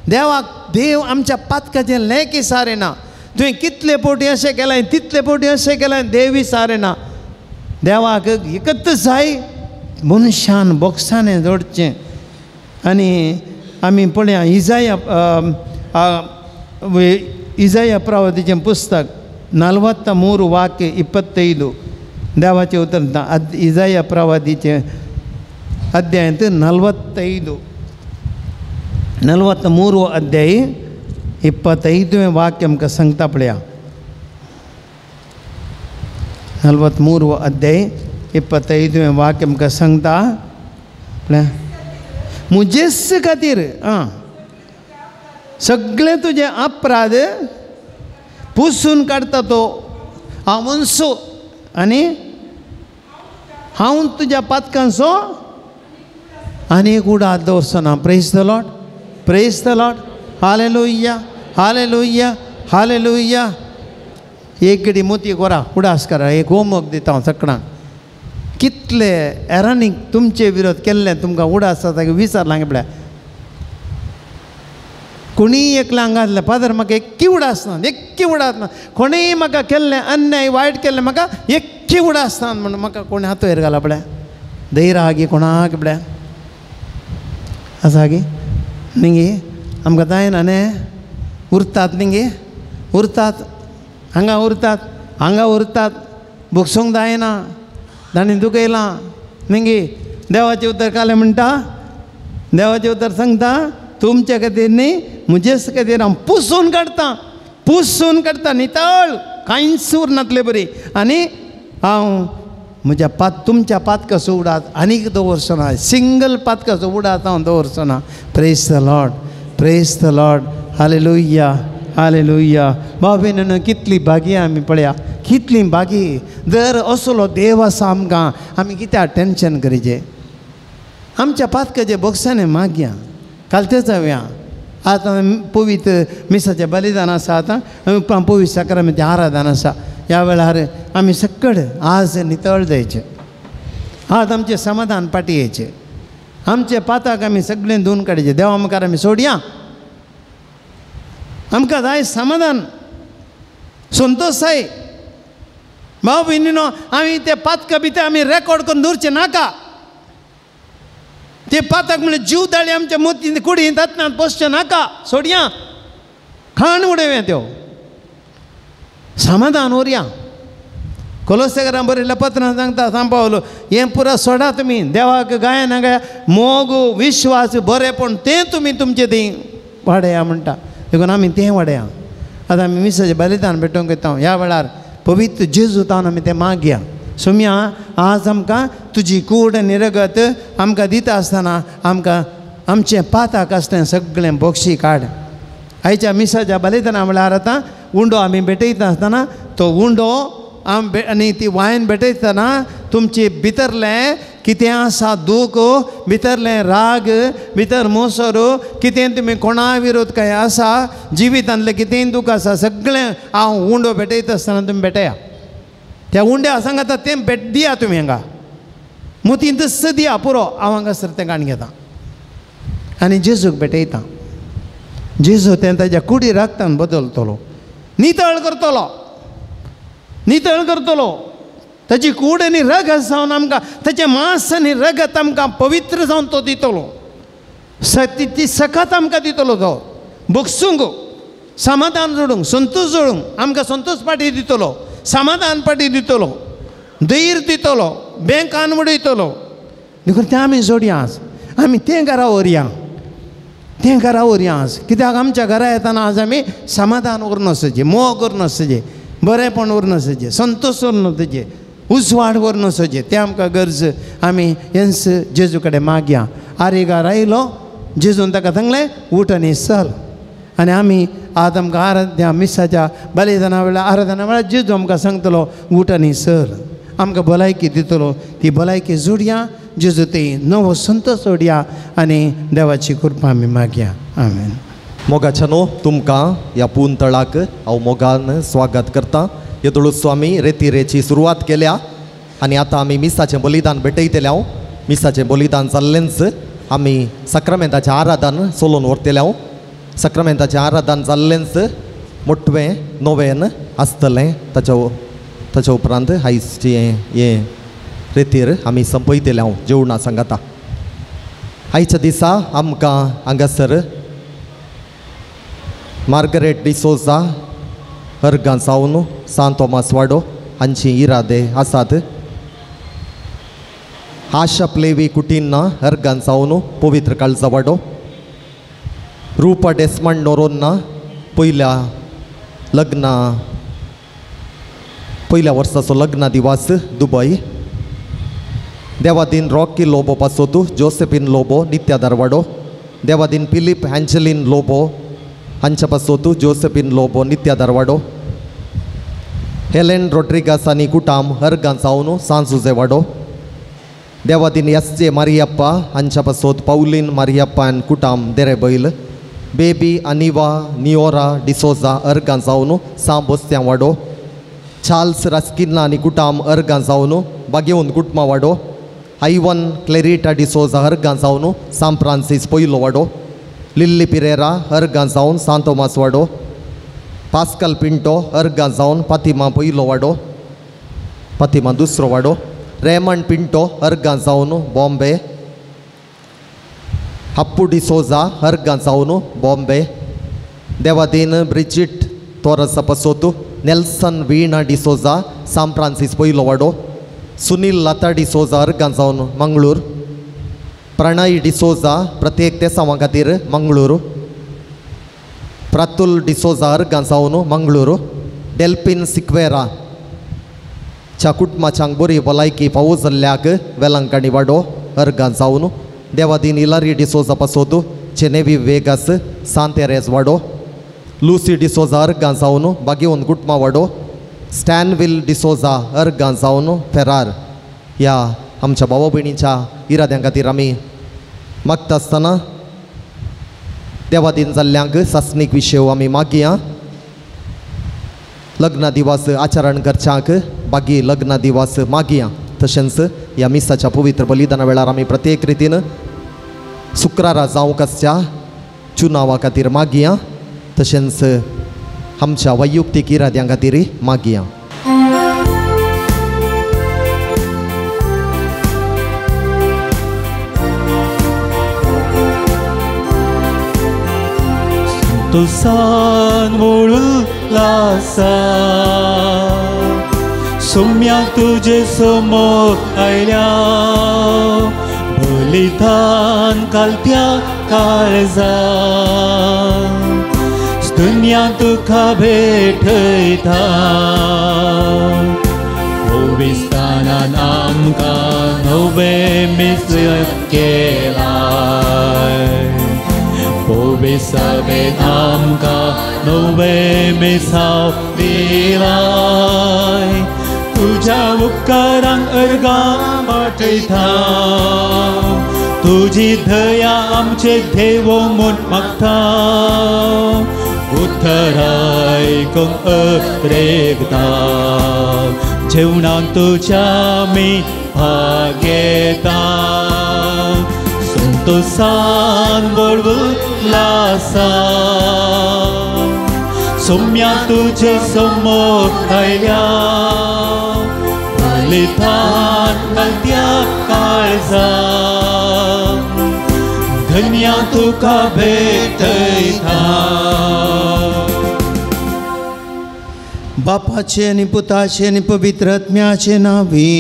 देवाक देव आमच्या पातकाचें लेख विसारिना. तुवें कितले पोटी अशें केलें, तितले पोटी अशें केलें, देव विसारिना. देवाक एकच जाय मनशान बोक्सांनी जोडचें. आनी आमी पळया इजाया इजाया प्रवादीचें पुस्तक 43 वाक्य 25. देवाचें उतर इजाया प्रवादीचें अध्यायांत 45 43 अध्याय 25 वाक्य आमकां सांगता पळया. 43 अध्याय 25 वाक्य आमकां सांगता पळया. म्हजेच खातीर आं सगळें तुजें अपराध पुसून काडटा तो हांव वनसो आनी हांव तुज्या पातकांचो आनी एक उडाद दवरचो ना. Praise the Lord, praise the Lord. Hallelujah, hallelujah, hallelujah. एक घडी मोती कोरा उडास करा. एक होमवर्क दिता हांव सकणाक. कितले एरांनी तुमचे विरोध केल्ले तुमकां उडास जाता की विचारलां पळय. कोणीय एकल्या हांगा फादर म्हाका एक्की उडास ना, एक्की उडास ना. कोणीय म्हाका केल्लें अन्याय वायट केल्लें म्हाका एक्की उडास ना म्हणून म्हाका कोणी हात वयर घाला पळय. धैर्य आहा गी कोणाक पळय आसा गी? न्ही आमकां जायना न्ही. उरतात न्ही, उरतात हांगा, उरतात हांगा, उरतात भोगसूंक जायना. तांणी दुखयलां न्ही. देवाचें उतर कालें म्हणटा, देवाचें उतर सांगता तुमच्या खातीर न्ही म्हजेच खातीर हांव पुसून काडटा, पुसून काडटा नितळ, कांयच उरनातले बरी. आनी हांव म्हज्या पात तुमच्या पातकाचो उडात आनीक दवरचो ना. सिंगल पातकाचो उडात हांव दवरचो ना. Praise the Lord, praise the Lord. Hallelujah, hallelujah. भाव भयणीनो, कितली भागी आमी पळया, कितली भागी. जर असलो देव आसा आमकां, आमी कित्याक टेंशन करीचें? आमच्या पातकाचे बोक्सांनी मागया, कालते जावया. आतां पवित्र मिसाचें बलिदान आसा, आतां पवित्र साक्रामेंताचें आराधन आसा. ह्या वेळार आमी सकड आज नितळ जायचें, आज आमचें समाधान पाटी येयचें, आमचे पाताक आमी सगळें धुवन काडचें. देवा मुखार आमी सोडया. आमकां जाय समाधान, संतोश जाय. भाव भयणीनो, आमी ते पातकां भितर आमी रेकॉर्ड करून दवरचें नाका. ते पातक म्हणल्यार जीव दाळी आमच्या मोती कुडींत आत्म्यांत पोसचें नाका. सोडया, खाण उडोवया त्यो, समाधान उरया. कोलोसेकरां बरयल्ल्या पत्रां सांगता सांग पावलो, हें पुरा सोडा तुमी. देवाक गाया ना गाया मोग विश्वास बरेंपण तें तुमी तुमचें थंय वाडया म्हणटा. देखून आमी तें वाडया. आतां आमी मिसाचें बलिदान भेटोवंक वयता. ह्या वेळार पवित्र जेजू तावन आमी तें मागया. सोम्या, आज आमकां तुजी कूड आनी रगत आमकां दिता आसतना आमकां आमचें पाताक आसलें सगळें बोक्षी काड. आयच्या मिसाच्या बलिदाना म्हळ्यार आतां उंडो आमी भेटयता आसतना तो उंडो आम आनी ती वायन भेटयतना तुमचे भितरलें कितें आसा दूख, भितरलें राग, भितर मोसर, कितें तुमी कोणा विरोध काय आसा, जिवितांतलें कितेंय दूख आसा, सगळें हांव उंडो भेटयता आसतना तुमी भेटया. त्या उंड्या सांगता तें भेट दिया तुमी हांगा मोतींतच दिया पुरो, हांव हांगासर तें काण घेता आनी जेजूक भेटयता. जेजू तें ताज्या कुडी रागतान बदलतलो, नितळ करतलो, नितळ करतलो. ताजी कूड आनी रगत जावन आमकां, ताचें मांस आनी रगत आमकां पवित्र जावन तो दितलो. ती सकत आमकां दितलो तो बगसूंक, समाधान जोडूंक, संतोश जोडूंक, आमकां संतोश पाटी दितलो, समाधान पाटी दितलो, धैर्य दितलो, बँकान उडयतलो. देखून तें आमी जोडया आज, आमी तें घरा व्हरया, तें घरा व्हरया आज. कित्याक आमच्या घरा येतना आज आमी समाधान उरना आसचें, मोग उरना आसचें, बरेंपण उरना आसचें, संतोश उरना आसचें, उजवाड उरना आसचें. तें आमकां गरज. आमी हेंच जेजू कडेन मागया. आरेगार आयलो जेजून ताका सांगलें उठ आनी चल. आनी आमी आज आमकां आराध्या मिसाच्या बलिदाना वेळार, आराधना वेळार जेजू आमकां सांगतलो उठ आनी चल, आमकां भलायकी दितलो. ती भलायकी जोडया, जेजू ती नवो संतोश जोडया आनी देवाची कृपा आमी मागया. आमेन. मोगाच्या न्हू तुमकां ह्या पून तळाक हांव मोगान स्वागत करता. येदोळूच आमी रेतिरेची सुरवात केल्या आनी आतां आमी मिसाचें बलिदान भेटयतले. हांव मिसाचें बलिदान जाल्लेंच आमी साक्रामेंताचें आराधन चलोवन व्हरतले. हांव साक्रामेंताचें आराधन जाल्लेंच मोटवें नोवेन आसतलें. ताच्या उपरांत आयची हें रेतीर आमी संपयतले. हांव जेवणा सांगाता आयच्या दिसा आमकां हांगासर मार्गरेट डिसोजा अर्गां सावन सांत तोमास वाडो हांची इरादे आसात. आशा प्लेवी कुटिन्ना अर्गां सावन पवित्र काळजा वाडो, रुपा डेस्मंड नोरोन्ना पयल्या लग्ना पयल्या वर्साचो लग्न दिवस दुबय, देवादीन रॉकी लोबो पासोतू जोसेफिन लोबो नित्या दारवाडो, देवादीन फिलीप हँजलीन लोबो हांच्या पासोतू जोसेफिन लोबो नित्या दारवाडो, हेलेन रोड्रिगास आनी कुटाम हरगां सावन सांजुजे वाडो, देवादीन एस जे मारियप्पा हांच्या पासोत पावलीन मारियप्पा आनी कुटाम देरेबैल, बेबी अनिवा नियोरा डिसोजा अर्गां सावन सां बोस्त्यां वाडो, चार्ल्स रास्किन्ना आनी कुटाम अर्गां सावन बागेवन कुटमा वाडो, आयवन क्लेरिटा डिसोजा अर्गां सावन सांत फ्रांसीस पयलो वाडो, लिल्ली पिरेरा अर्गां सावन सांत तोमास वाडो, पास्कल पिंटो अर्गां सावन फातिमा पयलो वाडो, फातिमा दुसरो वाडो, रेमंड पिंटो अर्गां सावन बॉम्बे, हप्पू डिसोजा अर्गां सावन बॉम्बे, देवादीन ब्रिजिट तोरसा पसोतू नेल्सन वीणा डिसोजा सांत फ्रांसीस पयलो वाडो, सुनील लता डिसोजा अर्गां सावन मंगळूर, प्रणय डिसोजा प्रत्येक तेसांवा खातीर मंगळूर, प्रतुल डिसोजा अर्गां सावन मंगळूर, डेल्पिन सिक्वेरा च्या कुटुंबाच्यांक बरी भलायकी फावो जाल्ल्याक वेलंकणी वाडो अर्गां सावन, देवादीन इलारी डिसोजा पासोतू चेनेवी वेगास सांत तेरेज वाडो, लुसी डिसोजा अर्गां सावन बागेवन कुटुंबा वाडो, स्टॅनविल डिसोजा अर्गां सावन फेरार. ह्या आमच्या भावा भयणीच्या इराद्यां खातीर आमी मागता आसतना देवादीन जाल्ल्यांक सासणीक विशय आमी मागया. लग्न दिवस आचरण करच्यांक बागी लग्न दिवस मागया. तशेंच ह्या मिसाच्या पवित्र बलिदाना वेळार आमी प्रत्येक रितीन शुक्रारा जावंक आसच्या चुनावा खातीर मागया. तशेंच आमच्या वैयक्तीक इराद्यां खातीर मागया. तुसान वळुलासा सुम्या तुजे समोर आयल्या, बलिदान घालप्या काळजा दुनिया तुका भेटयता. पविस्तानान आमकां नवें मिसळ केलाय, पविसवेन आमकां नवें मिसाव दिलाय. तुज्या उपकारांक अर्गां पाठयता तुजी दया आमचे देव म्हूण मागता उतर आयकूंक अरेकता जेवणाक तुज्या आमी भाग घेता संतोसान बळवुल्लासा सोम्या तुजे समोर आयल्या बलिदान घालत्या काळजा धन्या तुका भेटयता. बापाचे आनी पुताचे आनी पवित्र आत्म्याचे नांवी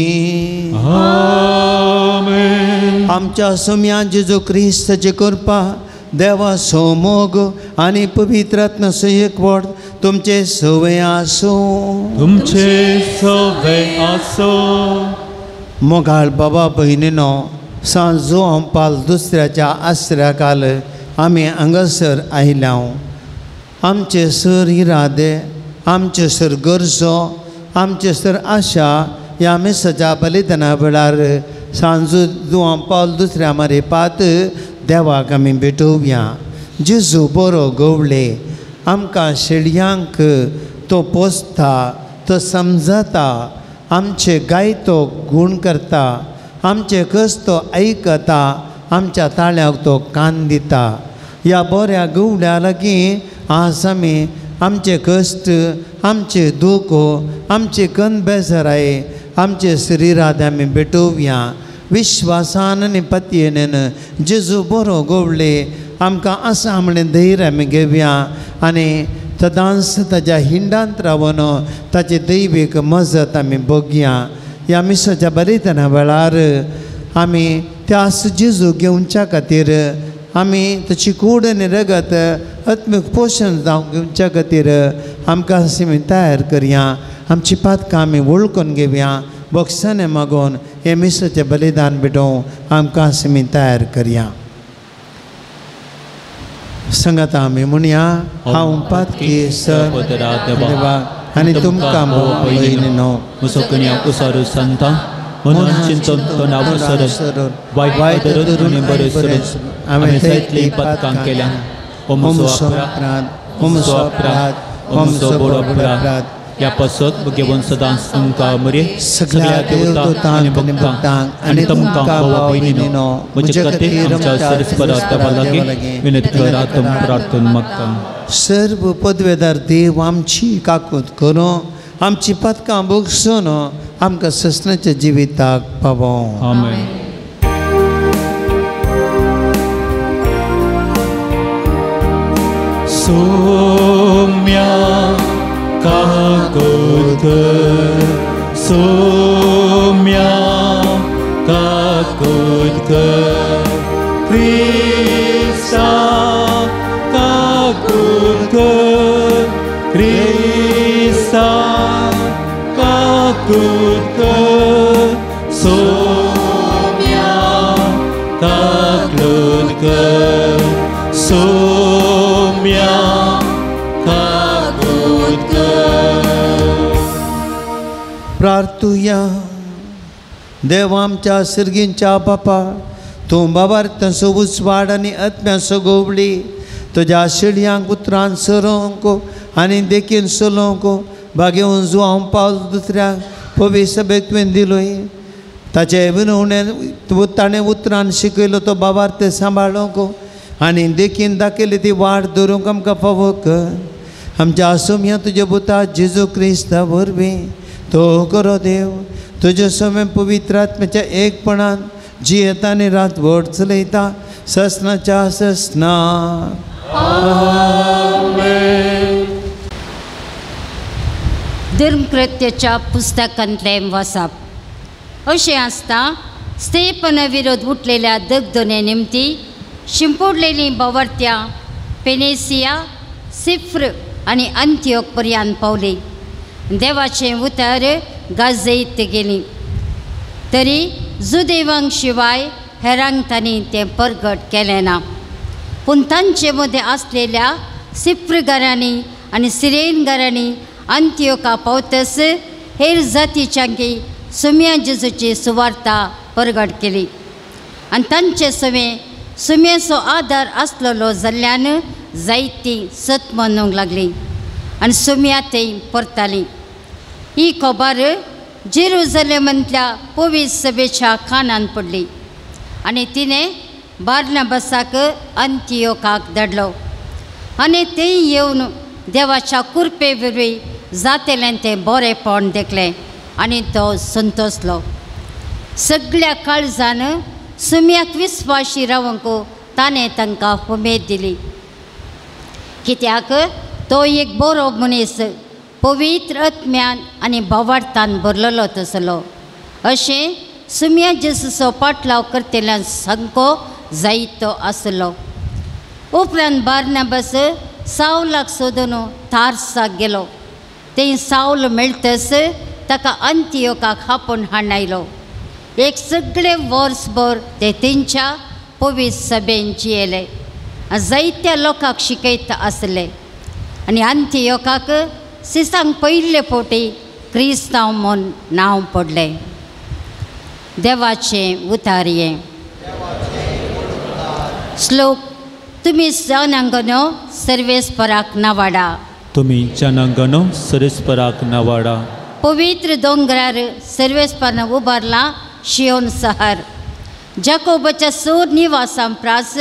आमेन. आमच्या सोम्या जेजू क्रिस्ताचे कृपा देवाचो मोग आनी पवित्र आत्म्याचो एकवट तुमचे सवय आसूं. तुमचे सवय आसूं. मोगाळ बाबा भयणीनो, सांजो पाल दुसऱ्याच्या आसऱ्या काल आमी हांगासर आयल्या. आमचे सर इरादे, आमचे सर गरजो, आमचे सर आशा ह्या मिसाच्या बलिदाना वेळार सांजू जुवां पावल दुसऱ्या मारेपात देवाक आमी भेटोवया. जेजू बरो गवळे आमकां शेळयांक तो पोसता, तो समजता, आमचे गाय तो गूण करता, आमचे कस तो आयकता, आमच्या ताळ्याक तो कान दिता. ह्या बऱ्या गवळ्या लागीं आज आमी आमचे कश्ट, आमचे दुख, आमचे कन बेजाराय, आमचे शरिरात आमी भेटोवया. विश्वासान आनी पतयेन जेजू बरो गवळे आमकां आसा म्हणलें धैर्य आमी घेवया आनी सदांच ताज्या हिंडांत रावन ताची दैवीक मजत आमी बघया. ह्या मिसाच्या बलिदाना वेळार आमी त्यास जेजू घेवच्या खातीर आमी ताची कूड आनी रगत आत्मीक पोशण जावंक घेवच्या खातीर आमकां आमी तयार करया. आमची पातकां आमी वळखून घेवया. बक्षाने मागून हे मिसाचें बलिदान भेटोवं आमकां आमी तयार करया. संगता आमी म्हणया, हांव पातकी सर देवा आनी तुमकां भयणीनो मुसोकन्या उसारू सांगता म्हणून चिंतन तणाव सरत वायट धरून आनी बरें सरत आमी जायतलीं पातकां केल्या. ओ म्हजो अपराध, ओ म्हजो अपराध, ओ म्हजो बरो अपराध. ह्या पासत घेवन सदांच तुमकां मरे सगळ्या देवतांक आनी भक्तांक आनी तुमकां भावा भयणीनो म्हजे खातीर आमच्या सरस्परा देवा लागीं विनंती करात प्रार्थना मागता. सर्व पदवेदार देव आमची काकूत करूं, आमची पातकां भोगसून आमकां ससनाच्या जिविताक पावों. आमेन. सोम्या काकूत कर, सोम्या काकूत कर, क्रिस्ता काकूत कर, क्रिस्ता काकूत कर, सोम्या काकूत कर, सोम्या काकूत कर. प्रार्थुया. देव आमच्या सिर्गींच्या बापा, तूं बाबार तसो उजवाड आनी आत्म्याचो गोवली तुज्या शेळयांक उतरान सरोवंक आनी देखीन चलोवंक बागेवन जुवांव पावल दुसऱ्याक पवी सभेक तुवें दिलोय. ताचे विनवणे ताणें उतरान शिकयलो तो बाबार ते सांबाळूंक आनी देखीन दाखयली ती वाट धरूंक आमकां फावो कर. आमच्या आसोम्या तुज्या पुता जेजू क्रिस्ता वरवीं तो करो देव तुज्या समें पवित्र आत्म्याच्या एकपणान जियेता आनी रात व्हड चलयता ससनाच्या ससना. धर्मकृत्याच्या पुस्तकांतलें वाचप. अशें आसता स्तेपना विरोध उठलेल्या दगदने निमती शिंपोडलेलीं बावर्त्यां पेनेसिया, सिफ्र आनी अंत्योक पर्यंत पावली. देवाचें उतर गाजयत गेली तरी जुदेवांक शिवाय हेरांक तांणी तें परगट केलें ना. पूण तांचे मदें आसलेल्या सिफ्र घरांनी आनी सिरेन घरांनी अंत्योका पावतस हेर जातीच्यांकी सुम्या जेजूची सुवार्ता परगट केली आनी तांचे सवे सुम्याचो आदार आसलेलो जाल्ल्यान जायती सत मनूंक लागली आनी सुम्या थंय परताली. ही खबर जेरुजलेमांतल्या पवित्र सभेच्या कानान पडली आनी तिणें बार्नाबासाक अंतियोकाक धाडलो आनी थंय येवन देवाच्या कुरपे वरवीं जातेलें तें बरेंपण देखलें आनी तो संतोसलो. सगळ्या काळजान सुम्याक विस्वाशी रावंक ताणें तांकां उमेद दिली, कित्याक तो एक बरो मनीस पवित्र आत्म्यान आनी भावार्थान भरलेलो तसलो. अशें सुम्या जेजूचो पाटलाव करतल्यान सामको जायतो आसलो. उपरांत बार्नाबास सावलाक सोदून तारसाक गेलो. थंय सावल मेळटस ताका अंतियोकाक आपोवन हाडून आयलो. एक सगळे वर्सभर ते तेंच्या पवित्र सभेन जियेले आनी जायत्या लोकांक शिकयत आसले आनी अंतियोकाक सिसांक पयले फावटी क्रिस्तांव म्हूण नांव पडलें. देवाचें उतारयें. श्लोक. तुमी जनांगनो सर्वेस्पराक नावाडा. तुमी जनांगनो सर्वेस्पराक नावाडा. पवित्र दोंगरार सर्वेस्परान उबारला शियोन शहर. जाकोबाच्या सूर निवासां प्रास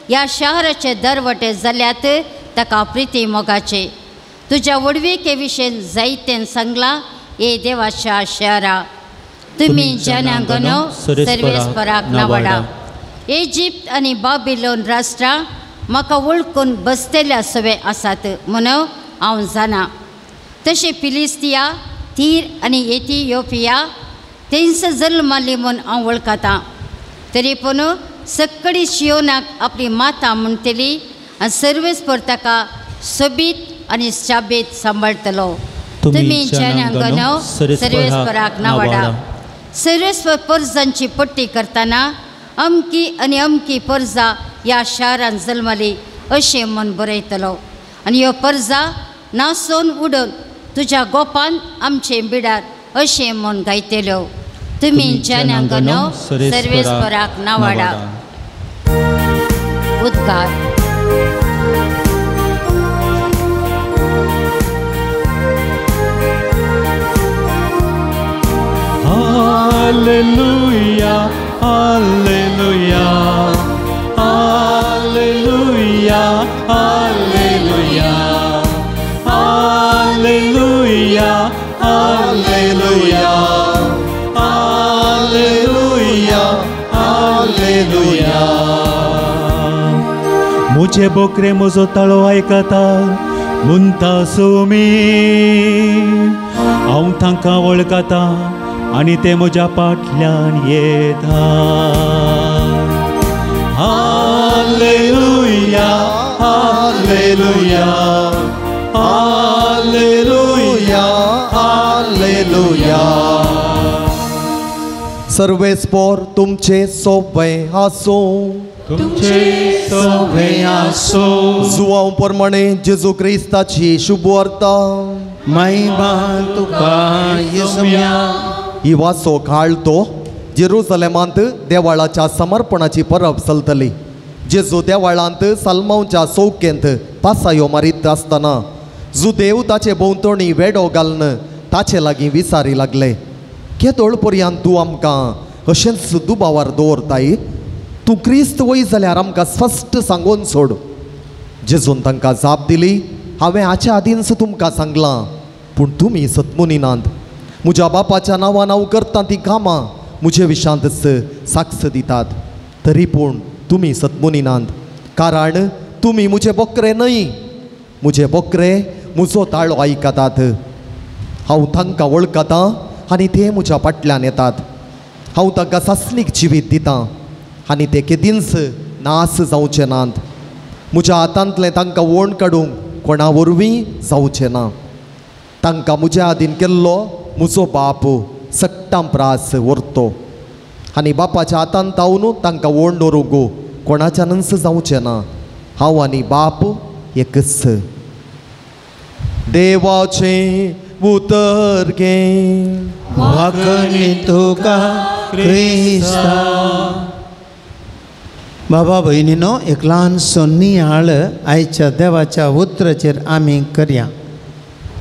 ह्या शहराचे दरवटे जाल्यात ताका प्रिती मोगाचे. तुज्या व्हडविके विशीं जायतें सांगलां हे देवाच्या शहरा. तुमी जनांगनो सर्वेस्पराक नावाडा. इजिप्त आनी बाबिलोन राष्ट्रां म्हाका वळखून बसतल्या सवे आसात म्हणून हांव जाणा. तशें फिलिस्तिया, तीर आनी एथियोपिया तेंच जल्माली म्हूण हांव वळखतां. तरी पूण सगळी शियोनाक आपली माता म्हणटली आनी सर्वेस्पर ताका सोबीत आनी शाबीत सांबाळटलो. तुमी जनांगनो सर्वेस्पराक नावाडा. सर्वेस्पर परजांची पट्टी करतना अमकी आनी अमकी परजा ह्या शारान जल्मली अशें म्हूण बरयतलो आनी ह्यो परजा नासोन उडोवन तुज्या गोपान आमचे बिडार अशें म्हूण गायतल्यो. तुमी जनांगनो सर्वेस्पराक नावाडा. उद्गार. Hallelujah, hallelujah, hallelujah, hallelujah, hallelujah, hallelujah, hallelujah, hallelujah. मुझे बोकरे म्हजो ताळो आयकता म्हणटा सुमी, हांव तांकां वळखता आनी ते म्हज्या फाटल्यान येता. Hallelujah, hallelujah, hallelujah, hallelujah. सर्वेस्पर तुमचे सोबे आसूं. तुमचे सोबे आसूं. जुवांव प्रमाणे जेजू क्रिस्ताची शुभवार्ता. महिमा तुका येसुम्या. ही वाचो काळ तो जेरुजलेमांत देवाळाच्या समर्पणाची परब चलतली. जेजू देवाळांत सलमांवच्या चौकेंत पासायो मारीत आसतना जुदेव ताचे भोंवतणी वेडो घालून ताचे लागीं विचारी लागले, केदोळ पर्यंत तूं आमकां अशेंच दुबावार दवरताय? तूं क्रिस्त वय जाल्यार आमकां स्पश्ट सांगून सोड. जेजून तांकां जाप दिली, हांवें हाचे आदींच तुमकां सांगलां, पूण तुमी सतमुनी नात. म्हज्या बापाच्या नांवान हांव करता तीं कामां म्हजे विशांतच साक्ष दितात, तरी पूण तुमी सतमुनी नात, कारण तुमी म्हजे बोकरे न्हय. म्हजे बोकरे म्हजो ताळो आयकतात. हांव तांकां वळखतां आनी ते म्हज्या फाटल्यान येतात. हांव तांकां सासणीक जिवीत दितां आनी ते केदींच नास जावचे नात. म्हज्या हातांतलें तांकां वोण काडूंक कोणा वरवीं जावचें ना. तांकां म्हज्या आदीन केल्लो म्हजो बाप सट्टां प्रास व्हरतो आनी बापाच्या हातान तावन तांकां वोण दवरूंक कोणाच्यानच जावचें ना. हांव आनी बाप एकच. देवाचें उतर घे. वाकणी तुका क्रिस्ता. बाबा भयणीनो, एक ल्हानसो नियाळ आयच्या देवाच्या उतराचेर आमी करया.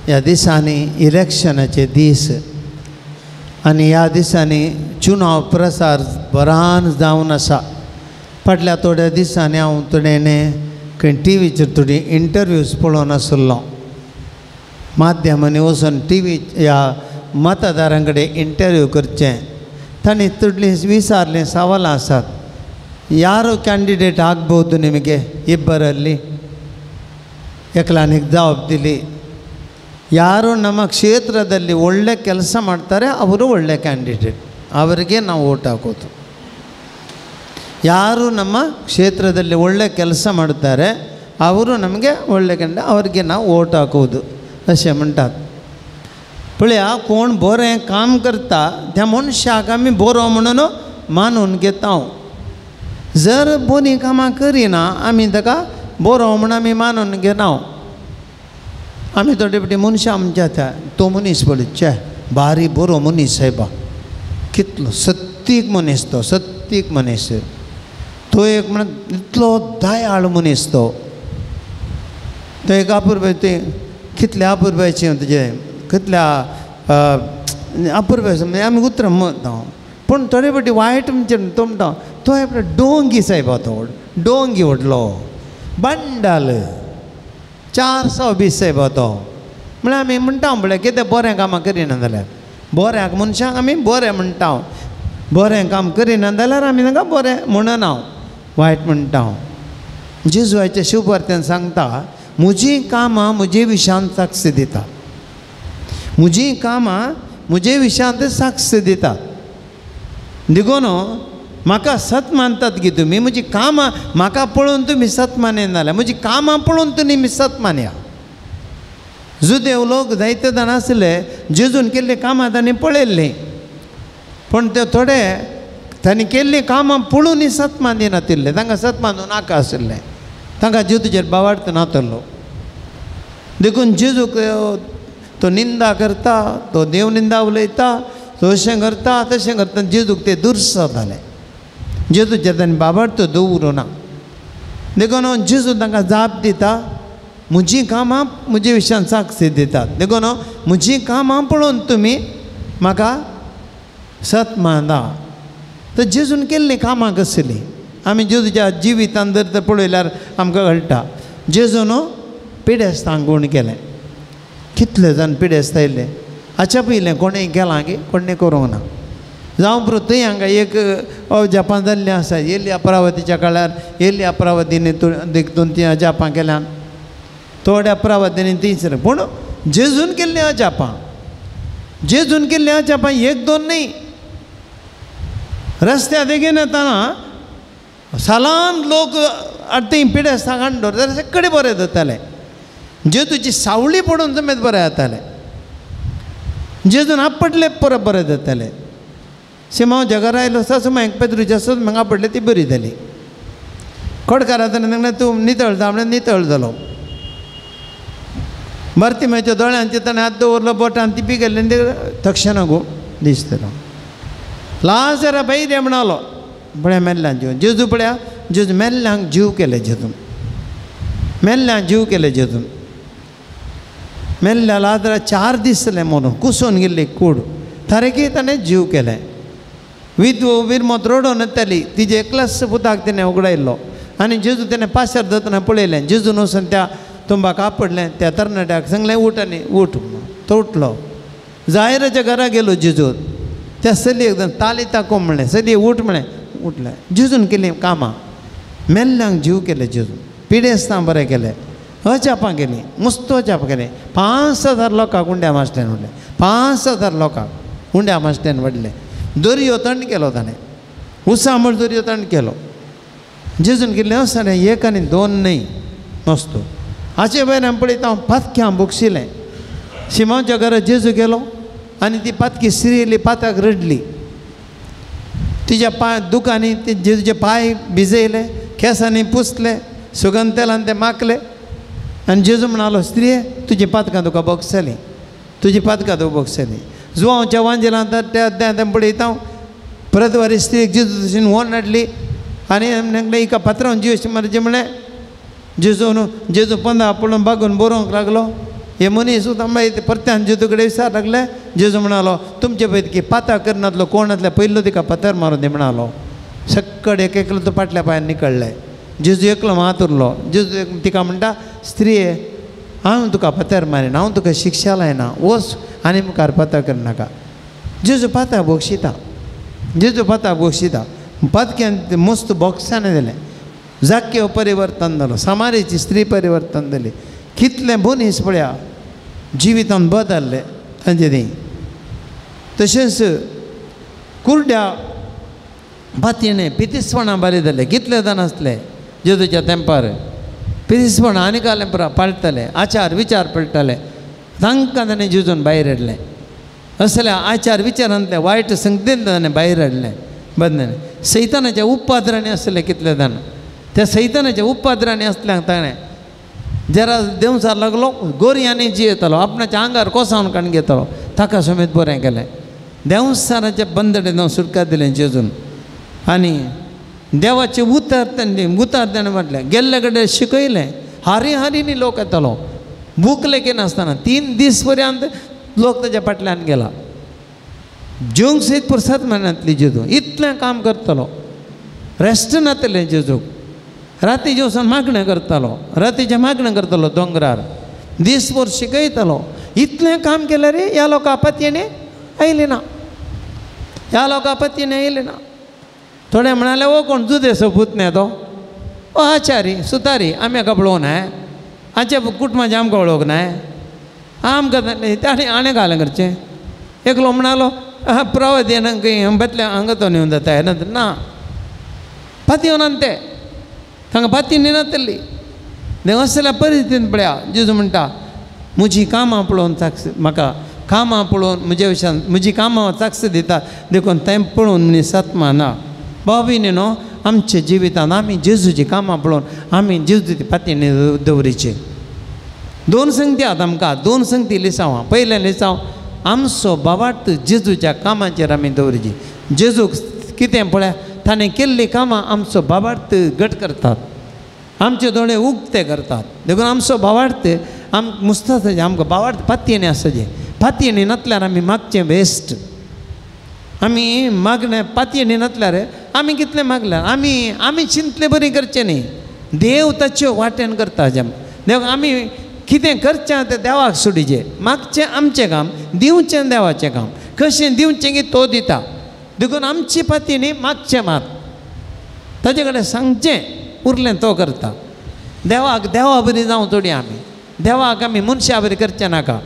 ह्या दिसांनी इलेक्शनाचे दीस आनी ह्या दिसांनी चुनाव प्रसार बरान जावन आसा. फाटल्या थोड्या दिसांनी हांव थोड्याने खंय टी व्हीचेर थोडी इंटरव्यूज पळोवन आसलो. माध्यमांनी वचून टी व्ही ह्या मतदारां कडेन इंटरव्यू करचें. तांणी थोडलीं विचारलीं सवालां आसात. ಯಾರು ಕ್ಯಾಂಡಿಡೇಟ್ ಆಗ್ಬೋದು ನಿಮಗೆ ಇಬ್ಬರಲ್ಲಿ? एकलानिक ಜವಾಬ್ ದಿಲಿ, ಯಾರು ನಮ್ಮ ಕ್ಷೇತ್ರದಲ್ಲಿ ಒಳ್ಳೆ ಕೆಲಸ ಮಾಡ್ತಾರೆ ಅವರು ಒಳ್ಳೆ ಕ್ಯಾಂಡಿಡೇಟ್, ಅವರಿಗೆ ನಾವು ಓಟ್ ಹಾಕೋದು. ಯಾರು ನಮ್ಮ ಕ್ಷೇತ್ರದಲ್ಲಿ ಒಳ್ಳೆ ಕೆಲಸ ಮಾಡ್ತಾರೆ ಅವರು ನಮಗೆ ಒಳ್ಳೆ ಕಂಡ ಅವರಿಗೆ ನಾವು ಓಟ್ ಹಾಕೋದು अशें म्हणटात. पळया कोण बरें काम करता त्या मनशाक आमी बरो म्हणून मानून घेता. जर बरीं कामां करिना आमी ताका बरो म्हूण आमी मानून घेना. आमी थोडे फावटी मनशां आमच्या त्या तो मनीस पळय चे बारी बरो मनीस सायबा, कितलो सत्तीक मनीस तो, सत्तीक मनीस तो, एक म्हणून इतलो दयाळ मनीस तो, तो एक अपुरबाय ते कितल्या अपुरबायचे तुजे कितल्या अपुरबाय म्हणजे आमी उतरां म्हणटा पूण थोडे फावटी वायट म्हणजे तो म्हणटा तो एक डोंगी सायबा, तो डोंगी व्हडलो बंडाल 420 सायबा तो. म्हळ्यार आमी म्हणटा म्हळ्यार कितें बरें कामां करिना जाल्यार बऱ्याक मनशांक आमी बरें म्हणटा, बरें काम करिना जाल्यार आमी तांकां बरें म्हणना, वायट म्हणटा. जेजुआच्या शिववार्त्यान सांगता म्हजीं कामां म्हजे विशांत साक्ष दिता, म्हजीं कामां म्हजे विशांत साक्ष दितात. देखून म्हाका सत मानतात की तुमी म्हजी कामां म्हाका पळोवन तुमी सत मानना जाल्यार म्हजी कामां पळोवन तुमी सत मानया. जुदेव लोक जायते जाण आसले जेजून केल्लीं कामां तांणी पळयल्लीं, पूण ते थोडे तांणी केल्लीं कामां पळोवनूय सत मानिनातिल्ले, तांकां सत मानूं नाका आशिल्लें, तांकां जेजूचेर बावार्थ नातलो. देखून जेजूक तो निंदा करता, तो देव निंदा उलयता, तो अशें करता तशें करता, जेजूक ते दुर्स जाताले. जेजूचेर तांणी बाबार्थ दवरूं ना. देखून जेजू तांकां जाप दिता म्हजीं कामां म्हजे विशयान साक्ष दितात, देखून म्हजीं कामां पळोवन तुमी म्हाका सत मानता. तर जेजून केल्लीं कामां कसलीं आमी जेजूच्या जिवितान जर तर पळयल्यार आमकां कळटा. जेजून पिडेस्तांक गूण केलें, कितले जाण पिडेस्त आयिल्ले हाच्या पयलें कोणें केलां की कोणें करूंक ना. जावं पुरो थंय हांगा एक अजापां जाल्लीं आसा. येयली अप्रावतीच्या काळार येयली अप्रावतीनी दोन तीन अजापां केल्यान, थोड्या अप्रावतींनी तीच, पूण जेजून केल्लीं अजापां, जेजून केल्लीं अजापां एक दोन न्ही. रस्त्या देगेन येतना सालान लोक आतां पिडेस्तांक हाडून दवरताले, सगळे बरें जाताले. जेजूची सावळी पडून समेत बरें जाताले, जेजून आपटले परत बरें जाताले. सिमांव जगार आयलो आसता सुमार पेद्रूचे आसत म्हाका आपटले ती बरी जाली. खोडकारा ताणें तूं नितळ जा म्हणल्यार नितळ जालो. बार्तिमेच्या दोळ्यांचेर ताणें हात दवरलो, बोटान ती पिकेल्ली आनी तक्षणा गो दिसतलो. लाजरा भायर म्हणालो पळया मेल्ल्यांक जीव जेजू, पळया जेजू मेल्ल्यांक जीव केले, जेजून मेल्ल्यांक जीव केले. जेजून मेल्ल्या लाजरा 4 दीस जाले मरून कुसून गेल्ली कूड, थारेकी ताणें जीव केलें. विधवो विरमत रडोन येताली, तिजे एकल्याच पुताक तिणें उगडायल्लो आनी जेजू तिणें पाशार जातना पळयलें. जेजून वचून त्या तुंबाक आपडलें, त्या तरणाट्याक सांगलें उठ आनी उठ, तो उठलो. जायराच्या घरा गेलो जेजू, त्या चलयेक ताली ताको म्हणलें, चलये उठ म्हणलें, उठलें. जेजून केलीं कामां, मेल्ल्यांक जीव केले जेजून, पिडेस्तां बरें केलें, अजापां केलीं, मस्त अजापां केलीं. 5000 लोकांक उंड्या मास्टेन व्हडलें, 5000 लोकांक उंड्या मास्टेन व्हडलें. दर्यो थंड केलो ताणें, उसा म्हण दर्यो थंड केलो. जेजून केल्लें आसतना एक आनी दोन न्हय मस्त. हाचे भायर आमी पळयता हांव पातक्यां भोगशिलें. शिमांवच्या घरा जेजू गेलो आनी ती पातकी स्त्री येयली, पाताक रडली, तिच्या पांय दुकांनी ते जेजूचे पांय भिजयले, केंसांनी पुसले, सुगंध तेलान ते माखले आनी जेजू म्हणालो स्त्रिये तुजी पातकां तुका भोगसलीं. तुजी पातकां तूं भोगसली. जुवांवच्या वांजेलांत त्या अध्यायांत पळयता परत वारी स्त्रीक जेजू तशेन व्हरून हाडली आनी म्हणलें हिका पात्रांव जिवेश मारचें म्हणलें. जेजून जेजू पंदा पळोवन बागून बरोवंक लागलो. हे मनीस मागीर परत्यान जेजू कडेन विचार लागले. जेजू म्हणालो तुमचे पैकी पाता करनातलो कोण आसल्या पयलो तिका फातर मारून दी म्हणालो. सक्कड एक एकलो तो फाटल्या पांयान निकळ्ळे. जेजू एकलो मात उरलो. जेजू तिका म्हणटा स्त्रीये हांव तुका फातर मारिना, हांव तुका शिक्षा लायना, वच आनी मुखार पाता करनाका. जेजू पाता भोगशिता, जेजू पाता भोगशिता. पातक्यान मस्त बोक्सांनी दिलें. जाक्यो परिवर्तन जालो, सामारीची स्त्री परिवर्तन जाली. कितलें मनीस पळया जिवितान बदल्लें तांचे ती. तशेंच कुर्ड्या भातयेने पितिसपणां बरें जालें. कितले जाण आसले जेजूच्या तेंपार पितिसपणां आनी कालें पुरा पाळटाले, आचार विचार पळटाले. तांकां ताणें जेजून भायर हाडलें. असल्या आचार विचारांतले वायट संगतीन ताणें भायर हाडलें. बदलें सैतानाच्या उपद्रांनी आसले कितले जाण, त्या सैतानाच्या उपद्रांनी आसल्यांक ताणें जरा देंवचार लागलो गोरयांनी जियेतालो, आपणाच्या आंगार कोसावन काडून घेतालो, ताका समेत बरें केलें. देंवचाराच्या बंदडेन हांव सुटका दिलें जेजून. आनी देवाचें उतर ताणें उतर ताणें म्हटलें, गेल्ले कडेन शिकयलें. हारी हारींनी लोक येतालो, भूक लेगीत नासतना 3 दीस पर्यंत लोक ताच्या फाटल्यान गेला. जेवंक सयत पुरसाद मेळनातली जेजू, इतलें काम करतालो, रेस्ट नातलें जेजूक. राती जेवसान मागणें करतालो, रातीचें मागणें करतालो दोंगरार, दीसभर शिकयतालो. इतलें काम केलें रे ह्या लोकां पतयेने आयली ना, ह्या लोकां पतयेने आयली ना. थोडे म्हणाले ओ कोण जुदेसो पुतण्या तो, ओ आचारी सुतारी आमी हाका पळोवंक नाय, हाच्या कुटुंबाचें आमकां वळोवंक नाय, आमकां ताणें आणे घालें करचें. एकलो म्हणालो प्रवाद येना बदल्या हांगा तो न्हू जाता ना पातयेना ते तांकां पाती न्हिनातली. असल्या परिस्थितीन पळया जेजू म्हणटा म्हजी कामां पळोवन साक्ष म्हाका कामां पळोवन म्हज्या विशयान म्हजी कामां साक्ष दिता देखून तें पळोवन मनीस आत्मा ना. भाव न्हू आमच्या जिवितान आमी जेजूची कामां पळोवन आमी जेजूची पाती दवरिची. 2 संगती आहात आमकां, 2 संगती लिसांव. पयलें लिसांव आमचो बाबार्थ जेजूच्या कामाचेर आमी दवरिची. जेजूक कितें पळया ताणें केल्लीं कामां आमचो बाबार्थ घट करतात, आमचे दोळे उक्ते करतात. देखून आमचो भावार्थ आम मुस्तासाचें आमकां भावार्थ पातयेणी आसचें. पातयेणी नातल्यार आमी मागचें वेस्ट. आमी मागणें पातयेणी नातल्यार आमी कितलें मागल्यार आमी आमी चिंतले बरी करचें न्ही. देव ताच्यो वाटेन करता. जें देव आमी कितें करचें तें देवाक सोडिचें. मागचें आमचें काम, दिवचें देवाचें काम. कशें दिवचें की तो दिता. देखून आमची पातयेणी मागचें मात ताजे कडेन सांगचें, उरलें तो करता. देवाक देवा बरी जावं थोडी आमी देवाक आमी मनशा बरी करचें नाका.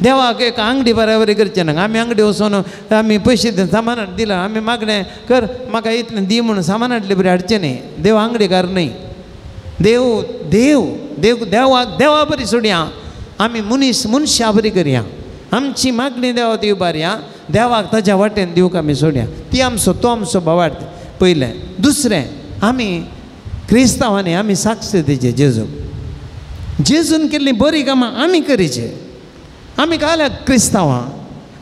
देवाक एक आंगडी बराबरी करचें नाका. आमी आंगडी वचून आमी पयशे सामान दिला आमी मागणें कर म्हाका इतलें दी म्हणून सामान हाडले बरी हाडचें न्ही. देव आंगडीकार न्ही. देव देव देव देवाक देवा बरी सोडया, आमी मनीस मनशा बरी करया. आमची मागणी देवा ती उबारया, देवाक ताच्या वाटेन दिवंक आमी सोडया. ती आमचो तो आमचो भावार्थ पयलें. दुसरें आमी क्रिस्तांवांनी आमी साक्ष दिवचे जेजूक. जेजून केल्लीं बरीं कामां आमी करीचे. आमी काल्या क्रिस्तांवां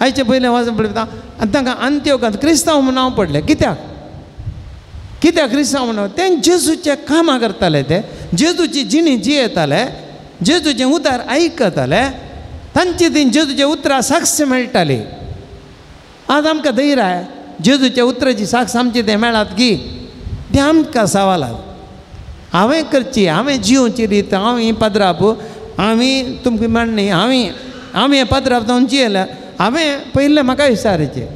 आयचे पयलें वाचून पळयता आनी तांकां अंत्योकांत क्रिस्तांव म्हूण नांव पडलें. कित्याक कित्याक क्रिस्तांव म्हणून? ते जेजूचे कामां करताले, ते जेजूची जिणी जियेताले, जेजूचें उतार आयकताले, तांचे ती जेजूच्या उतरां साक्ष मेळटाली. आज आमकां धैर्य आहे जेजूच्या उतराची साक्ष आमची तें मेळात की तें आमकां सवालात. हांवें करची, हांवें जियोवची रीत, हांव ही पदराप, हांवें तुमकां मांडणी, हांवें हांवें पदराप जावन जियेल्यार हांवें पयलें म्हाका विचारचें,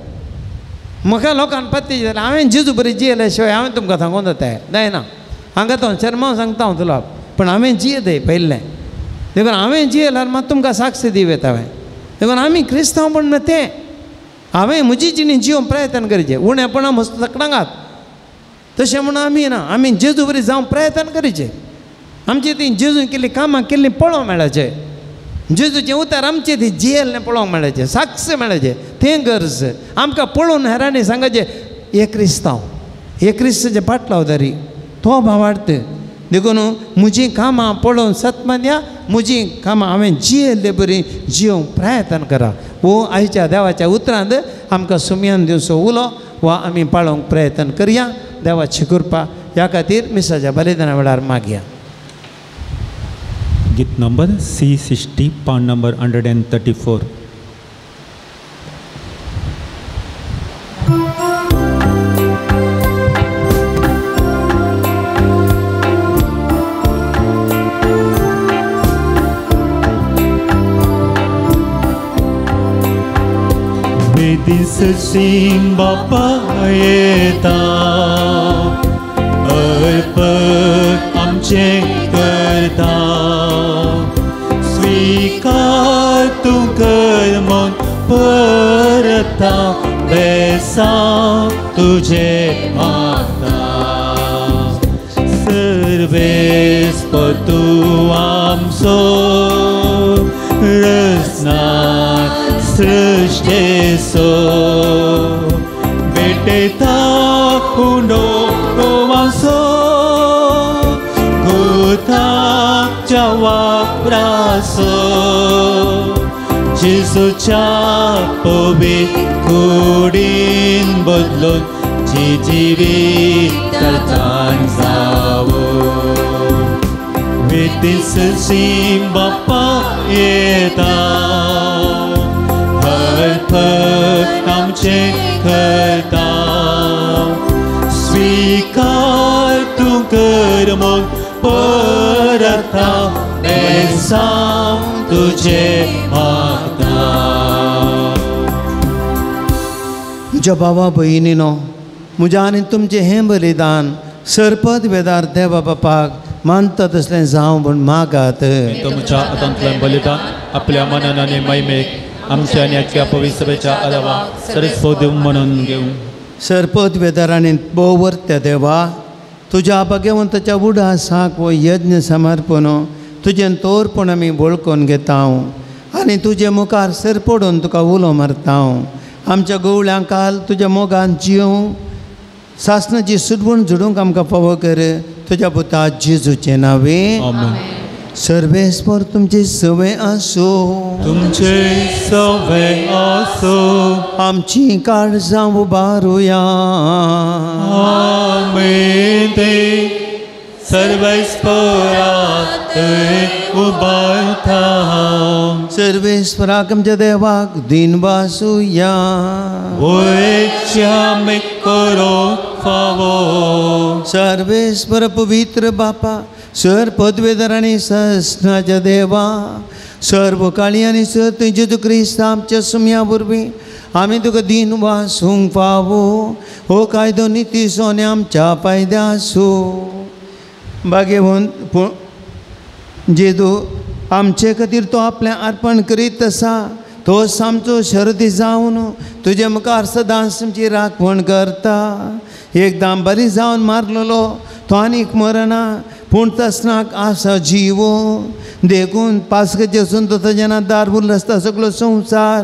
म्हाका लोकांक पत्ती जाल्यार हांवें जेजू बरी जियेल्या शिवाय हांवें तुमकां सांगूंक जाता जायना. हांगा तो शर्माव सांगता हांव तुला, पूण हांवें जियेतय पयलें. देखून हांवें जियेल्यार मात तुमकां साक्ष दिवं येता हांवें. देखून आमी क्रिस्तांव म्हण तें हांवें म्हजी जिणी जियोवंक प्रयत्न करचें. उणेपणां मस्त सकणांगात तशें म्हणून आमी ना, आमी जेजू बरी जावंक प्रयत्न करचें. आमची ती जेजून केल्लीं कामां केल्लीं पळोवंक मेळाचें, जेजूचें उतार आमचें ती जियेल्लें पळोवंक मेळाचें, साक्ष मेळाचें. तें गरज आमकां पळोवन हेरांनी सांगाचें हे क्रिस्तांव, हे क्रिस्ताचें पाटलाव तरी तो भावार्थ. देखून म्हजीं कामां पळोवन सतमान्या म्हजीं कामां हांवें जियेल्ले बरी जियोंक प्रयत्न करा. वो आयच्या देवाच्या उतरांत आमकां सुमयान दिवचो उलो वा आमी पाळोवंक प्रयत्न करया. देवाची कृपा ह्या खातीर मिसाच्या बलिदाना वेळार मागया. गीत नंबर C60, पान नंबर 134. बेदीस बापा येता अर्पण आमचें करता स्वीकार तूं कर मन परता बेसांव तुजें मागता सर्वेस तूं आमचो रचना सृश्टेचो भेटयता उंडो गोवाचो गुताच्या वापराचो जेजूच्या पवित्र कुडीन बदलून जी जिवीत तान जावो. बेदीस बापा येता अर्पण आमचें करता स्वीकार तूं कर मन परता बेसांव तुजें मागता. म्हज्या भावा भयणीनो म्हज्या आनी तुमचें हें बलिदान सरपद वेदार देवा बापाक मानता तसलें जावं म्हूण मागात. तुमच्या हातांतलें बलिदान आपल्या मनान आनी महिमेक आमच्या आनी आजच्या पवित्र सभेच्या आदावा सरस्वत देव म्हणून घेवं. सरपद वेदारांनी बोवर्त्या देवा तुज्या भाग्यवंताच्या उडासाक वो यज्ञ समर्पण तुजें तोरपण आमी वळखून घेता आनी तुजे मुखार सर पडून तुका उलो मारता. आमच्या गवळ्यांक काल तुज्या मोगान जियों सासनाची सुटवण झडूंक आमकां फावो कर तुज्या पुता जेजूचें नांवे. सर्वेस्पर तुमचे सवे आसूं. तुमचे सवे आसूं. आमची काळजां उबारुया. आमेन. ते सर्वेस्परा उबारता. सर्वेस्पराक आमच्या देवाक दिन वासुया. वयच्या करो फावो. सर्वेस्पर पवित्र बापा सर पदवेधर आनी ससनाच्या देवा सर्व काळी आनी सर जेजू क्रिस्त आमच्या सुमया वरवीं आमी तुका दिन वासूंक फावो. हो कायदो निती सोने आमच्या फायद्या आसूं. भाग्यवंत जेजू आमचे खातीर तो आपलें अर्पण करीत आसा तोच आमचो शर्दी जावन तुजे मुखार सदांच आमची राखवण करता. एकदां बरी जावन मारलेलो तो आनीक मरना पूण तसनाक आसा जिवो. देखून पास्काचे सुंदर जेन्ना दार उरलो आसता सगळो संवसार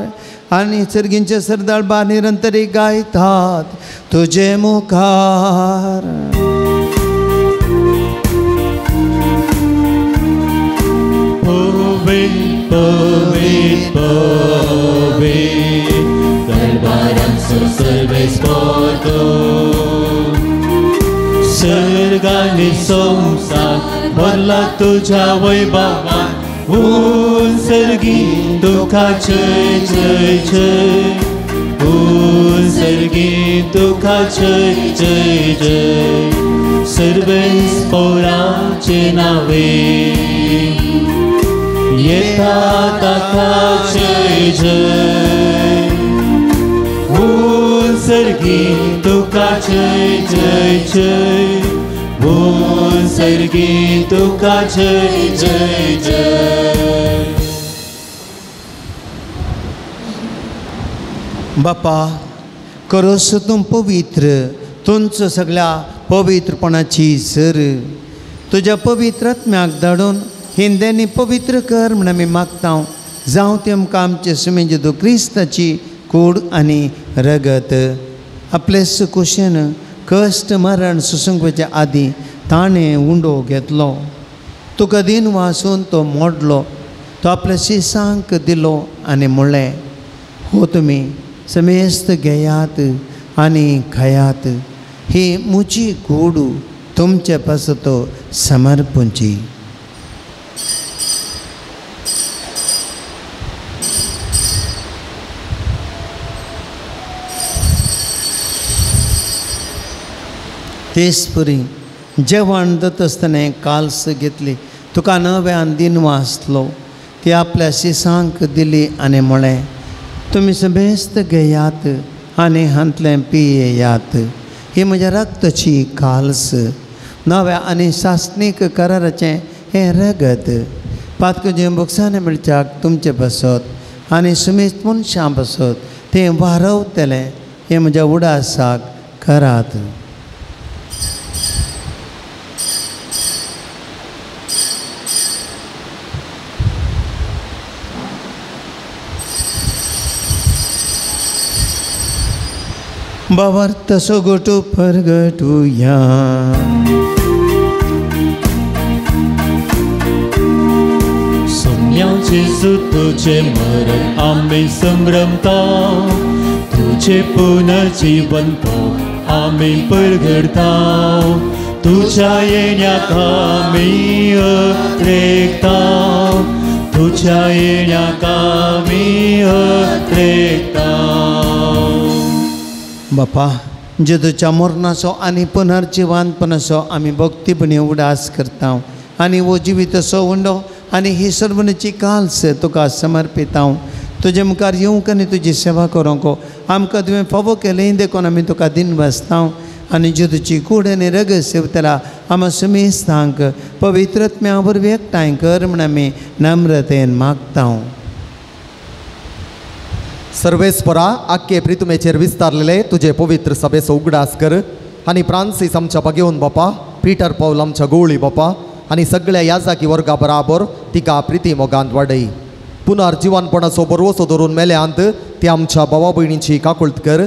आनी सर्गींचे सरदार बार निरंतरी गायतात तुजे मुखार. पवित्र पवित्र दरबारांचो सर्वेस्पर तूं सर्ग आनी संवसार भरला तुज्या वैभवान. उंच सर्गी तुका जय जय जय उंच सर्गी तुका जय जय जय सर्वेस्पराचे नावे येता ताका जय जय. उंच सर्गी तुका जय जय जय उंच सर्गी तुका जय जय जय. बापा करोस तूं पवित्र तुमचो सगळ्या पवित्रपणाची सर तुज्या पवित्र आत्म्याक धाडून हिंद्यांनी पवित्र कर म्हण आमी मागता. जावं तें आमकां आमचे सुमे जेजू क्रिस्ताची कूड आनी रगत आपले सुकुशेन कश्ट मरण सोसूंक वचचे आदीं ताणें उंडो घेतलो, तुका दिन वासून तो मोडलो, तो आपल्या शिसांक दिलो आनी म्हणलें, हो तुमी समेस्त घेयात आनी खायात, ही म्हजी कूड तुमचे पासत समर्पणची. तेच परी जेवण जाता आसतना काल्स घेतली, तुका नव्यान दिन वाचलो, ती आपल्या शिसांक दिली आनी म्हळें, तुमी समेस्त घेयात आनी हांतलें पियेयात, ही म्हज्या रक्ताची काल्स, नव्या आनी सासणीक कराराचें हें रगत, पातकजें बोगसाने मेळच्याक तुमचे बसत आनी सुमेस्त मनशां बसत तें वारवतलें, हें म्हज्या उडासाक करात. बाबार्थ सोगटू परगटुया. सोम्या जेजू तुझे मरण आमी संभ्रमता, तुझे पुनर्जीवन आमी परगडता, तुझ्या येण्याक आमी अत्रेकता, तुझ्या येण्याक आमी अत्रेकता. बापा, जेजूच्या मरणाचो आनी पुनर्जिवानपणाचो आमी भक्तीपणी उडास करता आनी हो जिविताचो उंडो आनी ही सर्वणीची काल्स तुका समर्पिता. तुजे मुखार येवंक आनी तुजी सेवा करूंक आमकां तुवें फावो केलें देखून आमी तुका दिन बसता आनी जेजूची कूड आनी रगत सेवतला आमा सुमेस्तांक पवित्रत्म्या वरवीं एकठांय कर म्हूण आमी नम्रतेन मागता. सर्वेस्परा आख्खे प्रितुमेचेर विस्तारलेले तुजे पवित्र सभेचो उगडास कर आनी फ्रांसीस आमच्या बगेवन बापा, पीटर पावल आमच्या गोवळी बापा आनी सगळ्या याजाकी वर्गा बराबर तिका प्रिती मोगांत वाडय. पुनर्जिवनपणाचो बरवसो धरून मेल्यांत ती आमच्या भावा भयणींची काकुळत कर,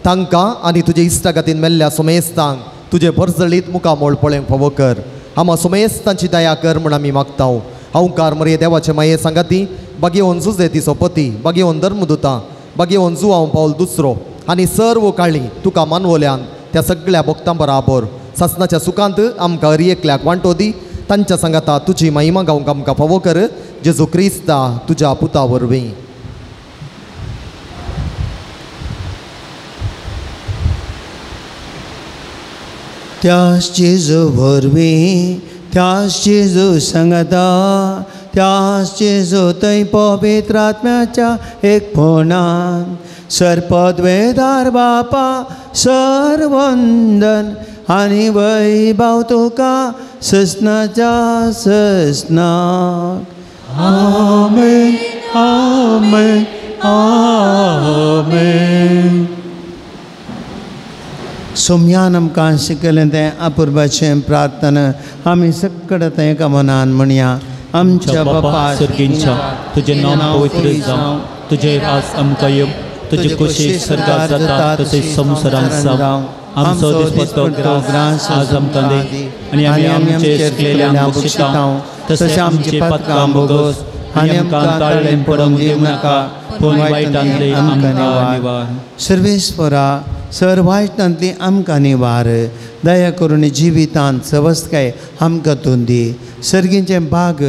तांकां आनी तुजे इश्टागतीन मेल्ल्या सोमेस्तांक तुजे भरजळीत मुखामोळ पळोवंक फावो कर. आमा सोमेस्तांची दया कर म्हूण आमी मागता. हांवकार मरे देवाचे माये सांगाती बागेवन जुजे तिचो पती, बागेवन धर्मदुतां, बागेवन जुवांव पावल दुसरो आनी सर्व काळी तुका मानवल्यान त्या सगळ्या भक्तां बराबर सासनाच्या सुखांत आमकां हर एकल्याक वांटो दी. तांच्या सांगाता तुजी महिमा गावंक आमकां फावो कर, जेजू क्रिस्ता तुज्या पुता वरवीं. त्याच जेजू वरवीं, त्याच जेजू सांगाता, त्याच जेजू थंय पवित्र आत्म्याच्या एकपणान सर्पद्वेदार बापा सर्वंदन आनी वैभव तुका ससनाच्या ससनाक. आमेन आमेन आमेन. सोम्यान आमकां शिकयलें तें अपुर्बाचें प्रार्थना आमी सगळें तें एका मनान म्हणया. आमच्या बापा सर्गींच्या, तुजें नांव पवित्र जावं, तुजें राज आमकां येवं, तुजी खोशी स्वर्गात जाता तशें संवसारांत जावं. आमचो दिसपट्टो ग्रास आज आमकां दी आनी आमी आमचे शिकलेल्यांक बक्षिता तशें आमचें पातकां भोगोस आनी आमकां ताळें पडोवंक दिवं नाका, पूण वायटांतलें आमकां निवार. सर्वेस्परा, सर वायटांतली आमकां निवार, दया करून जिवितांत सवस्तकाय आमकां तूं दी. सर्गीचें भाग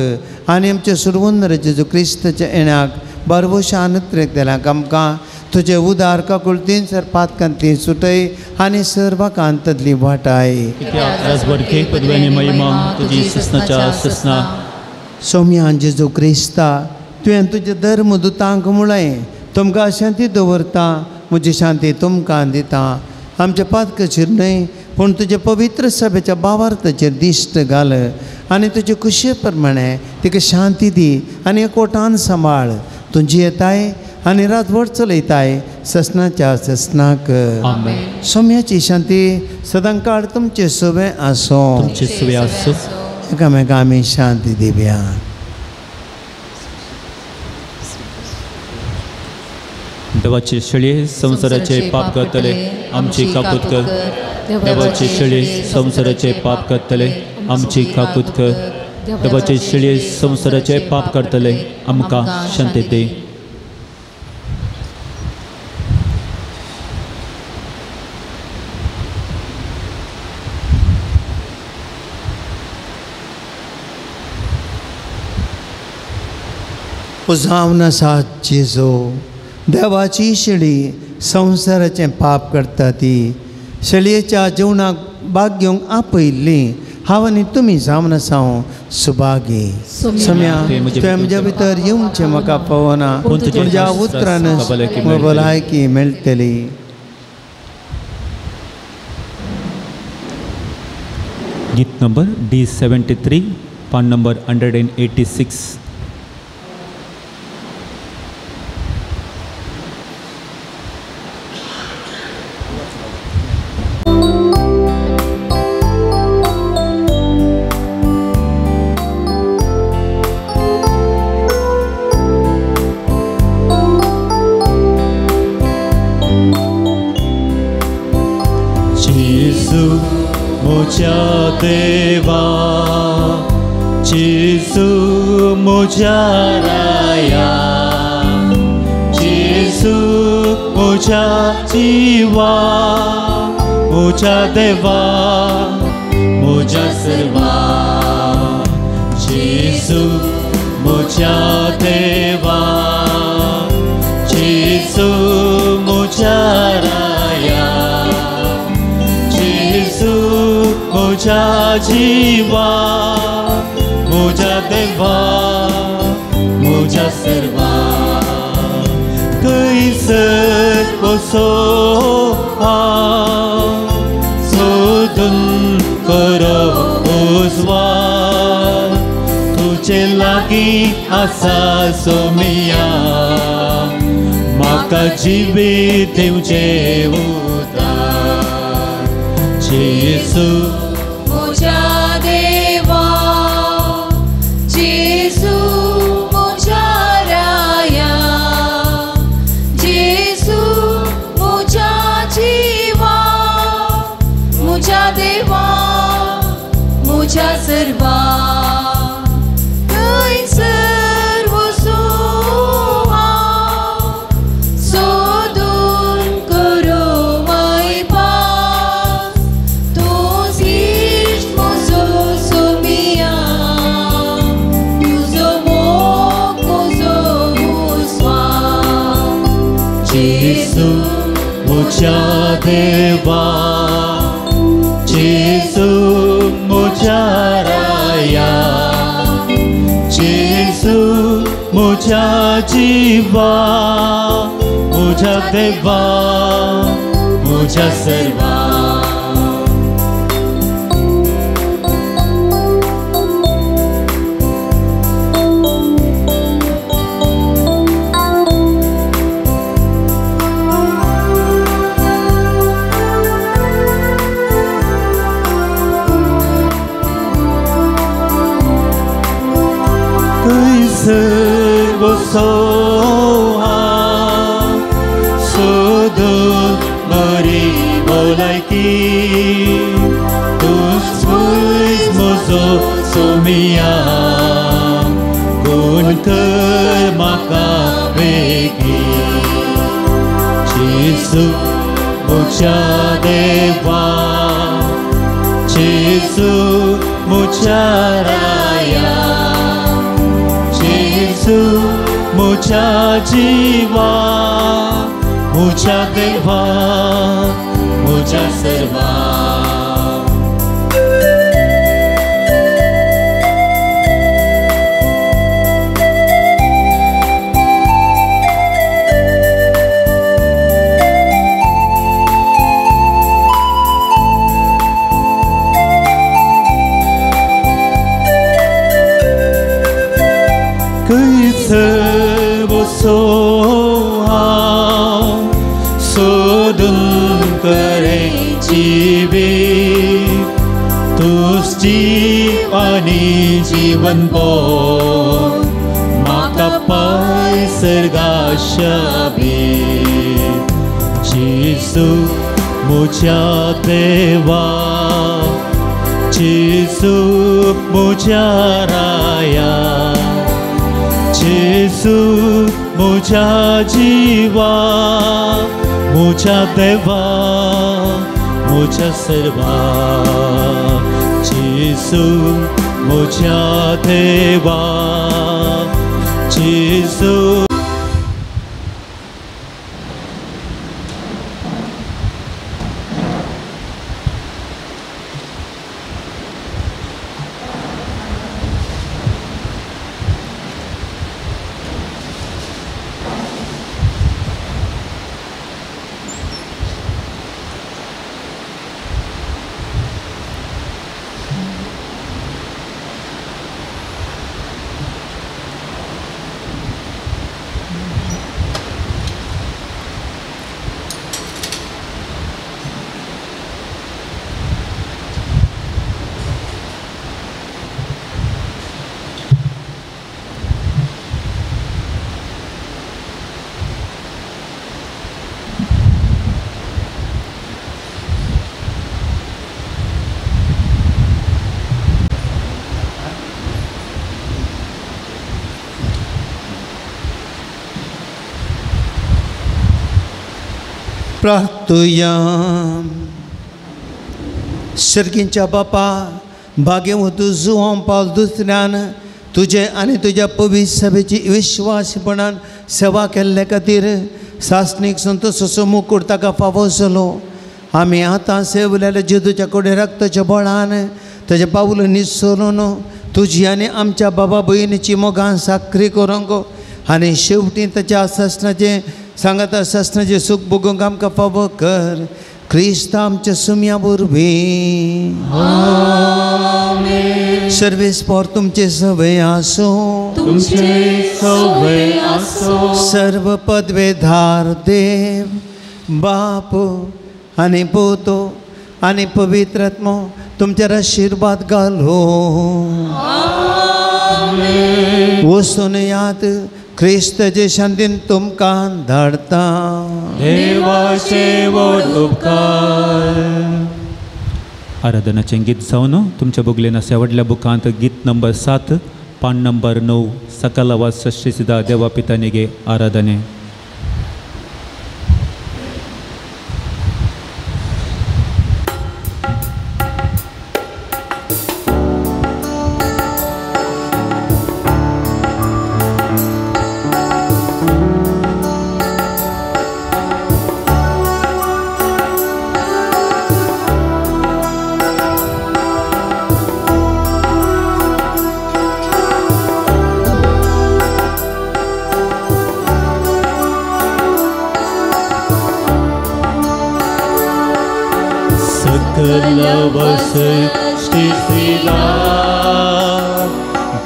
आनी आमचे सुरवंदर जेजू क्रिस्ताच्या येण्याक बरवशान त्रेकतल्यांक आमकां तुजे उदार काकुळतीन सर पातकांतली सुटय आनी सर्वाकांतांतली वाटाय. महिमा तुजी ससनाच्या ससना. सोम्या जेजू क्रिस्ता, तुवें तुजे धर्म दुतांक म्हळें, तुमकां शांती दवरता, म्हजी शांती तुमकां दिता. आमच्या पातकाचेर न्हय पूण तुजे पवित्र सभेच्या बावार्थाचेर दिश्ट घाल आनी तुजे खुशये प्रमाणे तिका शांती दी आनी एकवटान सांबाळ. तूं जियेताय आनी रातभर चलयताय ससनाच्या ससनाक. सोम्याची शांती सदांकाळ तुमचे सुवे आसूं. तुमचे सुवे आसूं. एकामेका आमी शांती दिवया. देवाची शेळी संवसाराचे पाप करतले आमची काकूत कर. देवाची शेळी संवसाराचे पाप करतले आमची काकूत कर. देवाची शेळी संवसाराचे पाप करतले आमकां शांती दी. जावन आसा जेजू देवाची शेळी संवसाराचें पाप करता ती शेळयेच्या जेवणाक भाग घेवंक आपयल्ली हांव आनी तुमी जावन आसा सुभागी. सम्या तुवें म्हज्या भितर येवचें म्हाका पवना पूण तुज्या उतरान भलायकी मेळटली. गीत नंबर D73, पान नंबर 186. देवा जेजू म्हज्या राया जेजू म्हज्या जिवा म्हज्या देवा म्हज्या सर्वा जेजू म्हज्या देवा जेजू म्हज्या राया जेजू म्हज्या जिवा म्हज्या देवा म्हज्या सर्वा. खंयसर बसो हांव सोदून करो उजवाड तुजे लागीं आसा सोमिया म्हाका जिवीत दिवचें उदार. जेजू म्हज्या देवा जेजू म्हज्या राया जेजू म्हज्या जिवा म्हज्या देवा म्हज्या सर्वा. थंयसर वचूं हांव सोदून करो मायपास तूंच इश्ट म्हजो सोमिया तुजो मोग म्हजो उस्वास. जेजू म्हज्या देवा जेजू म्हज्या राया जेजू म्हज्या जिवा म्हज्या देवा म्हज्या सर्वा. खंयसर बसो हांव सोदून बरी भलायकी तूंच म्हजो सोमिया कोण कर म्हाका बेगी. जेजू म्हज्या देवा जेजू म्हज्या राया जेजू म्हज्या जिवा म्हज्या देवा म्हज्या सर्वा. खंयसर बसो हांव सोदून करें जिवीत तूंच जीव आनी जीवन बोध म्हाका पळय सर्गा शबी. जेसू म्हज्या देवा, जेसू म्हज्या राया, जेसू म्हज्या जिवा, म्हज्या देवा, म्हज्या सर्वा, जेसू म्हज्या देवा, जेसू. प्रार्थुया. सर्गींच्या बापा, भाग्यवंत जुवान पावल दुसऱ्यान तुजे आनी तुज्या पवित्र सभेची विश्वासपणान सेवा केल्ले खातीर सासणीक संतोषाचो मुकूट ताका फावो जालो. आमी आतां सेवलेल्या जेजूच्या कडेन रक्ताच्या बळान ताच्या पावलांनी सोलून तुजी आनी आमच्या बाबा भयणीची मोगान साकरी करूंक आनी शेवटी ताच्या सासणाचें सांगाता सासणाचें सूख भोगूंक आमकां फावो कर. क्रिस्त आमच्या सुम्या वरवीं. सर्वेस्पोर तुमचे सवय आसूं, तुमचे सवय आसूं. सर्व पदवेधार देव बाप आनी पूत आनी पवित्र आत्मो तुमचेर आशिर्वाद घालो. वचून याद क्रिस्ताचे शांतीन तुमकां धाडता. देवाचे व्हड उपकार. आराधनाचें गीत जावन तुमच्या बोगलेन अशा व्हडल्या बुकांत गीत नंबर 7 पान नंबर 9 सकल आवाज सृष्टीसिदा देवा पितानिगे आराधने.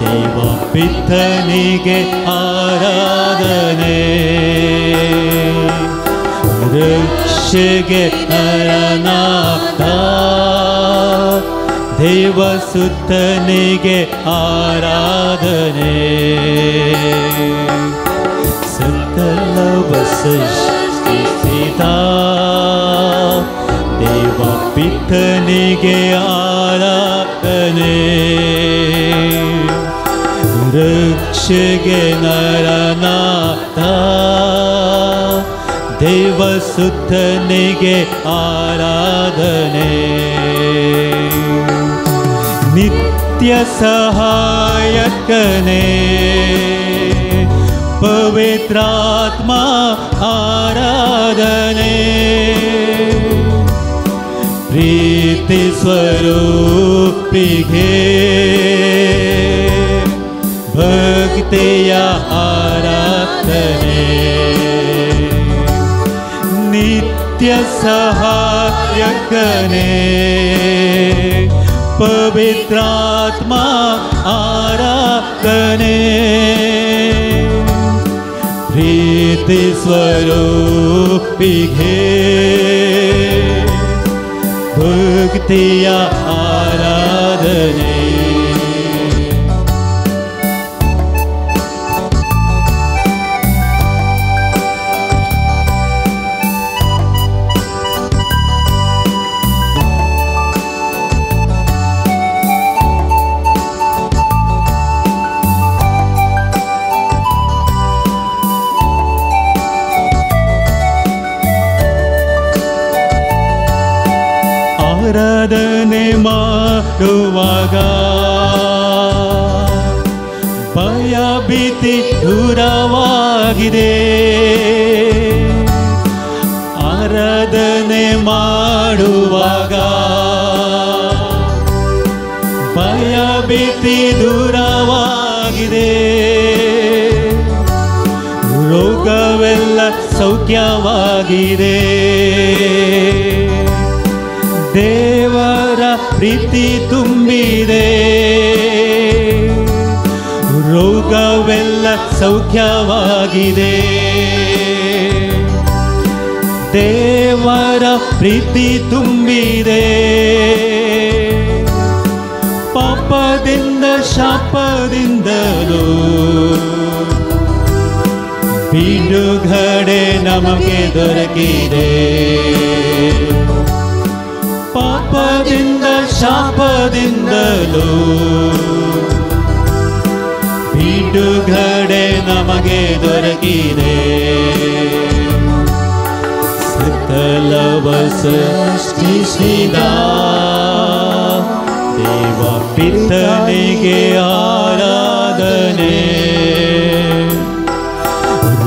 ದೇವ ಪಿತನಿಗೆ ಆರಾಧನೆ, ರಕ್ಷೆಗೆ ಹರನಾಥ, ದೇವಸುತನಿಗೆ ಆರಾಧನೆ. ಸಕಲವ ಸೃಷ್ಟಿಸಿದ ದೇವ ಪಿತನಿಗೆ ಆರಾಧನೆ, ರಕ್ಷೆಗೆ ನರನಾಥ, ದೇವಸುತನಿಗೆ ಆರಾಧನೆ. ನಿತ್ಯ ಸಹಾಯಕನೇ ಪವಿತ್ರಾತ್ಮ ಆರಾಧನೆ, ಪ್ರೀತಿ ಸ್ವರೂಪಿಗೆ ಭಕ್ತಿಯ ಆರಾಧನೆ. ನಿತ್ಯ ಸಹಾಯಕನೇ ಪವಿತ್ರಾತ್ಮ ಆರಾಧನೆ, ಪ್ರೀತಿ ಸ್ವರೂಪಿಗೆ ಭಕ್ತಿಯ ಆರಾಧನೆ. ಆರಾಧನೆ ಮಾಡುವಾಗ ಭಯ ಭೀತಿ ದೂರವಾಗಿದೆ. ಆರಾಧನೆ ಮಾಡುವಾಗ ಭಯ ಭೀತಿ ದೂರವಾಗಿದೆ. ರೋಗವೆಲ್ಲ ಸೌಖ್ಯವಾಗಿದೆ. ದೇವರ ಪ್ರೀತಿ ತುಂಬಿದೆ. ರೋಗವೆಲ್ಲ ಸೌಖ್ಯವಾಗಿದೆ. ದೇವರ ಪ್ರೀತಿ ತುಂಬಿದೆ. ಪಾಪದಿಂದ ಶಾಪದಿಂದಲೂ ಬಿಡುಗಡೆ ನಮಗೆ ದೊರಕಿದೆ. ಪಾಪದಿಂದ ಶಾಪದಿಂದಲೂ ಬಿಡುಗಡೆ ನಮಗೆ ದೊರಕಿದೆ. ಸಕಲವ ಸೃಷ್ಟಿಸಿದ ದೇವ ಪಿತನಿಗೆ ಆರಾಧನೆ,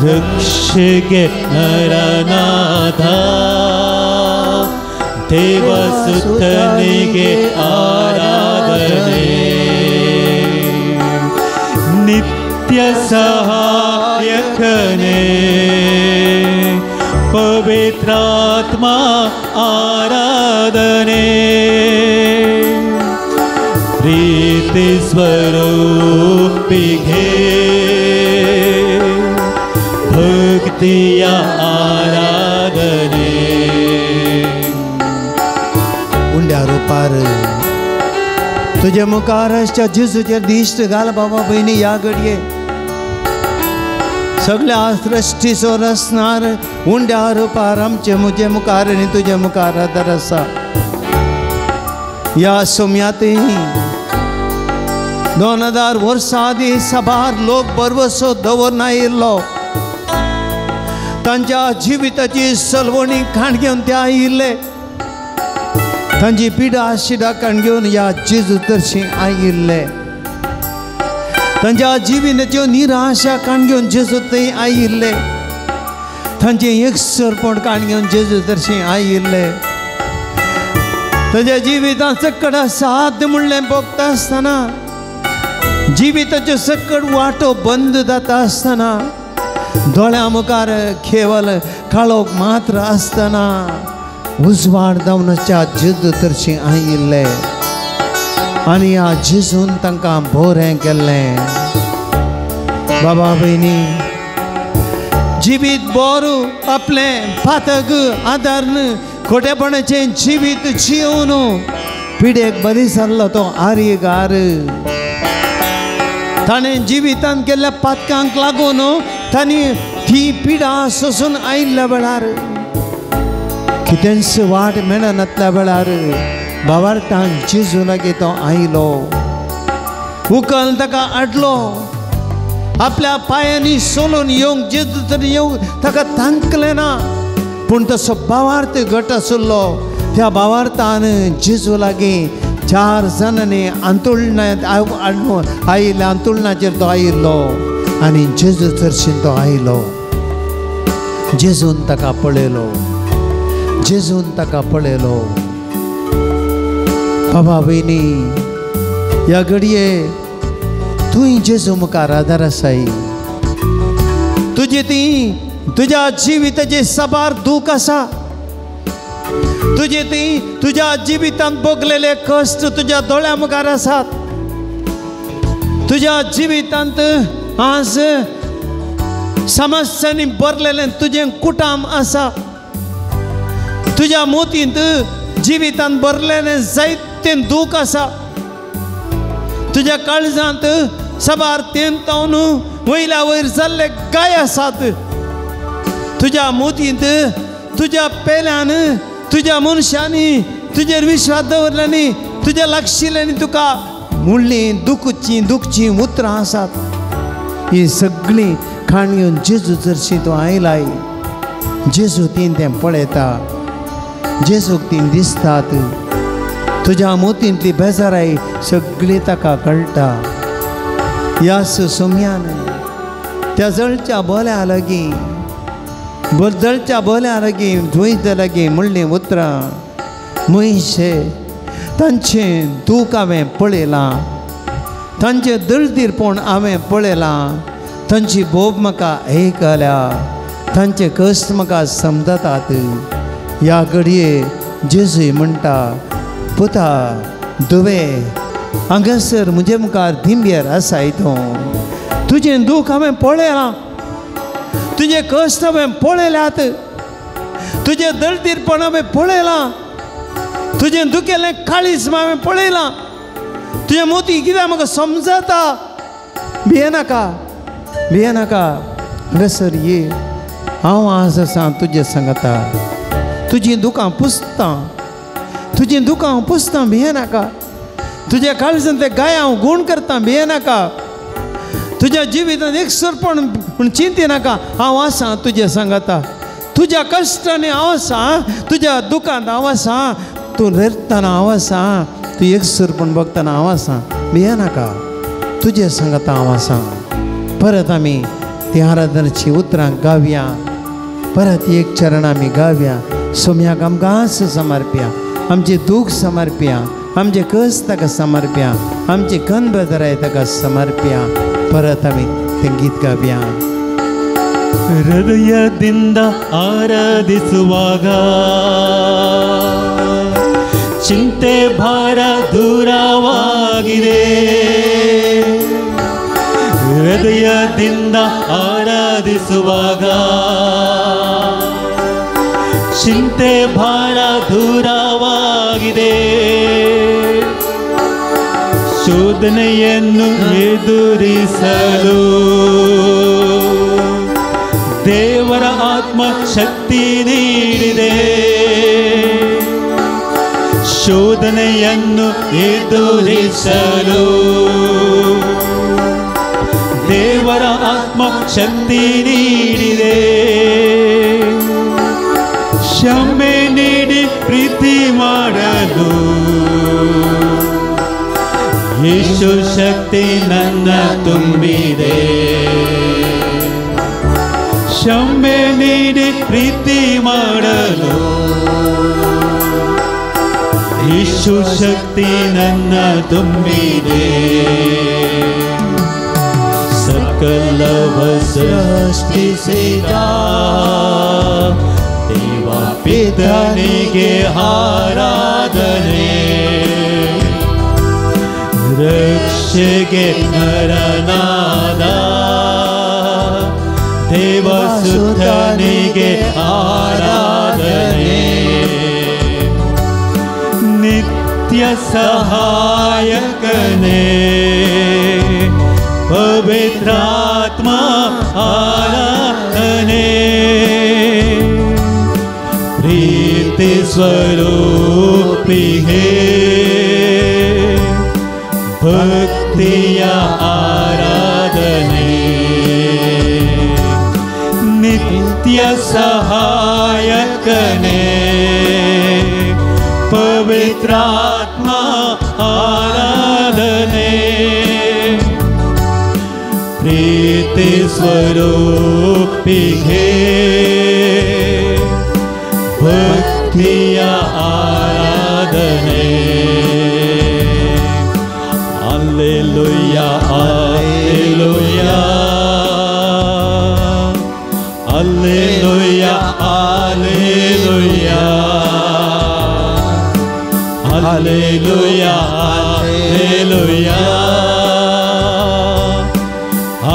ರಕ್ಷೆಗೆ ನರನಾಥ ದೇವಸುತನಿಗೆ ಆರಾಧನೆ, ನಿತ್ಯ ಸಹಾಯಕನೇ ಪವಿತ್ರಾತ್ಮ ಆರಾಧನೆ, ಪ್ರೀತಿ ಸ್ವರೂಪಿಗೆ ಭಕ್ತಿಯ ಆರಾಧನೆ. उंड्या रुपार तुझ्या मुखार जेजूचेर दिश्ट घाल बाबा भयणी ह्या घडये सगळ्या सृश्टीचो रसनार उंड्या रुपार आमचे म्हजे मुखार आनी तुजे मुखार आदार आसा. ह्या सोम्यांतय 2000 वर्सां आदीं साबार लोक भरवसो दवरना आयिल्लो. तांच्या जिविताची सलवणी खाण घेवन ते आयिल्ले. तांची पिडा शिडा काण घेवन ह्या जेजू तर्शी आयिल्ले. तांच्या जिविताच्यो निराशा काण घेवन जेजू थंय आयिल्ले. तांचें एकसरपण काण घेवन जेजू तर्शी आयिल्ले. तांच्या जिवितांत सकट साध्य म्हणलें भोगता आसतना, जिविताच्यो सकट वाटो बंद जाता आसतना, दोळ्यां मुखार केवल काळोख मात्र आसतना उजवाड जावनच्या जेजू तर्शी आयिल्ले आनी ह्या जेजून तांकां बरें केल्लें. बाबा भयणी, जिवीत बरो आपलें पातक आदारून खोटेपणाचें जिवीत जियोवन पिडेक बरी सरलो तो आर्यगार. ताणें जिवितांत केल्ल्या पातकांक लागून तांणी ती पिडा सोसून आयिल्ल्या वेळार, कितेंच वाट मेळनातल्या वेळार बाबार्थान जेजू लागीं तो आयलो. उकल ताका हाडलो. आपल्या पांयांनी सोलून येवंक जेजू तरी येवंक ताका तांकलें ना, पूण तसो भावार्थ घट आशिल्लो. त्या भावार्थान जेजू लागीं 4 जाणांनी आंतोळणांत आयिल्ल्या आंतोळणाचेर तो आयिल्लो आनी जेजू चरशीन तो आयलो. जेजून ताका पळयलो. जेजून ताका पळयलो. बाबा भयणी, ह्या घडये तूंय जेजू मुखार आदार आसाय. तुजी ती तुज्या जिविताचे साबार दूख आसा. तुजे ती तुज्या जिवितांत भोगलेले कश्ट तुज्या दोळ्यां मुखार आसात. तुज्या जिवितांत आज समस्यांनी भरलेलें तुजें कुटाम आसा. तुज्या मोतींत जिवितांत भरलेलें जायतें दूख आसा. तुज्या काळजांत साबार तेंतावन वयल्या वयर जाल्ले गाय आसात. तुज्या मोतींत तुज्या पेल्यान तुज्या मनशांनी तुजेर विश्वास दवरल्यांनी तुज्या लागशिल्ल्यांनी तुका म्हणलीं दुखचीं दुखचीं उतरां आसात. ही सगळीं खाण घेवन जेजू जरशी तूं आयलाय. जेजू तीन तें पळयता. जेजूक तीन दिसतात. तुज्या मोतींतली बेजाराय सगळी ताका कळटा. ह्या सोम्यान त्या जळच्या बोल्या लागीं जळच्या बोल्या लागीं धुयत लागीं म्हणलीं उतरां म्हयशे तांचें दूख हांवें पळयलां, तांचें दळदीरपण हांवें पळयलां, तांची बोब म्हाका आयकल्या, तांचे कश्ट म्हाका समजतात. ह्या घडये जेजूय म्हणटा, पुता धुवे हांगासर म्हजे मुखार दिंब्यार आसाय तूं, तुजें दूख हांवें पळयलां, तुजें कश्ट हांवें पळयल्यात, तुजें दळदीरपण हांवें पळयलां, तुजें दुखेलें काळीज हांवें पळयलां, तुजें मोती कितें म्हाका समजता. भियेनाका भियेनाका, हांगासर ये, हांव आज आसा तुजें सांगता, तुजीं दुकां पुसतां, तुजीं दुकां हांव पुसतां, भियेनाका. तुज्या काळजान ते गाय हांव गूण करतां, भियेनाका. तुज्या जिवितांत एक सरपण पूण चिंती नाका, हांव आसा तुजें सांगता. तुज्या कश्टांनी हांव आसा, तुज्या दुकांत हांव आसा, तूं रडटना हांव आसा, तूं एक सरपण बघतना हांव आसा, भियेनाका, तुजें सांगता हांव आसा. परत आमी ती आराधनाची उतरां गावया, परत एक चरण आमी गावया. सोम्याक आमकां आस समर्प्या, आमचें दूख समर्प्या, आमचें कश्ट ताका समर्प्या, आमची कनबदराय ताका समर्प्या. परत आमी तें गीत गावया. ಹೃದಯದಿಂದ ಆರಾಧಿಸುವಾಗ ಚಿಂತೆ ಭಾರ ದೂರವಾಗಿದೆ. ಹೃದಯದಿಂದ ಆರಾಧಿಸುವಾಗ ಚಿಂತೆ ಭಾರ ದೂರವಾಗಿದೆ. ಶೋಧನೆಯನ್ನು ಎದುರಿಸಲು ದೇವರ ಆತ್ಮ ಶಕ್ತಿ ನೀಡಿದೆ. ಶೋಧನೆಯನ್ನು ಎದುರಿಸಲು ದೇವರ ಆತ್ಮ ಶಕ್ತಿ ನೀಡಿದೆ. ಕ್ಷಮೆ ನೀಡಿ ಪ್ರೀತಿ ಮಾಡಲು ಯೇಸು ಶಕ್ತಿ ನನ್ನ ತುಂಬಿದೆ. ಕ್ಷಮೆ ನೀಡಿ ಪ್ರೀತಿ ಮಾಡಲು ಯೇಸು ಶಕ್ತಿ ನನ್ನ ತುಂಬಿದೆ. ಸಕಲವ ಸೃಷ್ಟಿಸಿದ ದೇವ ಪಿತನಿಗೆ ಆರಾಧನೆ, ರಕ್ಷೆಗೆ ನರನಾದ ದೇವಸುತನಿಗೆ ಆರಾಧನೆ, ನಿತ್ಯ ಸಹಾಯಕನೇ ಪವಿತ್ರಾತ್ಮ ಆರಾಧನೆ, ಪ್ರೀತಿ ಸ್ವರೂಪಿಗೆ ಭಕ್ತಿಯ ಆರಾಧನೆ, ನಿತ್ಯ ಸಹಾಯಕನೇ ಪವಿತ್ರಾತ್ಮ ಆರಾಧನೆ, ಪ್ರೀತಿ ಸ್ವರೂಪಿಗೆ ಭಕ್ತಿಯ ಆರಾಧನೆ. Alleluia, alleluia, alleluia, alleluia, alleluia, alleluia,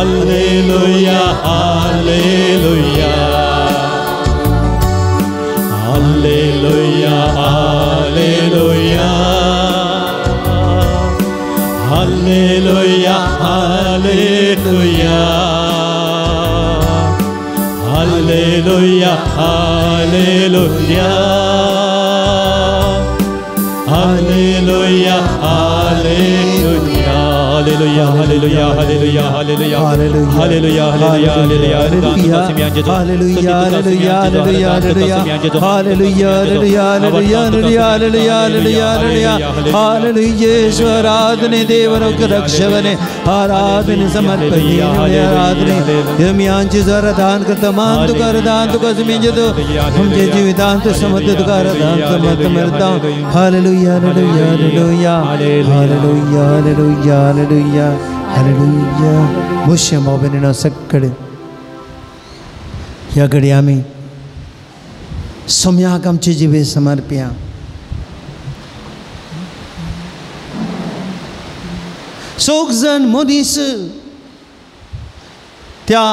alleluia, alleluia, alleluia, alleluia, alleluia, alleluia, alleluia, alleluia, alleluia, alleluia, Hallelujah hallelujah hallelujah hallelujah hallelujah hallelujah hallelujah hallelujah hallelujah hallelujah hallelujah hallelujah hallelujah hallelujah hallelujah आराधने देवनोक रक्षवने आराधने समर्पणे आराधने यमियांची आराधन करता मान तुका आराधन तुका सुमिंजतो तुमचे जीवितांत समर्थ तुका आराधन समर्थ मरता hallelujah hallelujah hallelujah hallelujah hallelujah hallelujah hallelujah मुश्य मोबेनिनो सगळे ह्या घडी आमी सोम्याक आमचे जिवीत समर्पया. चौग जण मनीस त्या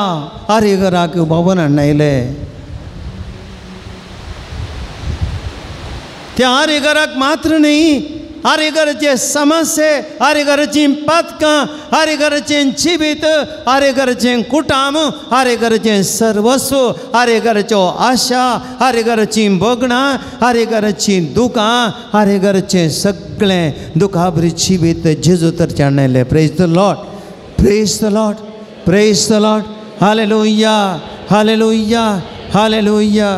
आरेघराक भोंवन हाडून त्या आरेघराक मात्र न्ही, आरेघराचे समस्ये, आरेघराची पातकां, आरेघराचें जिवीत, आरेघराचें कुटाम, आरेघराचें सर्वस्व, आरेघराच्यो आशा, आरेघराचीं भोगणां, आरेघराचीं दुकां, आरेघराचें सगळें दुखाभरी जिवीत जेजू तर हाडून. Praise the Lord, praise the Lord, praise the Lord. Hallelujah hallelujah hallelujah.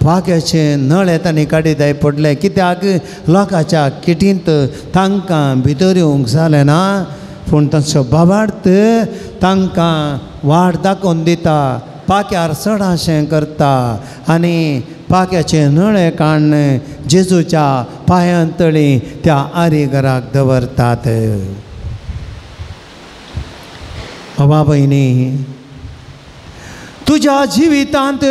वाक्याचे नळे तांणी काडीत पडले कित्याक लोकांच्या किटींत तांकां भितर येवंक जालें ना, पूण तांचो बाबार्थ तांकां वाट दाखोवन दिता, पाक्यार चडाशें करता आनी पाक्याचे नळे काडून जेजूच्या पांयां तळी त्या आरेघराक दवरतात. बाबा भयणी, तुज्या जिवितांत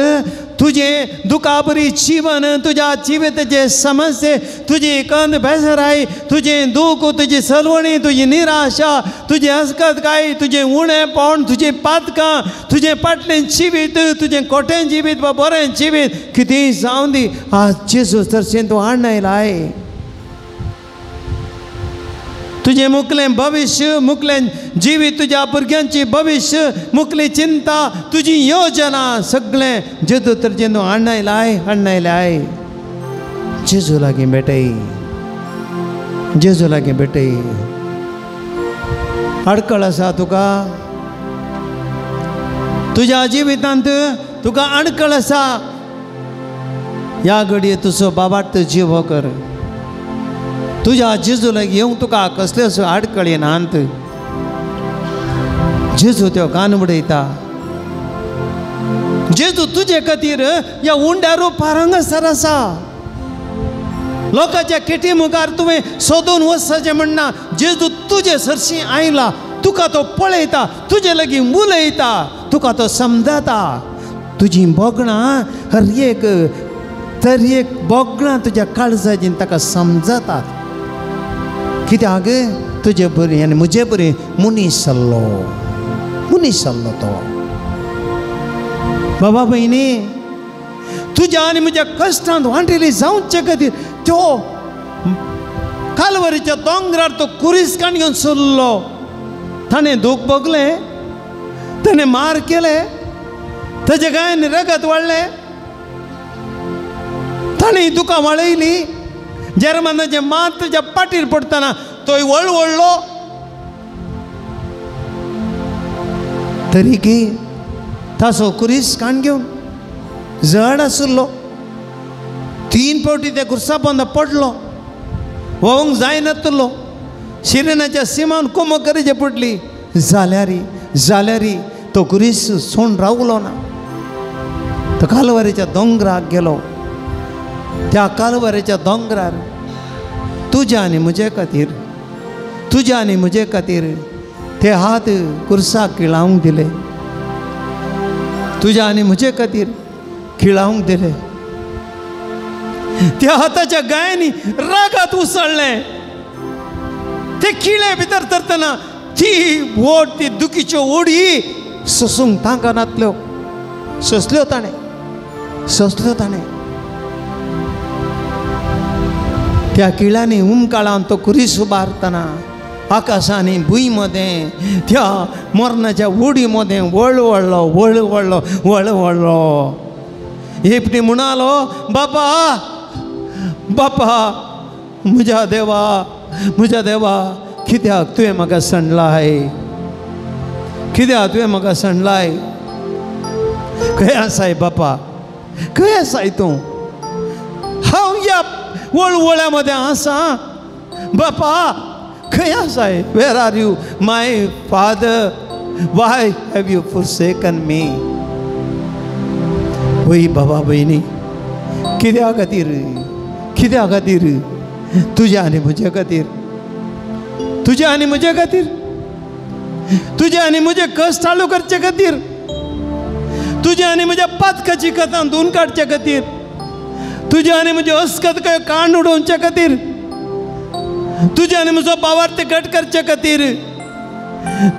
तुजें दुखाबरी जीवन, तुज्या जिविताचे समस्ये, तुजी कंद बेजाराय, तुजें दूख, तुजी सलवणी, तुजी निराशा, तुजी अस्कतकाय, तुजें उणेपण, तुजें पातकां, तुजें पाटलें जिवीत, तुजें खोटें जिवीत वा बरें जिवीत कितेंय जावं दी, आज जेजू चर्चेंत तूं हाडून आयलाय. तुजें मुखलें भविश्य, मुखलें जिवीत, तुज्या भुरग्यांची भविश्य, मुखली चिंता, तुजी योजना सगळें जेजू तर तूं हाडून आयलाय, हाडून आयलाय. जेजू लागीं भेटय, जेजू लागीं भेटय. आडकळ आसा तुका तुज्या जिवितांत, तुका आडकळ आसा, ह्या घडये तुजो बाबार्थ जीव कर. तुज्या जेजू लागीं येवंक तुका कसल्योच आडकळी नात. जेजू त्यो कान उडयता. जेजू तुजे खातीर ह्या उंड्या रुपार हांगासर आसा. लोकांच्या किटी मुखार तुवें सोदून वचपाचें म्हणना, जेजू तुजे सरशीं आयला, तुका तो पळयता, तुजे लागीं उलयता, तुका तो समजता. तुजीं भोगणां हर एक तर एक भोगणां तुज्या काळजाचीं ताका समजतात. कित्याक तुजे बरी आनी म्हजे बरी मनीस जाल्लो, मनीस जाल्लो तो. बाबा भयणी, तुज्या आनी म्हज्या कश्टांत वांटेली जावचे खातीर त्यो कालवरीच्या दोंगरार तो कुरीस काण घेवन सरलो. ताणें दूख भोगलें, ताणें मार केले, ताजे गायन रगत वाडलें, ताणें दुकां वाळयली. जर्मनाचें मात तुज्या पाटीर पडटना तोय वळवळ्ळो. तरी की ताचो कुरीस काण घेवन जड आशिल्लो, 3 फावटी त्या कुर्सा पोंदा पडलो, व्होवंक जायनातलो. शिरेनाच्या सिमान कोमो करचे पडली, जाल्यारी जाल्यारी तो कुरीस सोण रावलो ना. तो कालवारीच्या दोंगराक गेलो. त्या कालवारीच्या दोंगरार तुज्या आनी म्हजे खातीर, तुज्या आनी म्हजे खातीर ते हात कुर्साक खिळावंक दिले, तुज्या आनी म्हजे खातीर खिळावंक दिले. त्या हाताच्या गायांनी रागात उसळ्ळें. ते खिळे भितर तरतना ती ओड, ती दुखीच्यो ओडी सोसूंक तांकनातल्यो. सोंसल्यो ताणें, सोंसल्यो ताणें. त्या किळांनी उमकाळान तो कुरीस उबारतना आकाशांनी भूंय मदें त्या मरणाच्या उडी मदें वळवळ्ळो वळवळ्ळो वळवळ्ळो. एकटी म्हणालो, बापा बापा म्हज्या देवा, म्हज्या देवा, कित्याक तुवें म्हाका सणलाय, कित्याक तुवें म्हाका सणलाय? खंय आसाय बापा, खंय आसाय तूं? हांव ह्या वळवळ्या मदें आसा बापा, खंय आसाय? Where are you my father, why have you forsaken me? वय बाबा भयणी, कित्या खातीर, कित्या खातीर? तुज्या आनी म्हज्या खातीर, तुज्या आनी म्हज्या खातीर, तुज्या आनी म्हजे कश्ट चालू करचे खातीर, तुज्या आनी म्हज्या पातकाची कथां धुवन काडचे खातीर, तुज्या आनी म्हजे अस्कत कांड उडोवचे खातीर, तुज्या आनी म्हजो बावार्थ घट करचे खातीर,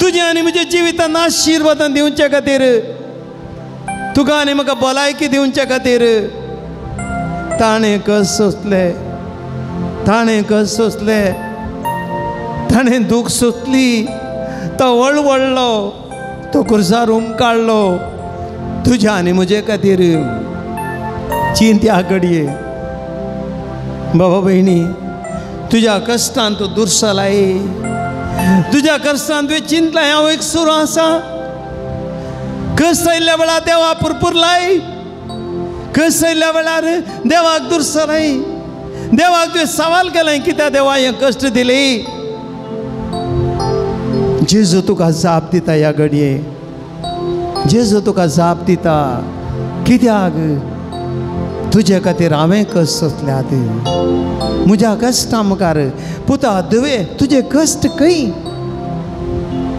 तुज्या आनी म्हज्या जिवितान आशिर्वादान दिवचे खातीर, तुका आनी म्हाका भलायकी दिवचे खातीर ताणें कश्ट सोंसले, ताणें कश्ट सोंसले, ताणें दूख सोंसली, तो वळवळ्ळो, तो खुर्सार उमकाडलो तुज्या आनी म्हजे खातीर. चिंत्या घडये बाबा भयणी, तुज्या कश्टान तूं दुर्सलाय, तुज्या कश्टान तुवें चिंतलाय हांव एक सुरू आसा. कश्ट आयिल्ल्या वेळार देवा पुरपुरलाय, कश्ट आयिल्ल्या वेळार देवाक दुर्सलाय, देवाक तुवें सवाल केलें कित्याक देवा हें कश्ट दिली? जेजू तुका जाप दिता ह्या घडये, जेजू तुका जाप दिता कित्याक? तुजे खातीर हांवें कश्ट सोंसल्यात, म्हज्या कश्टां मुखार पुता धुवे तुजे कश्ट खंय,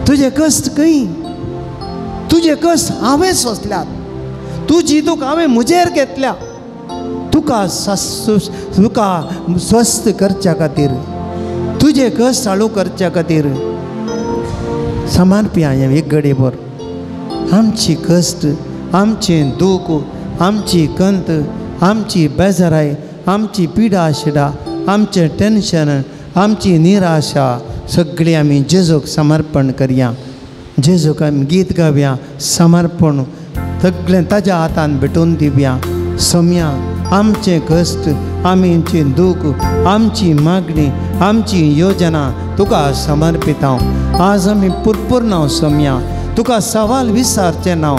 तुजे कश्ट खंय? तुजे कश्ट हांवें सोंसल्यात, तुजी दूख हांवें म्हजेर घेतल्या, तुका तुका स्वस्थ करच्या खातीर, तुजे कश्ट चालू करच्या खातीर. समर्पया एक घडयेभर आमची कश्ट, आमचें दूख, आमची कंत, आमची बेजाराय, आमची पिडा शिडा, आमचें टेन्शन, आमची निराशा सगळी आमी जेजूक समर्पण करया. जेजूक आमी गीत गावया, समर्पण सगळें ताज्या हातान भेटोवन दिवया. सोम्या आमचें कश्ट, आमचें दूख, आमची मागणी, आमची योजना तुका समर्पितांव. आज आमी पुरपूर नांव सोम्या, तुका सवाल विचारचें नांव.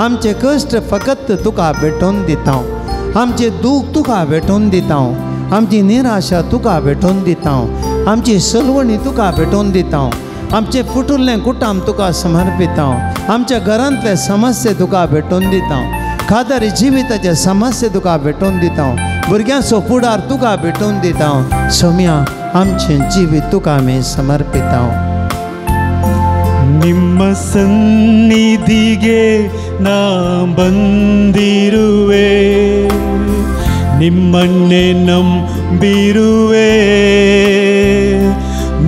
आमचें कश्ट फकत तुका भेटोवन दितांव, आमचें दूख तुका भेटोवन दितांव, आमची निराशा तुका भेटोवन दितांव, आमची सलवणी तुका भेटोवन दितांव, आमचें फुटुल्लें कुटाम तुका समर्पितांव, आमच्या घरांतले समस्ये तुका भेटोवन दितांव, खादारी जिविताचे समस्ये तुका भेटोवन दितांव, भुरग्यांचो फुडार तुका भेटोवन दितांव. सोम्या आमचें जिवीत तुका आमी समर्पितांव. ನಿಮ್ಮ ಸನ್ನಿಧಿಗೆ ನಾ ಬಂದಿರುವೆ, ನಿಮ್ಮನ್ನೇ ನಂಬಿರುವೆ,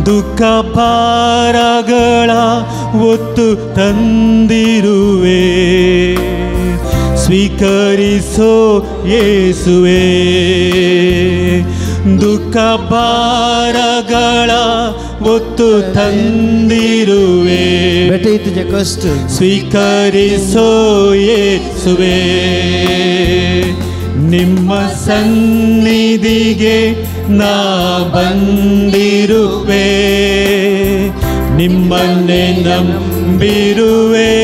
ದುಃಖ ಭಾರಗಳ ಒತ್ತು ತಂದಿರುವೆ, ಸ್ವೀಕರಿಸೋ ಯೇಸುವೆ, ದುಃಖ ಭಾರಗಳ ಒತ್ತು ತಂದಿರುವೆ, तुझे कष्ट ಸ್ವೀಕರಿಸೋ ಯೇಸುವೆ, ನಿಮ್ಮ ಸನ್ನಿಧಿಗೆ ನಾ ಬಂದಿರುವೆ, ನಿಮ್ಮನ್ನೇ ನಂಬಿರುವೆ,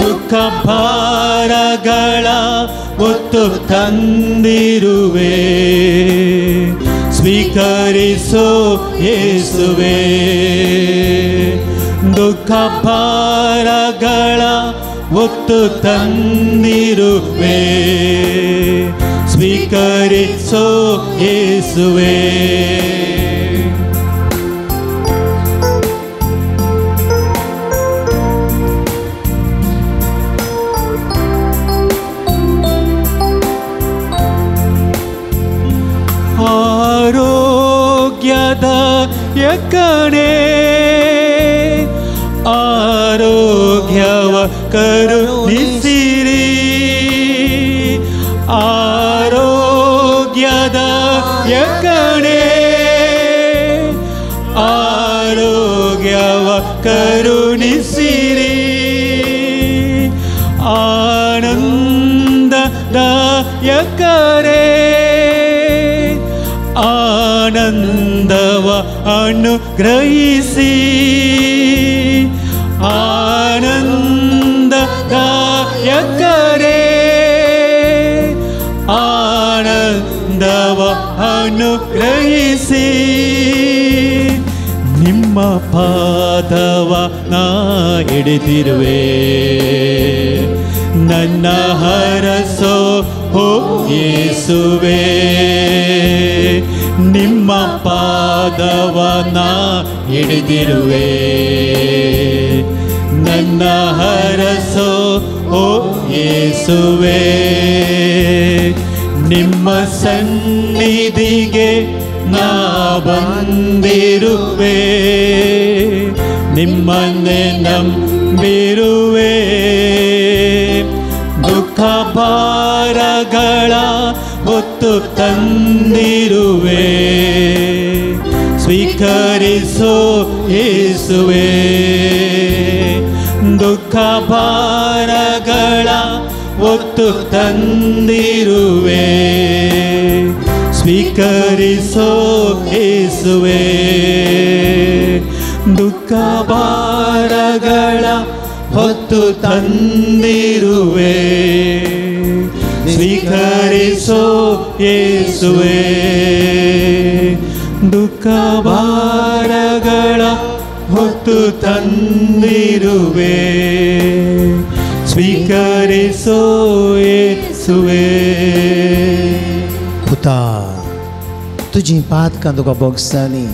ದುಃಖ ಭಾರಗಳ ಒತ್ತು ತಂದಿರುವೆ, ಸ್ವೀಕರಿಸೋ ಯೇಸುವೆ, ದುಃಖ ಭಾರಗಳ ಒತ್ತು ತಂದಿರುವೆ, ಸ್ವೀಕರಿಸೋ ಯೇಸುವೆ. ಆರೋಗ್ಯದ ಯಕಣೆ ಆರೋಗ್ಯವ ಕರುಣಿಸಿರಿ, ಆರೋಗ್ಯದ ಯಕಣೆ ಆರೋಗ್ಯವ ಕರುಣಿಸಿರಿ, ಆನಂದದಾಯಕರೇ ಆನಂದವ ಅನುಗ್ರಹಿಸಿ ಆನಂದದಾಯಕರೇ ಆನಂದವ ಅನುಗ್ರಹಿಸಿ ನಿಮ್ಮ ಪಾದವ ನಾ ಹಿಡಿದಿರುವೆ ನನ್ನ ಹರಸೋ ಹೋ ಯೇಸುವೆ ನಿಮ್ಮ ಪಾದವ ನಾ ಹಿಡಿದಿರುವೆ ನನ್ನ ಹರಸೋ ಓ ಯೇಸುವೆ ನಿಮ್ಮ ಸನ್ನಿಧಿಗೆ ನಾ ಬಂದಿರುವೆ ನಿಮ್ಮನ್ನೇ ನಂಬಿರುವೆ ದುಃಖ ಭಾರಗಳ ಹೊತ್ತು ತಂದಿರುವೆ ಸ್ವೀಕರಿಸೋ ಯೇಸುವೆ ದುಃಖ ಭಾರಗಳ ಹೊತ್ತು ತಂದಿರುವೆ ಸ್ವೀಕರಿಸೋ ಯೇಸುವೆ ದುಃಖ ಭಾರಗಳ ಹೊತ್ತು ತಂದಿರುವೆ ಸ್ವೀಕರಿಸೋ ಯೇಸುವೆ ದುಃಖ ಭಾರಗಳ ಹೊತ್ತು ತಂದಿರುವೆ ಸ್ವೀಕರಿಸೋ ಯೇಸುವೆ. पुता तुजी पातकां तुका भोगसली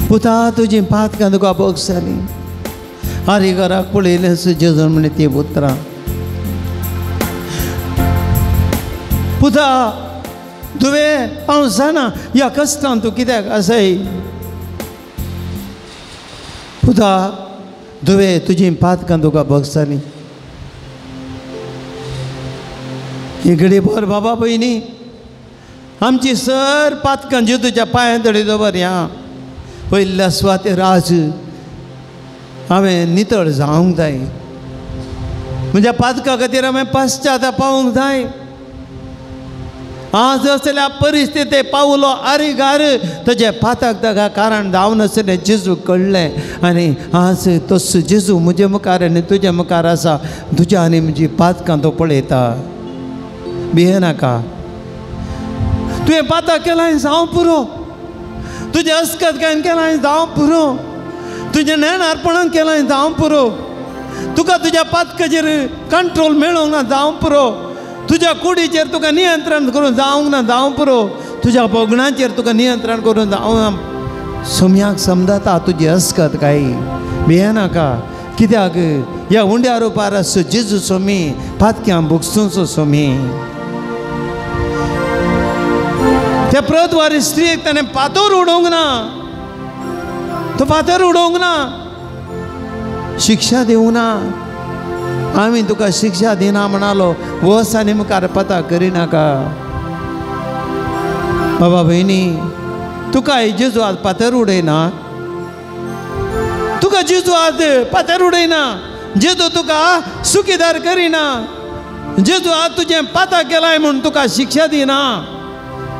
पुता तुजी पातकां तुका भोगसली आरी घराक पळयलें जेजून म्हणी ती उतरां पुता तुवें हांव जाणा ह्या कश्टान तूं कित्याक आसाय पुता तुवें तुजी पातकां तुका भोगसली. ही घडी भर बाबा भयणी आमची सर पातकां जेजूच्या पांयां तडी दवरया पयल्या सुवातेर आज हांवें नितळ जावंक जाय म्हज्या पातकां खातीर हांवें पश्चाताप पावूंक जाय. आज असल्या परिस्थिती पावलो आरीगार ताजे पाताक ताका कारण जावन आसलें जेजू कळ्ळें आनी आज तस जेजू म्हजे मुखार आनी तुजे मुखार आसा तुज्या आनी म्हजी पातकां तो पळयता. भियेनाका तुवें पाताक केलां जावं पुरो तुजें अस्कत कांय केलां जावं पुरो तुजें नेणारपणान केलां जावं पुरो तुका तुज्या पातकाचेर कंट्रोल मेळोंक ना जावं पुरो तुज्या कुडीचेर तुका नियंत्रण करून जावंक ना जावं पुरो तुज्या भोगणाचेर तुका नियंत्रण करून जावंक ना. सोम्याक समजाता तुजी अस्कत काय भियेनाका कित्याक ह्या उंड्या रुपार आसचो जेजू सोमी पातक्यां भोगसुचो सोमी. त्या प्रद्वारी स्त्रियेक ताणें फातर उडोवंक ना तो फातर उडोवंक ना शिक्षा दिवंक ना. आमी तुका शिक्षा दिना म्हणालो वस आनी मुखार पता करिनाका. बाबा भयणी तुका जेजू आज फातर उडयना तुका जेजू आज फातर उडयना जेजू तुका सुखीदार करिना जेजू आज तुजें पाता केलाय म्हूण तुका शिक्षा दिना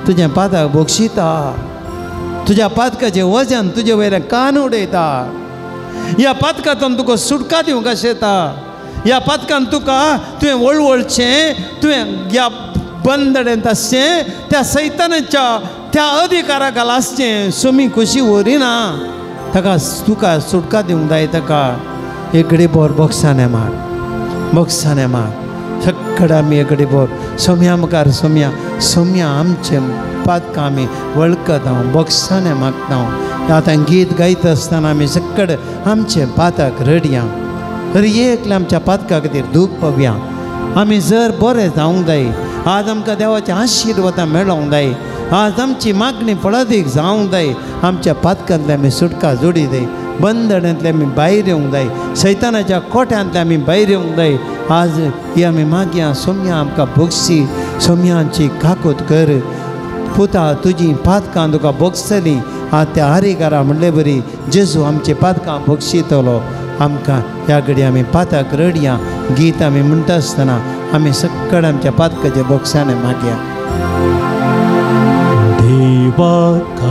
तुजें पाताक बक्षिता तुज्या पातकाचें वजन तुजे वयल्यान कान उडयता ह्या पातकांतून तुका सुटका दिवंक आशेता ह्या पातकान तुका तुवें वळवळचें तुवें ह्या बंदडेंत आसचें त्या सैतानाच्या त्या अधिकारा खाला आसचें सोमी खोशी व्हरिना ताका तुका सुटका दिवंक जाय. ताका एक घडी भर बोक्साने मार बोक्साने मार सगळें आमी एक घडी भर सोम्या मुखार सोम्या सोम्या आमचें पातकां आमी वळखता बोक्साने मागता. आतां गीत गायता आसतना आमी सगळें आमचें पाताक रडया हर एकल्या आमच्या पातका खातीर दूख पावया. आमी जर बरें जावंक जाय आज आमकां देवाचे आशिर्वादां मेळोंक जाय आज आमची मागणी फळादीक जावंक जाय आमच्या पातकांतले आमी सुटका जोडी जाय बंधनांतले आमी भायर येवंक जाय सैतानाच्या कोट्यांतले आमी भायर येवंक जाय. आज ही आमी मागया सोम्या आमकां भोगशी सोम्यांची काकूत कर पुता तुजी पातकां तुका भोगसली आज त्या हारीकारा म्हणले बरी जेजू आमची पातकां भोगशितलो. आमकां ह्या घडी आमी पाताक रडया गीत आमी म्हणटा आसतना आमी सगळ्या आमच्या पातकाच्या बोक्साने मागया. देवा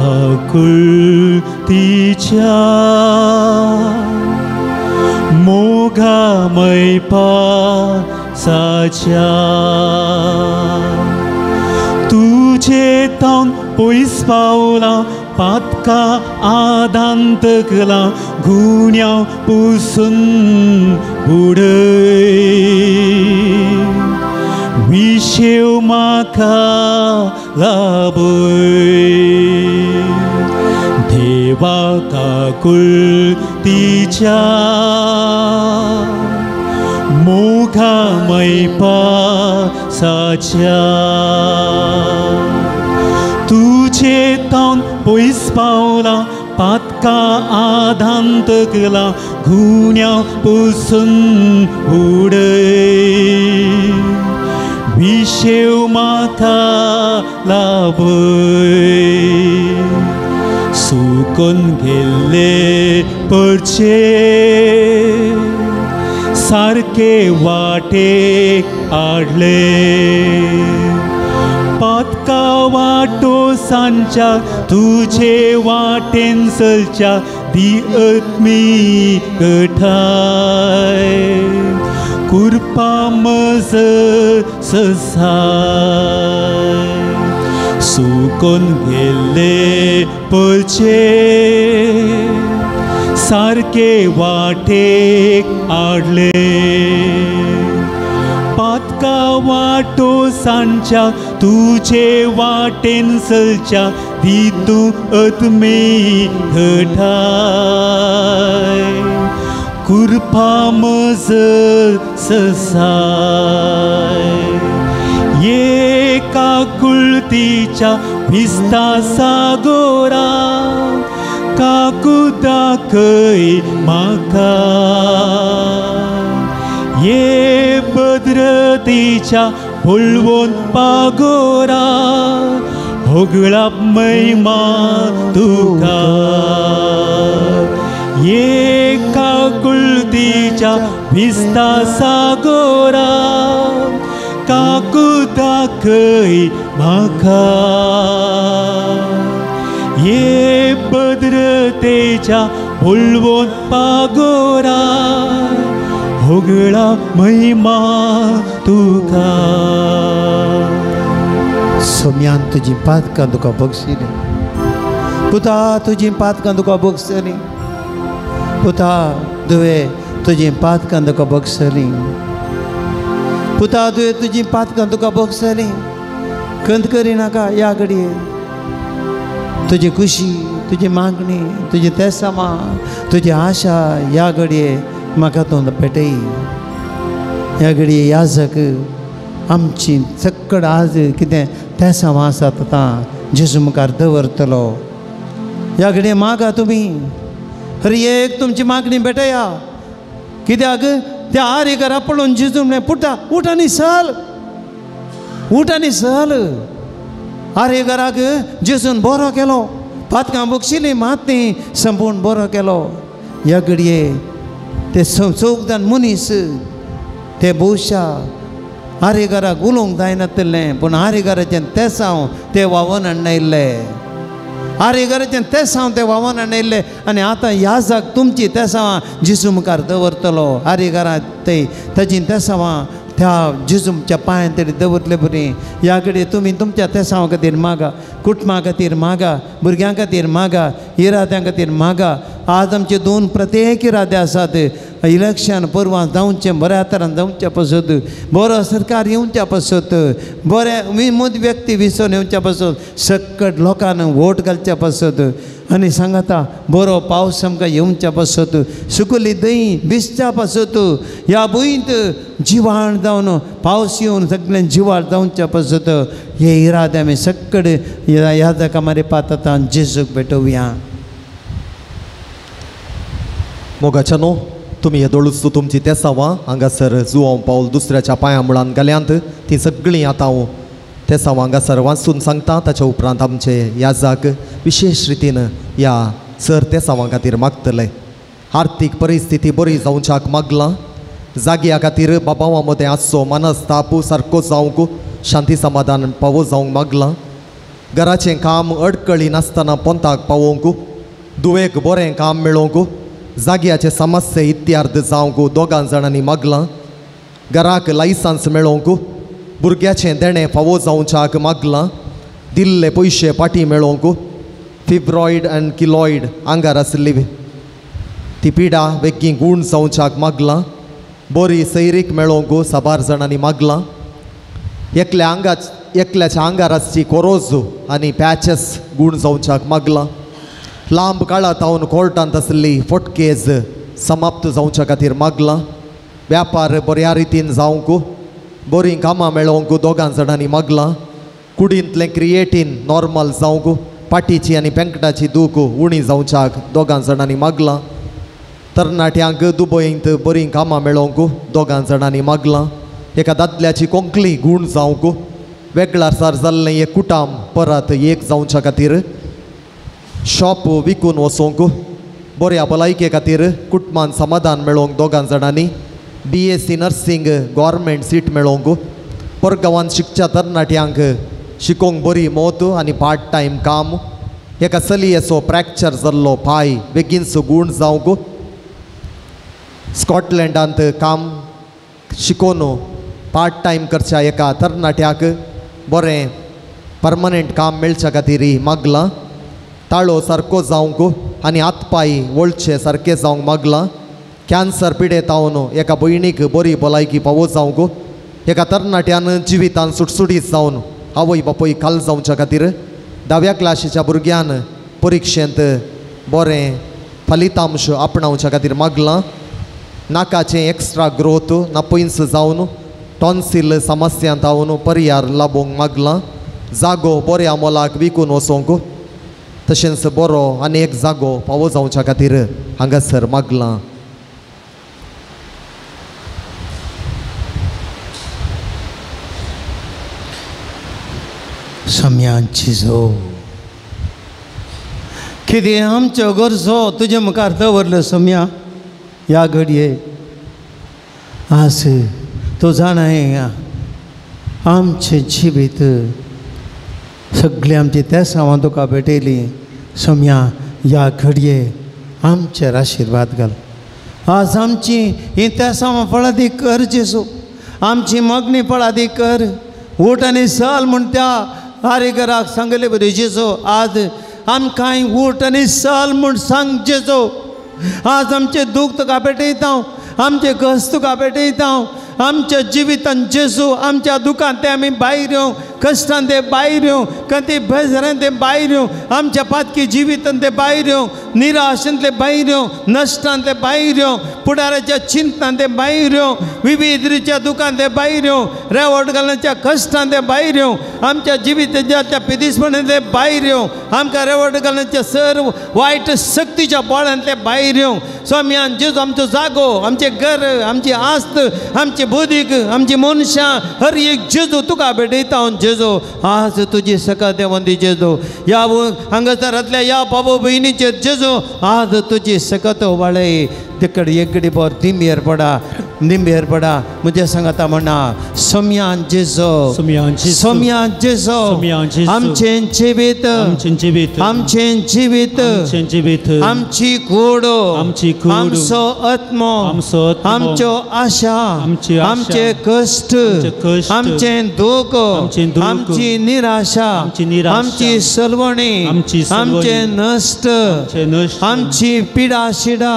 काकुळतीच्या मोगामय पासाच्या तुजे तावन पयस पावलां पातका आदान तकलां गुण्यांव पुसून उडय विशेव म्हाका लाभय देवा काकुळतीच्या मोगामय पासाच्या तुजे तावन पयस पावलां पातका आदान तकलां गुण्यांव पुसून उडय विशेव म्हाका लाभय सुकून गेल्ले पडचे सारके वाटेक हाडले पातका वाटो सांच्या तुजे वाटेन चलच्या दी आत्मी गठाय कृपा मज ससाय सुकून गेल्ले पडचे सारके वाटेक हाडले पातका वाटो सांच्या तुजे वाटेन चलच्या दी तूं आत्मी घटाय कृपा मज ससाय ये काकुळतीच्या विस्ता सागोरा काकू दाखय म्हाका ये भद्रतेच्या पळोवन पागोरा होगळाप महिमा तुका ये काकुळतीच्या विस्ता सागोरा काकू दाखय म्हाका ये भद्रतेच्या पळोवन पागोरा होगळा महिमा तुका. सोम्यान तुजी पातकां तुका बक्षिली पुता, तुजी पातकां तुका बक्षली पुता, तुवें तुजी पातकां तुका बक्षली पुता, तुवें तुजी पातकां तुका बक्षली. खंत करिनाका ह्या घडये तुजी खुशी, तुजी मागणी, तुजी तेसामा, तुजी आशा ह्या घडये म्हाका तूं पेटय. ह्या घडये याजक आमची सक्कड आज कितें तेसांव आसात आतां जेजू मुखार दवरतलो. ह्या घडये मागा तुमी हर एक तुमची मागणी भेटया. कित्याक त्या आरे घरा पळोवन जेजू म्हणलें पुता उठ आनी चल, उठ आनी चल. आरे घराक जेजून बरो केलो, पातकां बक्षिलीं मात ती संपूर्ण बरो केलो. ह्या घडये ते चौग जाण मनीस ते भोवशा आरे घराक उलोवंक जायनातिल्लें, पूण आरे घराचें तेसांव ते व्हांवन हाडनायिल्ले, आरे घराचें तेसांव ते व्हांवन हाडनायिल्ले. आनी आतां ह्या जाग तुमची तेसांवां जेजू मुखार दवरतलो. आरे घरांत ते ताजी तेसांवां त्या जेजूच्या पांयान तरी दवरले बरी. ह्या कडेन तुमी तुमच्या तेसांवा खातीर मागा, कुटुंबा खातीर मागा, भुरग्यां खातीर मागा, इराद्यां खातीर मागा. आज आमचे दोन प्रत्येक इरादे आसात. इलेक्शन परवां जावचें बऱ्या तरान जावच्या पासत, बरो सरकार येवच्या पासत, बरे विमोद व्यक्ती विसोन येवच्या पासत, सक्कट लोकांक वोट घालच्या पासत. आनी सांगाता बरो पावस आमकां येवच्या पासत, सुकली दही भिजच्या पासत, ह्या भुंयत जिवाण जावन पावस येवन सगळें जिवाळ जावच्या पासत. हे इरादे आमी सक्कड ह्या जाका मारे पातात जेजूक भेटोवया. मोगाच्या न्हू तुमी येदोळूच तुमची तेसांवां हांगासर जुवांव पावल दुसऱ्याच्या पांया मुळान गेल्यांत तीं सगळीं आतां हांव तेसांवां हांगासर वाचून सांगता. ताच्या उपरांत आमचे याजाक विशेश रितीन ह्या सर तेसांवां खातीर मागतले. आर्थीक परिस्थिती बरी जावच्याक मागलां, जाग्या खातीर बाबावां मदें आसचो मनस्ताप सारको जावंक शांती समाधान पावो जावंक मागलां, घराचें काम अडकळी नासतना पोंताक पावोवंक, दुवेक बरें काम मेळोवंक, जाग्याचे समस्ये इत्यार्थ जावंक दोगां जाणांनी मागलां. घराक लायसन्स मेळोवंक, भुरग्याचें देणें फावो जावच्याक मागलां. दिल्ले पयशे पाटी मेळोवंक, फिब्रॉयड आनी किलॉयड आंगार आशिल्ली ती पिडा बेगीन गूण जावच्याक मागलां. बरी सैरीक मेळोवंक साबार जाणांनी मागलां. एकल्याच्या आंगार आसची कोरोज आनी पॅचेस गूण जावच्याक मागलां. लांब काळा तावन कोर्टांत आशिल्ली फोटकेज समाप्त जावच्या खातीर मागलां. व्यापार बऱ्या रितीन जावंक, बरीं कामां मेळोवंक दोगां जाणांनी मागलां. कुडींतलें क्रिएटीन नॉर्मल जावंक, पाटीची आनी पेंकटाची दूख उणी जावच्याक दोगां जाणांनी मागलां. तरणाट्यांक दुबयंत बरीं कामां मेळोवंक दोगां जाणांनी मागलां. एका दादल्याची कोंकली गूण जावंक, वेगळार सार जाल्लें एक कुटाम परत एक जावच्या खातीर, शॉप विकून वचोंक, बऱ्या भलायके खातीर कुटुंबान समाधान मेळोवंक दोगां जाणांनी, BSc nursing government seat मेळोवंक, परगांवांत शिकच्या तरणाट्यांक शिकोवंक बरी मोत आनी पार्ट टायम काम, एका चलयेचो फ्रॅक्चर जाल्लो पांय बेगीनसो गूण जावंक, स्कॉटलँडांत काम शिकोवन पार्ट टायम करच्या एका तरणाट्याक बरें परमनंट काम मेळच्या खातीर मागलां. ताळो सारको जावंक आनी हात पांय वळचे सारके जावंक मागलां. कॅन्सर पिडेतावन एका भयणीक बरी भलायकी पावो जावंक, एका तरणाट्यान जिवितान सुटसुटीत जावन आवय बापूय काल जावच्या खातीर, धाव्या क्लासीच्या भुरग्यान परिक्षेंत बरें फलितांश आपणावच्या खातीर मागलां. नाकाचें एक्स्ट्रा ग्रोथ नापयंस जावन टॉन्सील समस्यांत हांव पर्यार लाबोवंक मागलां. जागो बऱ्या मोलाक विकून वचोंक, तशेंच बरो आनी एक जागो फावो जावच्या खातीर हांगासर मागलां. सम्यांची जो कितें आमच्यो गरजो तुजे मुखार दवरल्यो सम्या ह्या घडये आज तूं जाणाय आमचें जिवीत सगळें आमची तेसांवां तुका भेटयली सम्या ह्या घडये आमचेर आशिर्वाद घाल. आज आमची ही तेसांवां फळादी कर जेजू, आमची मागणी फळादी कर. उठ आनी चल म्हूण त्या कारिगराक सांगले बरें जेजू, आज आमकांय उठ आनी चल म्हूण सांग जेजू. आज आमचें दूख तुका भेटयता, आमचें कश्ट तुका भेटयता, आमच्या जिवितान जेजू आमच्या दुखान ते आमी भायर येवं, कश्टान ते भायर येवं, कंती बेजारान ते भायर येवं, आमच्या पातकी जिवितान ते भायर येवं, निराशेंतले भायर येवं, नश्टान ते भायर येवं, फुडाराच्या चिंतनान ते भायर येवं, विविध रिच्या दुखान ते भायर येवं, रेवट घालण्याच्या कश्टान ते भायर येवं, आमच्या जिविताच्या त्या पिदीसपणान ते भायर येवं, आमकां रेवट घालण्याच्या सर्व वायट शक्तीच्या बळांतले भायर येवं. स्वाम्यान जेजू आमचो जागो, आमचें घर, आमची आस्त, आमची बुदीक, आमची मनशां हर एक जेजू तुका भेटयता हांव जेजू. आज तुजी सकत देवंदी जेजू, ह्या हांगासरांतल्या ह्या बाबू भयणीचेर जेजू आज तुजी सकत वाळय. तिकडे एकडी बोर दिंबेर पडा, दिंबेर पडा. म्हज्या सांगता म्हणा सम्यान जेजू, सम्यान जेजू, आमचें जिवीत, आमचें जिवीत, आमची कूड, आमचो आत्मो, आमच्यो आशा, आमचे कश्ट, आमचें दूख, आमची निराशा, आमची सलवणी, आमचें नश्ट, आमची पिडा शिडा,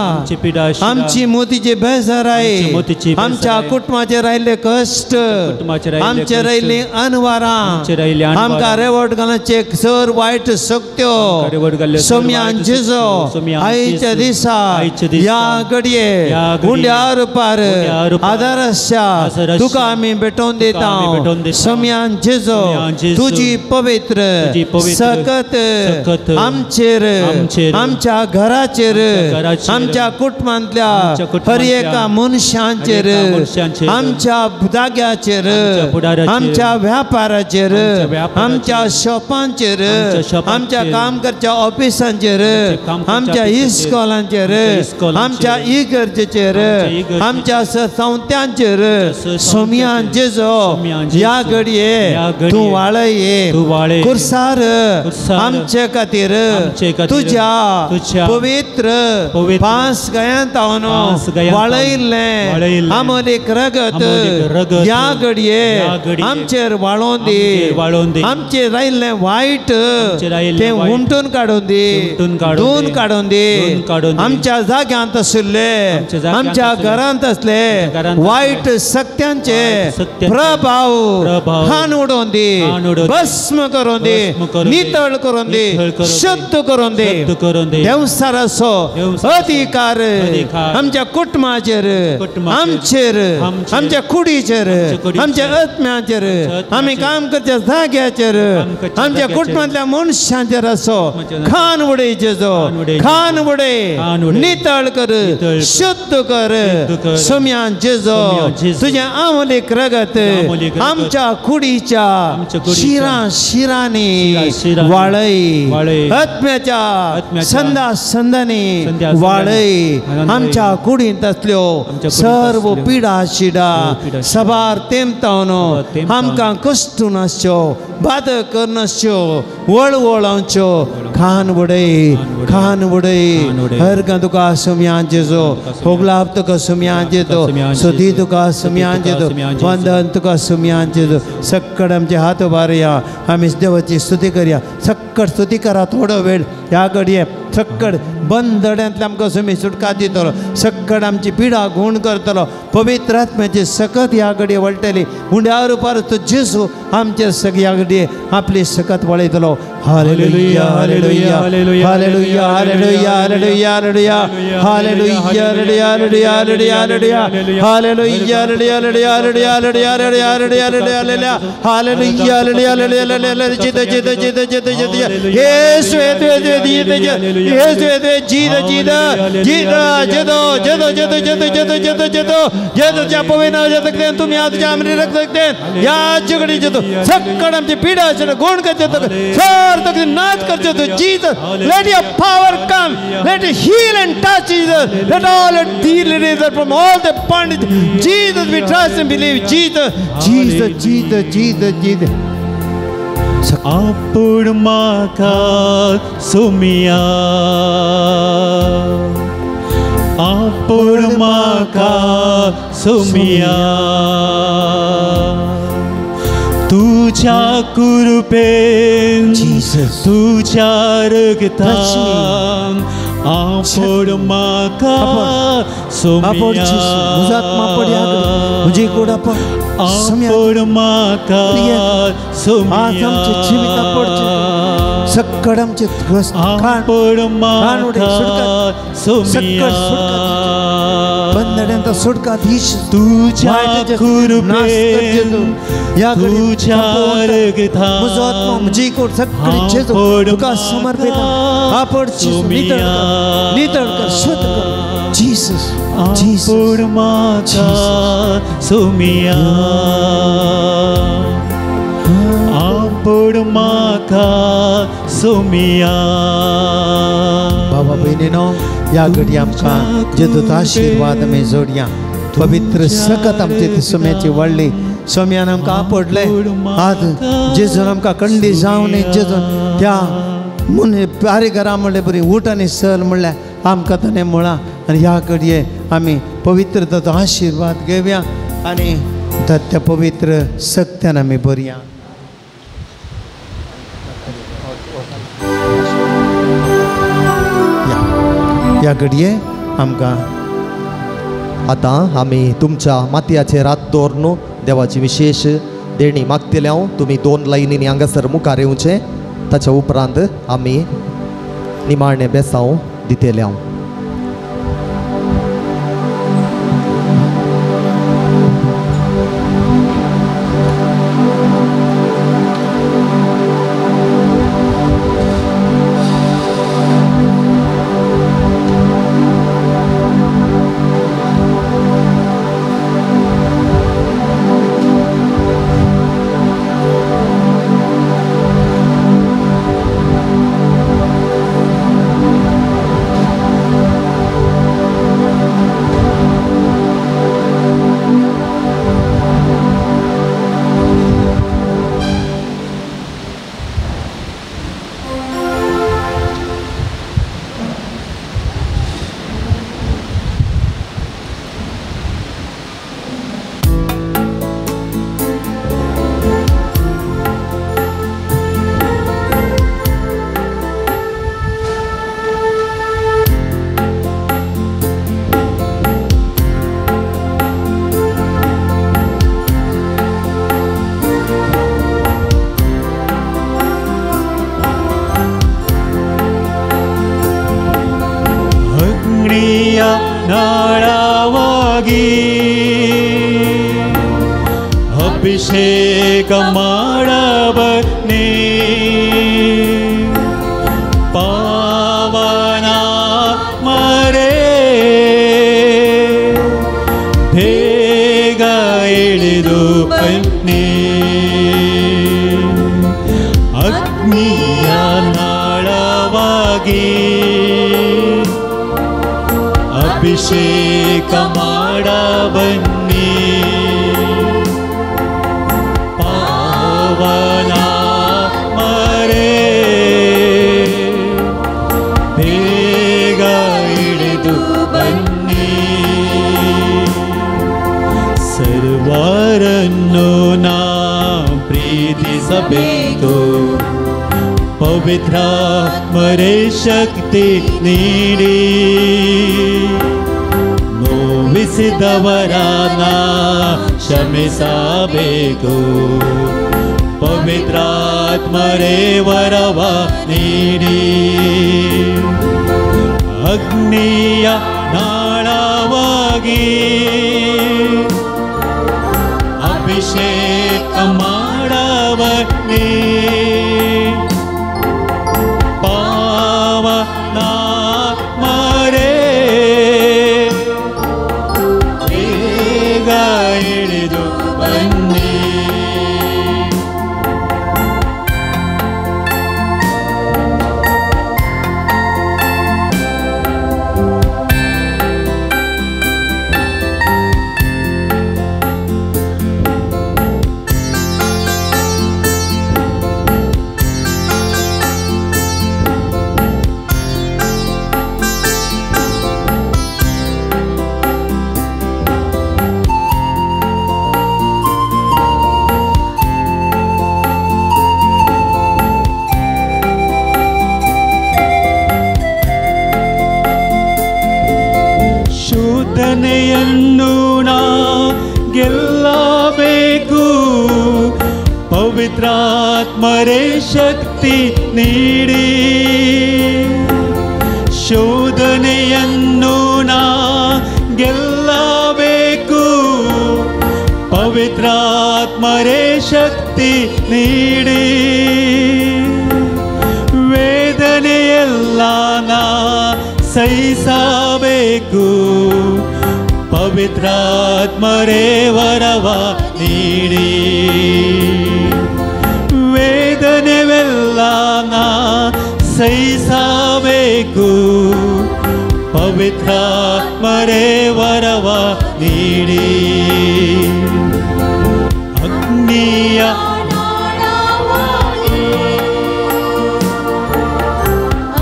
आमची मोतीची बेजाराय, आमच्या कुटुंबाचेर आयिल्ले कश्ट, आमचेर आयिल्ली अनवारां, आमकां रेवट घालचे सर वायट शक्त्यो सम्यान जेजू आयच्या दिसा ह्या घडये उंड्या रुपार आदार आसच्या तुका आमी भेटोवन दिता. सम्यान जेजू तुजी पवित्र सकत आमचेर, आमच्या घराचेर, आमच्या कुटुंबान कुटुंबांतल्या हर एका मनशांचेर, आमच्या जाग्याचेर, आमच्या व्यापाराचेर, आमच्या शॉपांचेर, आमच्या काम करच्या ऑफिसांचेर, आमच्या इस्कॉलांचेर, आमच्या इगर्जेचेर, आमच्या संस्थांचेर सोमयान जेजो ह्या घडये तूं वाळय कुर्सार आमचे खातीर तुज्या पवित्र पांच गयांत वाळयल्लें आमोलीक रगत ह्या घडये आमचेर वाळोवन दी. आमचेर रायल्लें वायट तें उमटून काडून दी, धुवन काडून दी. आमच्या जाग्यांत आशिल्ले, आमच्या घरांत आसले वायट शक्त्यांचे प्रभाव खान उडोवन दी, भस्म करून दी, नितळ करून दी, शुद्ध करून दी. देवसाराचो अधिकार आमच्या कुटुंबाचेर, आमचेर, आमच्या कुडीचेर, आमच्या आत्म्याचेर, आमी काम करच्या जाग्याचेर, आमच्या कुटुंबांतल्या मनशांचेर असो खान उडय जेजो, खान उडय, नितळ कर, शुद्ध कर. सोम्यान जेजो तुजें आमोलीक रगत आमच्या कुडीच्या शिरां शिरांनी वाळय, आत्म्याच्या संदा संदांनी वाळय. आमच्या कुडींत आसल्यो सर्व पिडा शिडा सबार तेमतावन आमकां कश्टून आसच्यो, बादक करनासच्यो, वळवळावच्यो खान उडय, खान उडय. हर गां तुका सोम्यान जेजो, होगलाप तुका सोम्यान जेजो, सुदी तुका सोम्यान जेजो, वंदन तुका सोम्यान जेजो. सक्कड आमचे हात उबारया, आमी देवाची स्तुती करया. सक्कड स्तुती करा थोडो वेळ ह्या घडये सक्कड बंद दड्यांतले आमकां सुमी सुटका दितलो, सक्कड आमची पिडा गूण करतलो. पवित्र आत्म्याची सकत ह्या घडये वळटली. उंड्या रुपार तो जेजू आमचे ह्या घडये आपली सकत वळयतलो. Hallelujah, hallelujah, hallelujah, hallelujah, hallelujah, hallelujah, hallelujah, hallelujah, hallelujah, hallelujah, hallelujah, hallelujah, hallelujah, hallelujah, hallelujah, hallelujah, hallelujah. जिद जिद जिद जिद जिद येसु येसु जिद जिद जिद जदो जदो जदो जदो जदो जदो जदो जदो ज्या पवित्र जदो तुम्ही आज आमरी रख सकते या झगड़ी जदो सक्कड आमची पीडा गुण करते सर तक नाच करते तो Jesus, let your power come, let it heal and touch Jesus, let all it heal from all the bondage. Jesus, we trust and believe. Jesus, Jesus, Jesus, Jesus, Jesus. आपूण म्हाका सोमिया, आपूण म्हाका सोमिया, तुझ्या कृपेन, तुझ्या रगतान आपूण म्हाका सोमिया, आपूण म्हाका सोमिया, सक्कड आमचे आपूण म्हाका सोमिया, बंदड्यांत सुटका दीश तुझ्या कृपेन, तुझ्या रगतान म्हजो आत्मा म्हजी कोड सगळी जेजू तुका समर्पिता. आपण नितळ कर, नितळ कर, शुद्ध कर. जीसस, जीसस, आपूण म्हाका सोमिया, आपूण म्हाका सोमिया. बाबा भयणीनो, ह्या घडये आमकां जेजूचो आशिर्वाद आमी जोडया. पवित्र सकत आमचे सोम्याची वाडली. सोम्यान आमकां आपडलें. आज जेजून आमकां कंडी जावन जेजून त्या मुन कारीगरा म्हणले बरी उठ आनी सल म्हणल्यार आमकां ताणें म्हळां. आनी ह्या घडये आमी पवित्र ताचो आशिर्वाद घेवया आनी त्या पवित्र सक्त्यान आमी बरया. ह्या घडये आमकां आतां आमी तुमच्या मातयाचेर हात दवरून देवाची विशेश देणी मागतले. हांव तुमी दोन लायनींनी हांगासर मुखार येवचें, ताच्या उपरांत आमी निमाणें बेसांव दितले. हांव ಅಭಿಷೇಕ ಮಾಡಬನ್ನಿ ಪಾವನಾತ್ಮರೇ ಬೇಗ ಇಳಿದು ಬನ್ನಿ ಅಗ್ನಿಯ ನಾಳವಾಗಿ ಅಭಿಷೇಕ ಮಾಡಬನ್ನಿ ಪಾವನಾತ್ಮರೇ ಬೇಗ ಇಳಿದು ಬನ್ನಿ ಸರ್ವರನ್ನು ನಾ ಪ್ರೀತಿಸಬೇಕು ಪವಿತ್ರಾತ್ಮರೇ ಶಕ್ತಿ ನೀಡಿ ನೋವಿಸಿದವರನ್ನ ಕ್ಷಮಿಸಬೇಕು ಪವಿತ್ರಾತ್ಮರೇ ವರವ ನೀಡಿ ಅಗ್ನಿಯ ನಾಳವಾಗಿ ಅಭಿಷೇಕ ಮಾಡಬನ್ನಿ ಪಾವನಾತ್ಮರೇ ಬೇಗ ಇಳಿದು ಬನ್ನಿ. ಶೋಧನೆಯನ್ನು ನಾ ಗೆಲ್ಲಬೇಕು ಪವಿತ್ರಾತ್ಮರೇ ಶಕ್ತಿ ನೀಡಿ ಶೋಧನೆಯನ್ನು ನಾ ಗೆಲ್ಲಬೇಕು ಪವಿತ್ರಾತ್ಮರೇ ಶಕ್ತಿ ನೀಡಿ ವೇದನೆಯೆಲ್ಲ ನಾ ಸಹಿಸಬೇಕು ಪವಿತ್ರಾತ್ಮರೇ ವರವ ನೀಡಿ ವೇದನೆವೆಲ್ಲ ನಾ ಸಹಿಸಬೇಕು ಪವಿತ್ರಾತ್ಮರೇ ವರವ ನೀಡಿ ಅಗ್ನಿಯ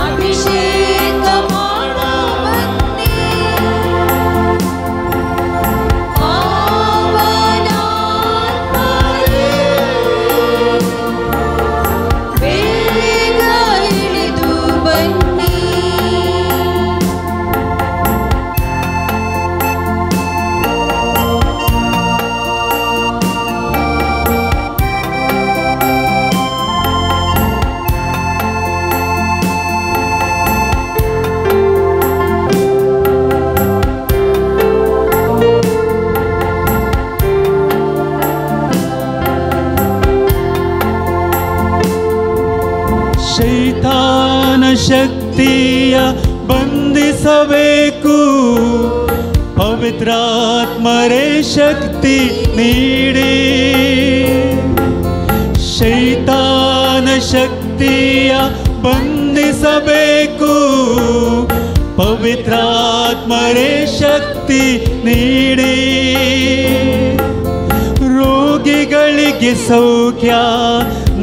ಅಭಿಷೇಕ ಮಾಡಬನ್ನಿ ಪಾವನಾತ್ಮರೇ ಬೇಗ ಇಳಿದು ಬನ್ನಿ. ಶೈತಾನ ಶಕ್ತಿಯ ಬಂಧಿಸಬೇಕು ಪವಿತ್ರಾತ್ಮರೇ ಶಕ್ತಿ ನೀಡಿ ಶೈತಾನ ಶಕ್ತಿಯ ಬಂಧಿಸಬೇಕು ಪವಿತ್ರಾತ್ಮರೇ ಶಕ್ತಿ ನೀಡಿ ರೋಗಿಗಳಿಗೆ ಸೌಖ್ಯ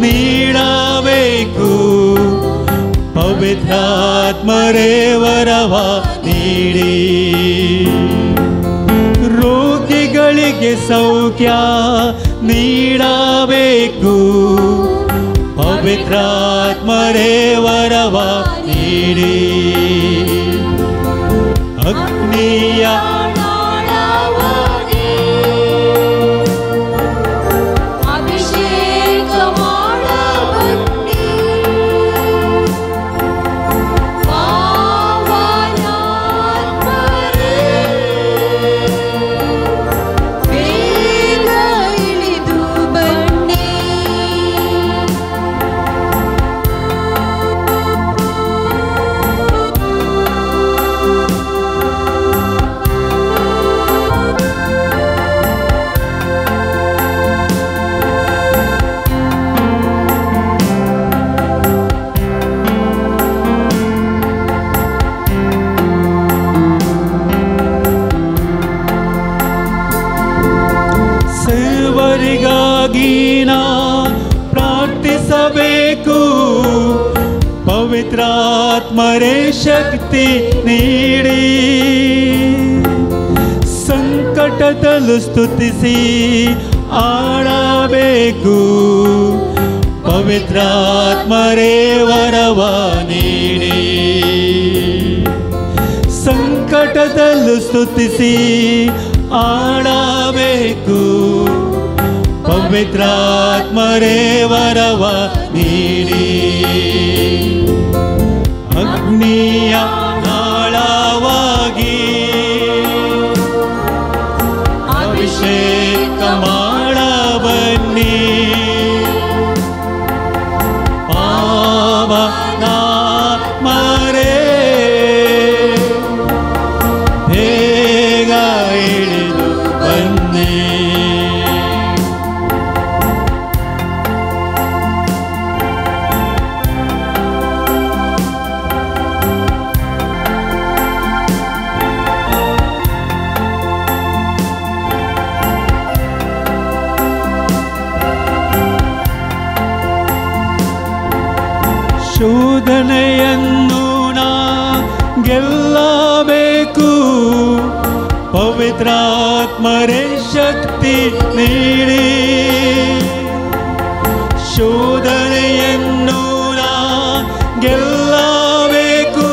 ನೀಡಬೇಕು ಪವಿತ್ರಾತ್ಮರೇ ವರವ ನೀಡಿ ರೋಗಿಗಳಿಗೆ ಸೌಖ್ಯ ನೀಡಬೇಕು ಪವಿತ್ರಾತ್ಮರೇ ವರವ ನೀಡಿ ಅಗ್ನಿಯ ಅಭಿಷೇಕ ಮಾಡಬನ್ನಿ ಪಾವನಾತ್ಮರೇ ಬೇಗ ಇಳಿದು ಪವಿತ್ರಾತ್ಮರೇ ಶಕ್ತಿ ನೀಡಿ ಸಂಕಟದಲ್ಲೂ ಸ್ತುತಿಸಿ ಆಡಬೇಕು ಪವಿತ್ರಾತ್ಮರೇ ವರವ ನೀಡಿ ಸಂಕಟದಲ್ಲೂ ಸ್ತುತಿಸಿ ಆಡಬೇಕು ಪವಿತ್ರಾತ್ಮರೇ ವರವ ನೀಡಿ ಅಗ್ನಿಯ ನಾಳವಾಗಿ ಅಭಿಷೇಕ ಮಾಡಬನ್ನಿ ಪಾವನಾತ್ಮರೇ ಬೇಗ ಇಳಿದು ಬನ್ನಿ. ಶೋಧನೆಯನ್ನು ನಾ ಗೆಲ್ಲಬೇಕು ಪವಿತ್ರಾತ್ಮರೇ ಶಕ್ತಿ ನೀಡಿ ಶೋಧನೆಯನ್ನು ನಾ ಗೆಲ್ಲಬೇಕು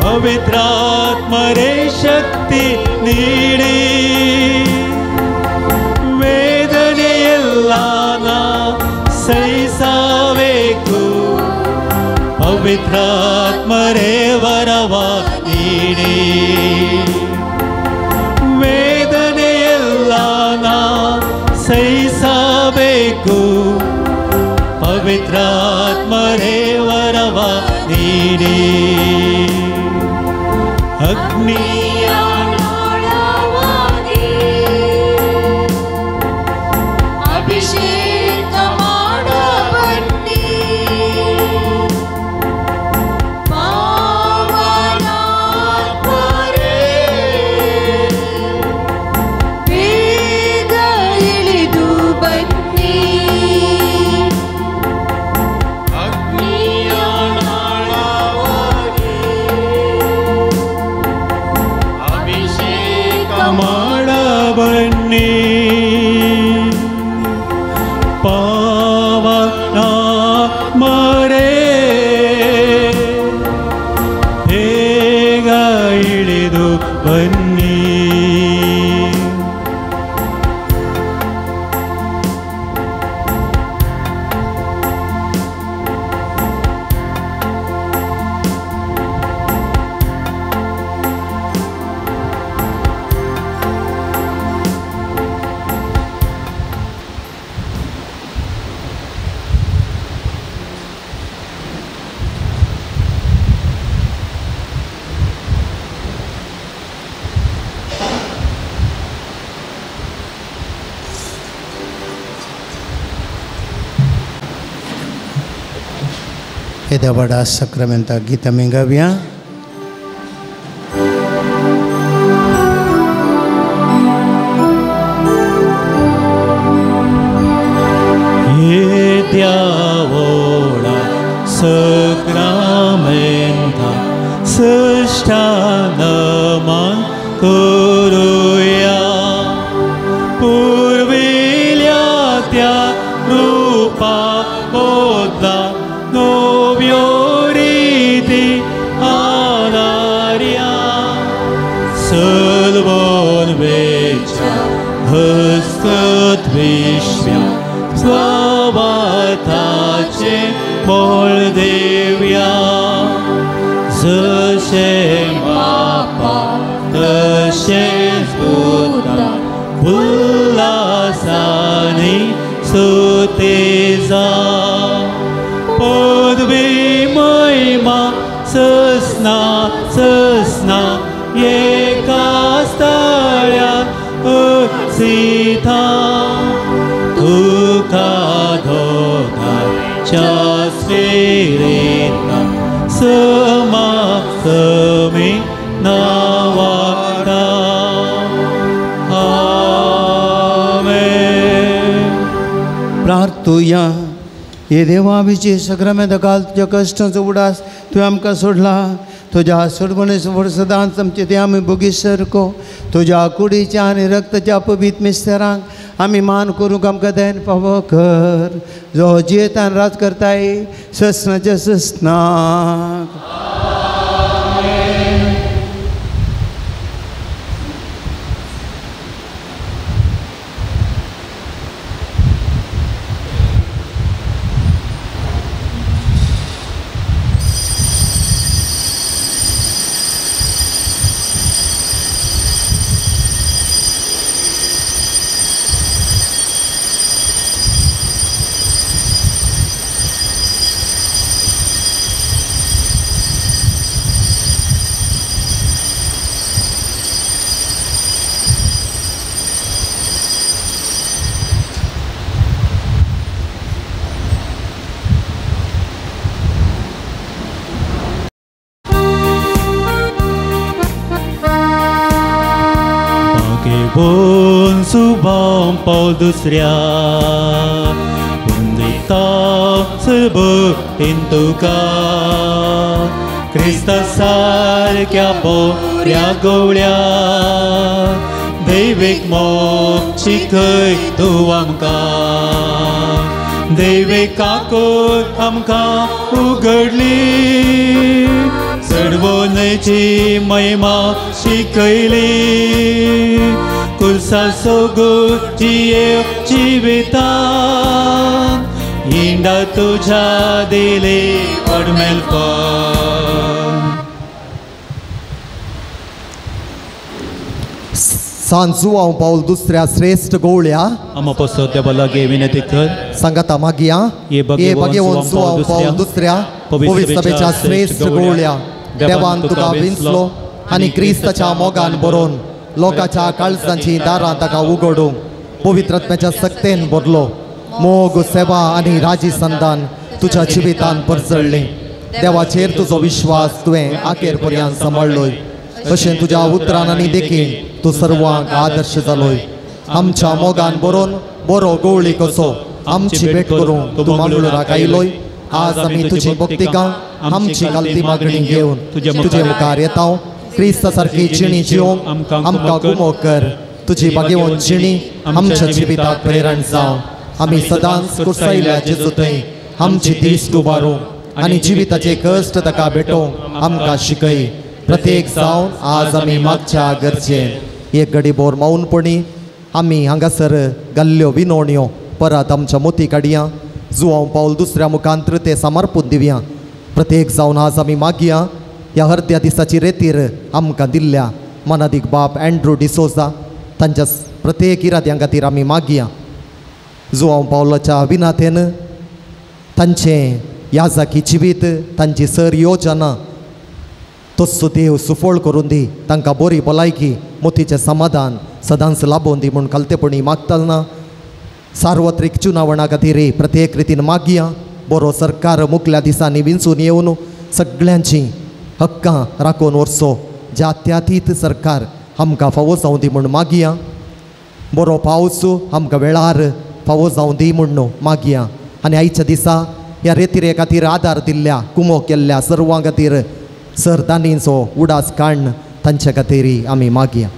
ಪವಿತ್ರಾತ್ಮರೇ ಶಕ್ತಿ ನೀಡಿ ವೇದನೆಯೆಲ್ಲ ನಾ ಸಹಿಸಬೇಕು ಪವಿತ್ರಾತ್ಮರೇ ವರವ ನೀಡಿ ವೇದನೆಯೆಲ್ಲ ನಾ ಸಹಿಸಬೇಕು ಪವಿತ್ರಾತ್ಮರೇ ವರವ ನೀಡಿ ಅಗ್ನಿಯ ನಾಳವಾಗಿ ಅಭಿಷೇಕ ಮಾಡಬನ್ನಿ ಪಾವನಾತ್ಮರೇ ಬೇಗ ಇಳಿದು ಬನ್ನಿ ಅಗ್ನಿಯ ನಾಳವಾಗಿ ಅಭಿಷೇಕ ಮಾಡಬನ್ನಿ ಪಾವನಾತ್ಮರೇ ಬೇಗ ಇಳಿದು ಬನ್ನಿ. येद्या व्हडा साक्रामेंताक गीत आमी गावया. येद्या व्हडा साक्रामेंता सृश्टान मान करुया पुर्विल्या त्या रूपा बदला नव्यो रिती आदार्या सलवन वेच्या हस्तत विश्व्या स्वावाताचे मोळ देव्या जशें बापा तशेंच पुता उल्हासानी स्तुती जा पदवी महिमा ससना ससना एका स्थळ्यात असिता तुका दोगांच्या स्पिरिता समासमी नावाता. आमेन. प्रार्थुया. हे देवा आमची सग्रमेंत घाल तुज्या कश्टांचो उडास तुवें आमकां सोडला. तुज्या सोडवणेचो फुडें सदांच आमचे ते आमी भोगी सारको तुज्या कुडीच्या आनी रक्ताच्या पवित्र मिस्तरांक आमी मान करूंक आमकां दयन पावो कर, जो जियेतान राज करताय ससनाच्या ससनाक. पावल दुसऱ्या वंदिता सरबतीन तुका क्रिस्ता सारक्या बोऱ्या गवळ्या दैवीक मोग शिकय तूं आमकां, दैवीक काकूत आमकां उगडली, चडवणेची महिमा शिकयली, कुलसा सोगूर जिये जिवितान इंडा तुझ्या दिले पडमेलपण. सांत जुआंव पावल दुसऱ्या श्रेश्ठ गोवळ्या आमा पसत देवा लागीं विनंती कर. सांगाता मागया हे भगेवन जुआंव पावल दुसऱ्या पवित्र सभेच्या श्रेश्ठ गोवळ्या देवान तुका विंचलो आनी क्रिस्ताच्या मोगान बरोवन लोकांच्या काळजांची दारां ताका उगडूंक पवित्र आत्म्याच्या सक्तेन भरलो. मोग सेवा आनी राजी संदान तुज्या जिवितान परजळ्ळें. देवाचेर तुजो विश्वास तुवें आखेर पर्यंत सांबाळ्ळोय. तशें तुज्या उतरान आनी देखीन तूं सर्वांक आदर्श जालोय. आमच्या मोगान बरोवन बरो गवळी कसो आमची भेट करूंक तूं मंगळुराक आयलोय. आज आमी तुजी भक्तिका आमची गलती मागणी घेवन तुजे मुखार येता. क्रिस्ता सारकी जिणी जिवंक आमकां गुमो कर. तुजी भाग्यवंत जिणी आमच्या जिविताक प्रेरण जावं. आमी सदांच कुर्सायल्या जेजू थंय आमची दीस उबारूंक आनी जिविताचे कश्ट ताका भेटोवंक आमकां शिकय. प्रत्येक जावन आज आमी मागच्या गरजेन एक घडी बोर मौनपणी आमी हांगासर घाल्ल्यो विनवण्यो परत आमच्या मोती काडया. जुआंव पावल दुसऱ्या मुखांत्र ते समर्पून दिवया. प्रत्येक जावन आज आमी मागया ह्या हरद्या दिसाची रेतीर आमकां दिल्ल्या मनादीक बाप एन्ड्रू डिसोजा तांच्या प्रत्येक इराद्यां खातीर आमी मागया. जुआंव पावलाच्या विनातेन तांचें याजाकी जिवीत तांची सर योजना तस्सो देव सुफळ करून दी. तांकां बरी भलायकी मोतीचें समाधान सदांच लाबोवन दी म्हूण खालतेपणी मागतना सार्वत्रीक चुनावणा खातीर प्रत्येक रितीन मागया. बरो सरकार मुखल्या दिसांनी विंचून येवन सगळ्यांची हक्कां राखून व्हरचो जात्यातीत सरकार आमकां फावो जावं दी म्हूण मागया. बरो पावस आमकां वेळार फावो जावं दी म्हूण मागया. आनी आयच्या दिसा ह्या रेतिरे खातीर आदार दिल्ल्या कुमो केल्ल्या सर्वां खातीर सर दानींचो उडास काडून तांचे खातीर आमी मागया.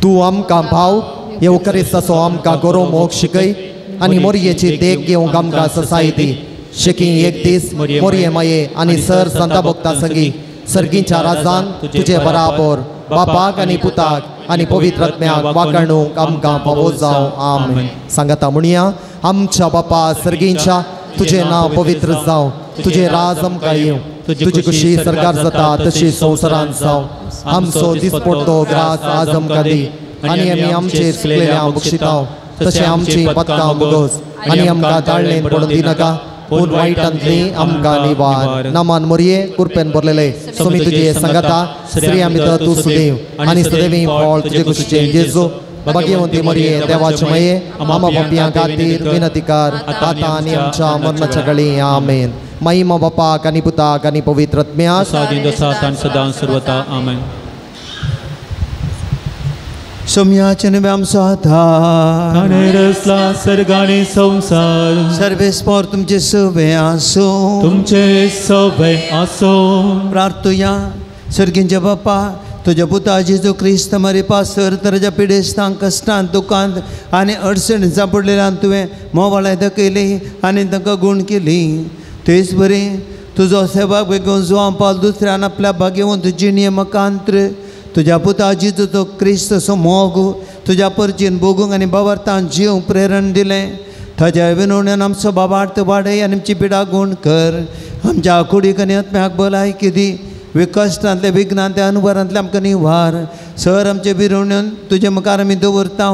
तूं आमकां भाव येवकरिस्ताचो आमकां गोरो मोग शिकय आनी मोरयेची देख घेवंक आमकां ससाय दी. शेकी एक दीस मोरये माये आनी सर संता भक्ता संगी सर्गीच्या राजान तुजे बराबर बापाक आनी पुताक आनी पवित्र आत्म्याक वाकाणूंक आमकां फावो जावं. आमेन. सांगाता म्हणया आमच्या बापा सर्गींच्या तुजें नांव पवित्र जावं, तुजें राज आमकां येवं, तुजी खुशी सरकार जाता तशी संवसारांत जावं. आमचो दिसपडटो ग्रास आज आमकां दी आनी आमी आमचे चुकलेल्या बक्षिताव तशें आमची पदकां भोगोस आनी आमकां ताळणेन पडून दिनाका पूण वायटांतली आमकां निवार. नामान मोरये कुरपेन भरलेले स्वामी तुजे सांगाता स्त्रियां भितर तूं सुदैव आनी सुदैवी फळ तुजे कुशीचें जेजू. भाग्यवंती मोरये देवाचे माये आमा बापयां खातीर विनंती कर आतां आनी आमच्या मरणाच्या घडी. आमेन. महिमा बापाक आनी पुताक आनी पवित्र आत्म्याक सदां सर्वता. आमेन. सोम्याचे नवे आमचो आधार ताणें रचला सर्ग आनी संवसार. सर्वेस्पोर तुमचे सवे आसूं. तुमचे सवे आसूं. प्रार्थुया. सर्गींच्या बापा, तुज्या पुता जेजू क्रिस्त मरे पासर तरच्या पिडेस्तांक कश्टांत दुखांत आनी अडचणींत सांपडलेल्यान तुवें मोवाळाय दाखयली आनी तांकां गूण केली. तेच बरी तुजो सेवा बेगून जुवां पावल दुसऱ्यान आपल्या भाग्यवंत जिणये मकांत्र तुज्या पुता जेजूचो क्रिस्त असो मोग तुज्या परचीन भोगूंक आनी बाबार्थान जिवंक प्रेरण दिलें. ताज्या विनवण्यान आमचो बाबार्थ वाडय आनी आमची पिडा गूण कर. आमच्या कुडीक आनी आत्म्याक भलायकी दी. विकश्टांतले विघ्नांतले अनुभवांतले आमकां निवार. सर आमचे विरवण्यान तुजे मुखार आमी दवरता.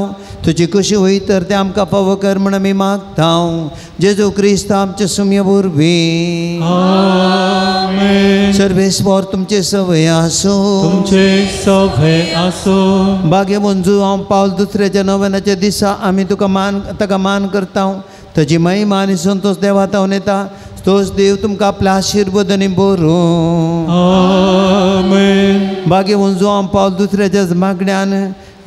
तुजी कशी होई तर तें आमकां फावो कर म्हण आमी मागता. जेजू क्रिस्त आमचे सुम्य वरवीं. आमेन. सर्वेस्पोर तुमचे सवय आसूं. तुमचे सवय आसूं. भाग्यवंत हांव पावल दुसऱ्याच्या नव्यानाच्या दिसा आमी तुका मान ताका मान करता. ताजी महिमा आनी संतोश देवा तावन येता. तोच देव तुमकां आपल्या आशिर्वाद आनी बरोवं. आमेन. भाग्यवंत हांव पावल दुसऱ्याच्या मागण्यान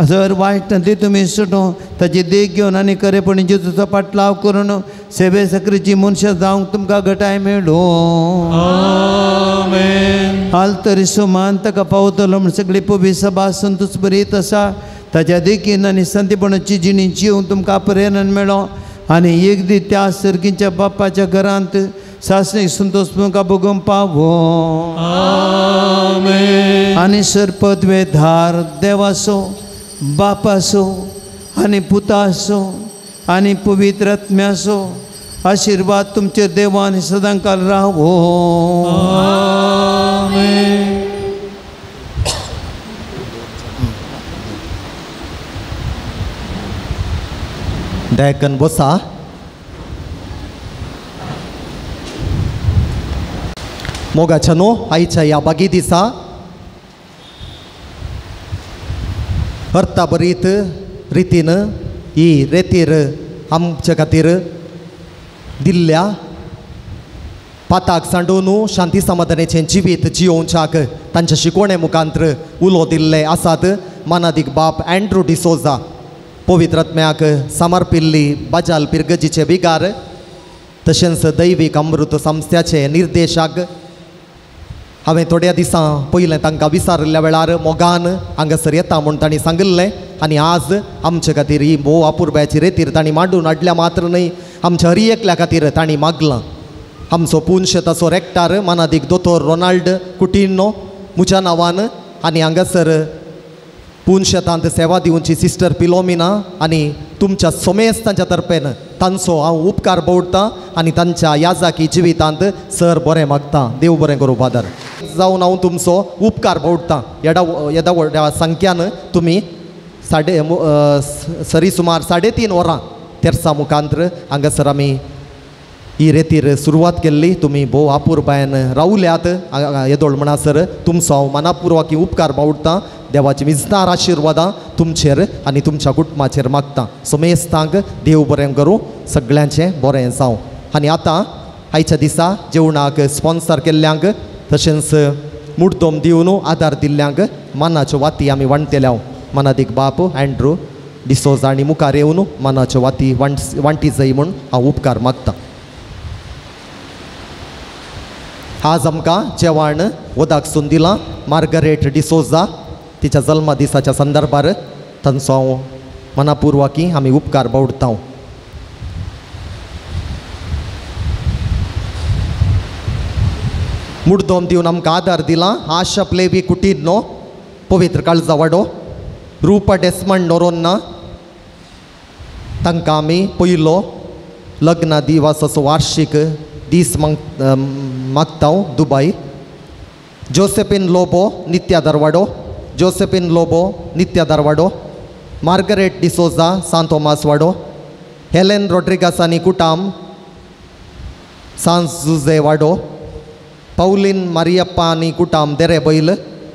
जर वायटांतली तुमी सुटूं ताजी देख घेवन आनी खरेपणी जेजूचो पाटलाव करून सेवे सक्रीची मनशां जावंक तुमकां घटाय मेळूं. आमेन. हाल तरी सुमान ताका पावतलो म्हण सगळी पवी सभा संतोष बरीत आसा. ताज्या देखीन आनी संतीपणाची जिणी जिवंक तुमकां प्रेरणा मेळो आनी एक दी त्या सर्गीच्या बापाच्या घरांत सासणीक संतोष तुमकां भोगूंक पावो. आमेन. आनी सर पदवेधार देवासो बापासो आनी पुतासो आनी पवित्र आत्म्यासो आशिर्वाद तुमचे देवान सदांकाल रावो. आमेन. दयाकन बसा. मोगाच्या न्हू आयच्या ह्या बागी दिसा अर्था बरीत रितीन ही रेतीर आमचे खातीर दिल्ल्या पाताक सांडून शांती समाधानाचें जिवीत जियोवच्याक तांच्या शिकवणे मुखांत्र उलो दिल्ले आसात. मानादीक बाप अँड्रू डिसोजा पवित्र आत्म्याक समर्पिल्ली बाजाल पिरगजीचे विगार तशेंच दैवीक अमृत संस्थ्याचे निर्देशक हांवें थोड्या दिसां पयलें तांकां विचारिल्ल्या वेळार मोगान हांगासर येता म्हूण तांणी सांगिल्लें आनी आज आमचे खातीर ही भोव अपुरबायेची रेतीर तांणी मांडून हाडल्या मात्र न्हय आमच्या हर एकल्या खातीर तांणी मागलां. आमचो पुनशेताचो रेक्टार मानादीक दोतोर रोनाल्ड कुटिन्हो म्हज्या नांवान आनी हांगासर पुनशेतांत सेवा दिवची सिस्टर पिलोमिना आनी तुमच्या सोमेस्तांच्या तर्फेन तांचो हांव उपकार बोडटां आनी तांच्या याजाकी जिवितांत सर बरें मागता. देव बरें करूं फादर. जावन हांव तुमचो उपकार बोडटां. येडा येदा व्हडल्या संख्यान तुमी सरी सुमार 3.5 वरां तेर्सा मुखांत्र हांगासर आमी ही रेतीर सुरवात केल्ली. तुमी भोव अपुरबायेन रावल्यात येदोळ म्हणसर तुमचो हांव मनापुर्वाकी उपकार बावडटां. देवाची विजनार आशिर्वादां तुमचेर आनी तुमच्या कुटुंबाचेर मागता. सोमेस्तांक देव बरें करूं, सगळ्यांचें बरें जावं. आनी आतां आयच्या दिसा जेवणाक स्पॉन्सर केल्ल्यांक तशेंच मुड्डोम दिवन आदार दिल्ल्यांक मानाच्यो वाती आमी वांटतले. मानादीक बाप अँड्रू डिसोजा आनी मुखार येवन मानाच्यो वाती वांटी जाय म्हूण हांव उपकार मागता. आज आमकां जेवण वदाक सून दिलां मार्गरेट डिसोजा तिच्या जल्मा दिसाच्या संदर्भार तांचो हांव मनापुर्वाकी आमी उपकार बावडटा. मुड्डोम दिवन आमकां आदार दिला आशा प्लेवी कुटिन्हो पवित्र काळजा वाडो रुपा डेस्मंड नोरोन्ना तांकां आमी पयलो लग्न दिवसाचो वार्षीक दीस मागता. दुबय जोसेफिन लोबो नित्या दरवाडो जोसेफिन लोबो नित्या दरवाडो मार्गरेट डिसोजा सांतोमास वाडो हेलेन रोड्रिगास आनी कुटाम सांजुजे वाडो पावलीन मारियप्पा आनी कुटाम देरेबैल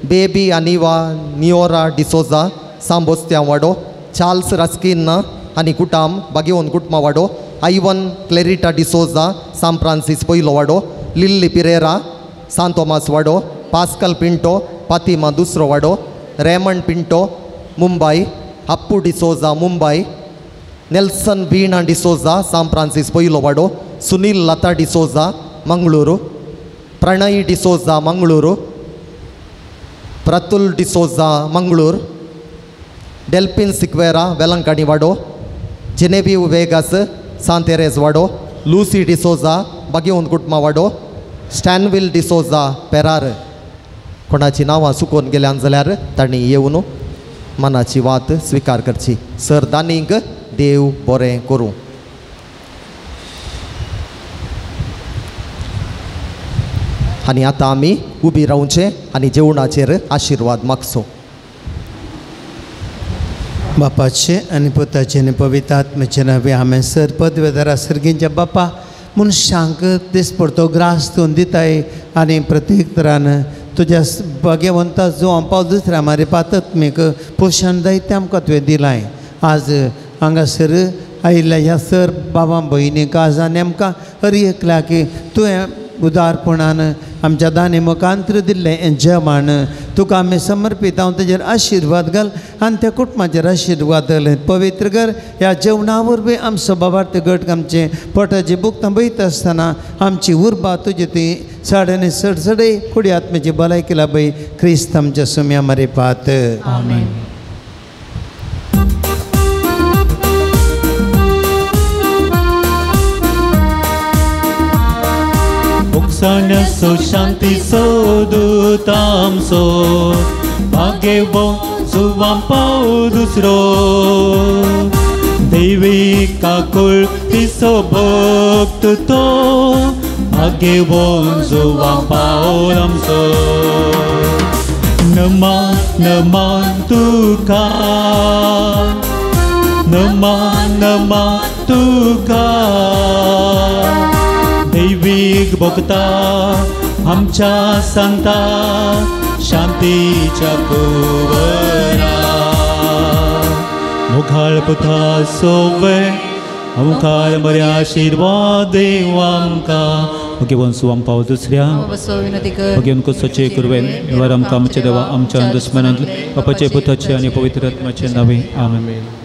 बेबी अनिवा नियोरा डिसोजा सांबोस्त्या वाडो चार्ल्स रास्किन्ना आनी कुटाम बागेवन कुटमा वाडो आयवन क्लेरिटा डिसोजा सांत फ्रांसीस पयलो वाडो लिल्ली पिरेरा सांत तोमास वाडो पास्कल पिंटो पातिमा दुसरो वाडो Raymond Pinto Mumbai Appu D'Souza Mumbai, Nelson Veena D'Souza San Francis पयलो वाडो, सुनील लता डिसोजा मंगळुरू, प्रणय डिसोजा मंगळुरू, प्रतुल डिसोजा मंगळूर, डेल्पिन सिक्वेरा वेलंकणी वाडो, जेनेवीव वेगास सांतेरेज वाडो, लुसी डिसोजा बागेवन कुटमा वाडो, स्टॅनविल डिसोजा पेरार. कोणाची नांवां चुकोवन गेल्यान जाल्यार तांणी येवन मनाची वात स्विकार करची. सर दानींक देव बरें करूं. आनी आतां आमी उबी रावचें आनी जेवणाचेर आशिर्वाद मागचो. बापाचे आनी पुताचे आनी पवित्र आत्म्याचे नांवे आमेन. सर पदवेदारा सर्गींच्या बापा, मनशांक दिसपडतो ग्रास तूं दिताय आनी प्रत्येक तरान तुज्या भाग्यवंता जो आमपाव दुसऱ्या मारे पातत्मीक पोशण जायतें आमकां तुवें दिलाय. आज हांगासर आयिल्ल्या ह्या सर बाबा भयणीक आज आनी आमकां हर एकल्या की तुवें उदारपणान आमच्या दानी मुखांत्र दिल्लें हें जेवण तुका आमी समर्पीत हांव तेजेर आशिर्वाद घाल आनी त्या कुटुंबाचेर आशिर्वाद घाल. पवित्र कर ह्या जेवणा वरवीं आमचो बाबार्थ गट आमचें पोटाची भूक थांबयता आसतना आमची उर्बा तुजी ती साड आनी सडसडे कुडी आत्म्याची भलायकी लाभय. क्रिस्त आमच्या सुम्या मरे पात. आमेन. सो शांती सोदूत आमचो भागेवो जुवां पाव दुसरो, देवी काकुळ तिसो भक्त तो भागेवो जुवां पाव आमचो. नमा नमा तुका, नमा नमा तुका, दैवीक भोगता आमच्या सांता शांतीच्या कुवरा. मुखार पुता सोवे मुखार बरे आशिर्वाद देव आमकां. भगवंत सुवाम पाव दुसऱ्या भगवंत कोसोचे कुरवेन निवार आमकां आमच्या देवा आमच्या दुस्मनांतले बापाचे पुताचे आनी पवित्र आत्म्याचे नावे. आमेन.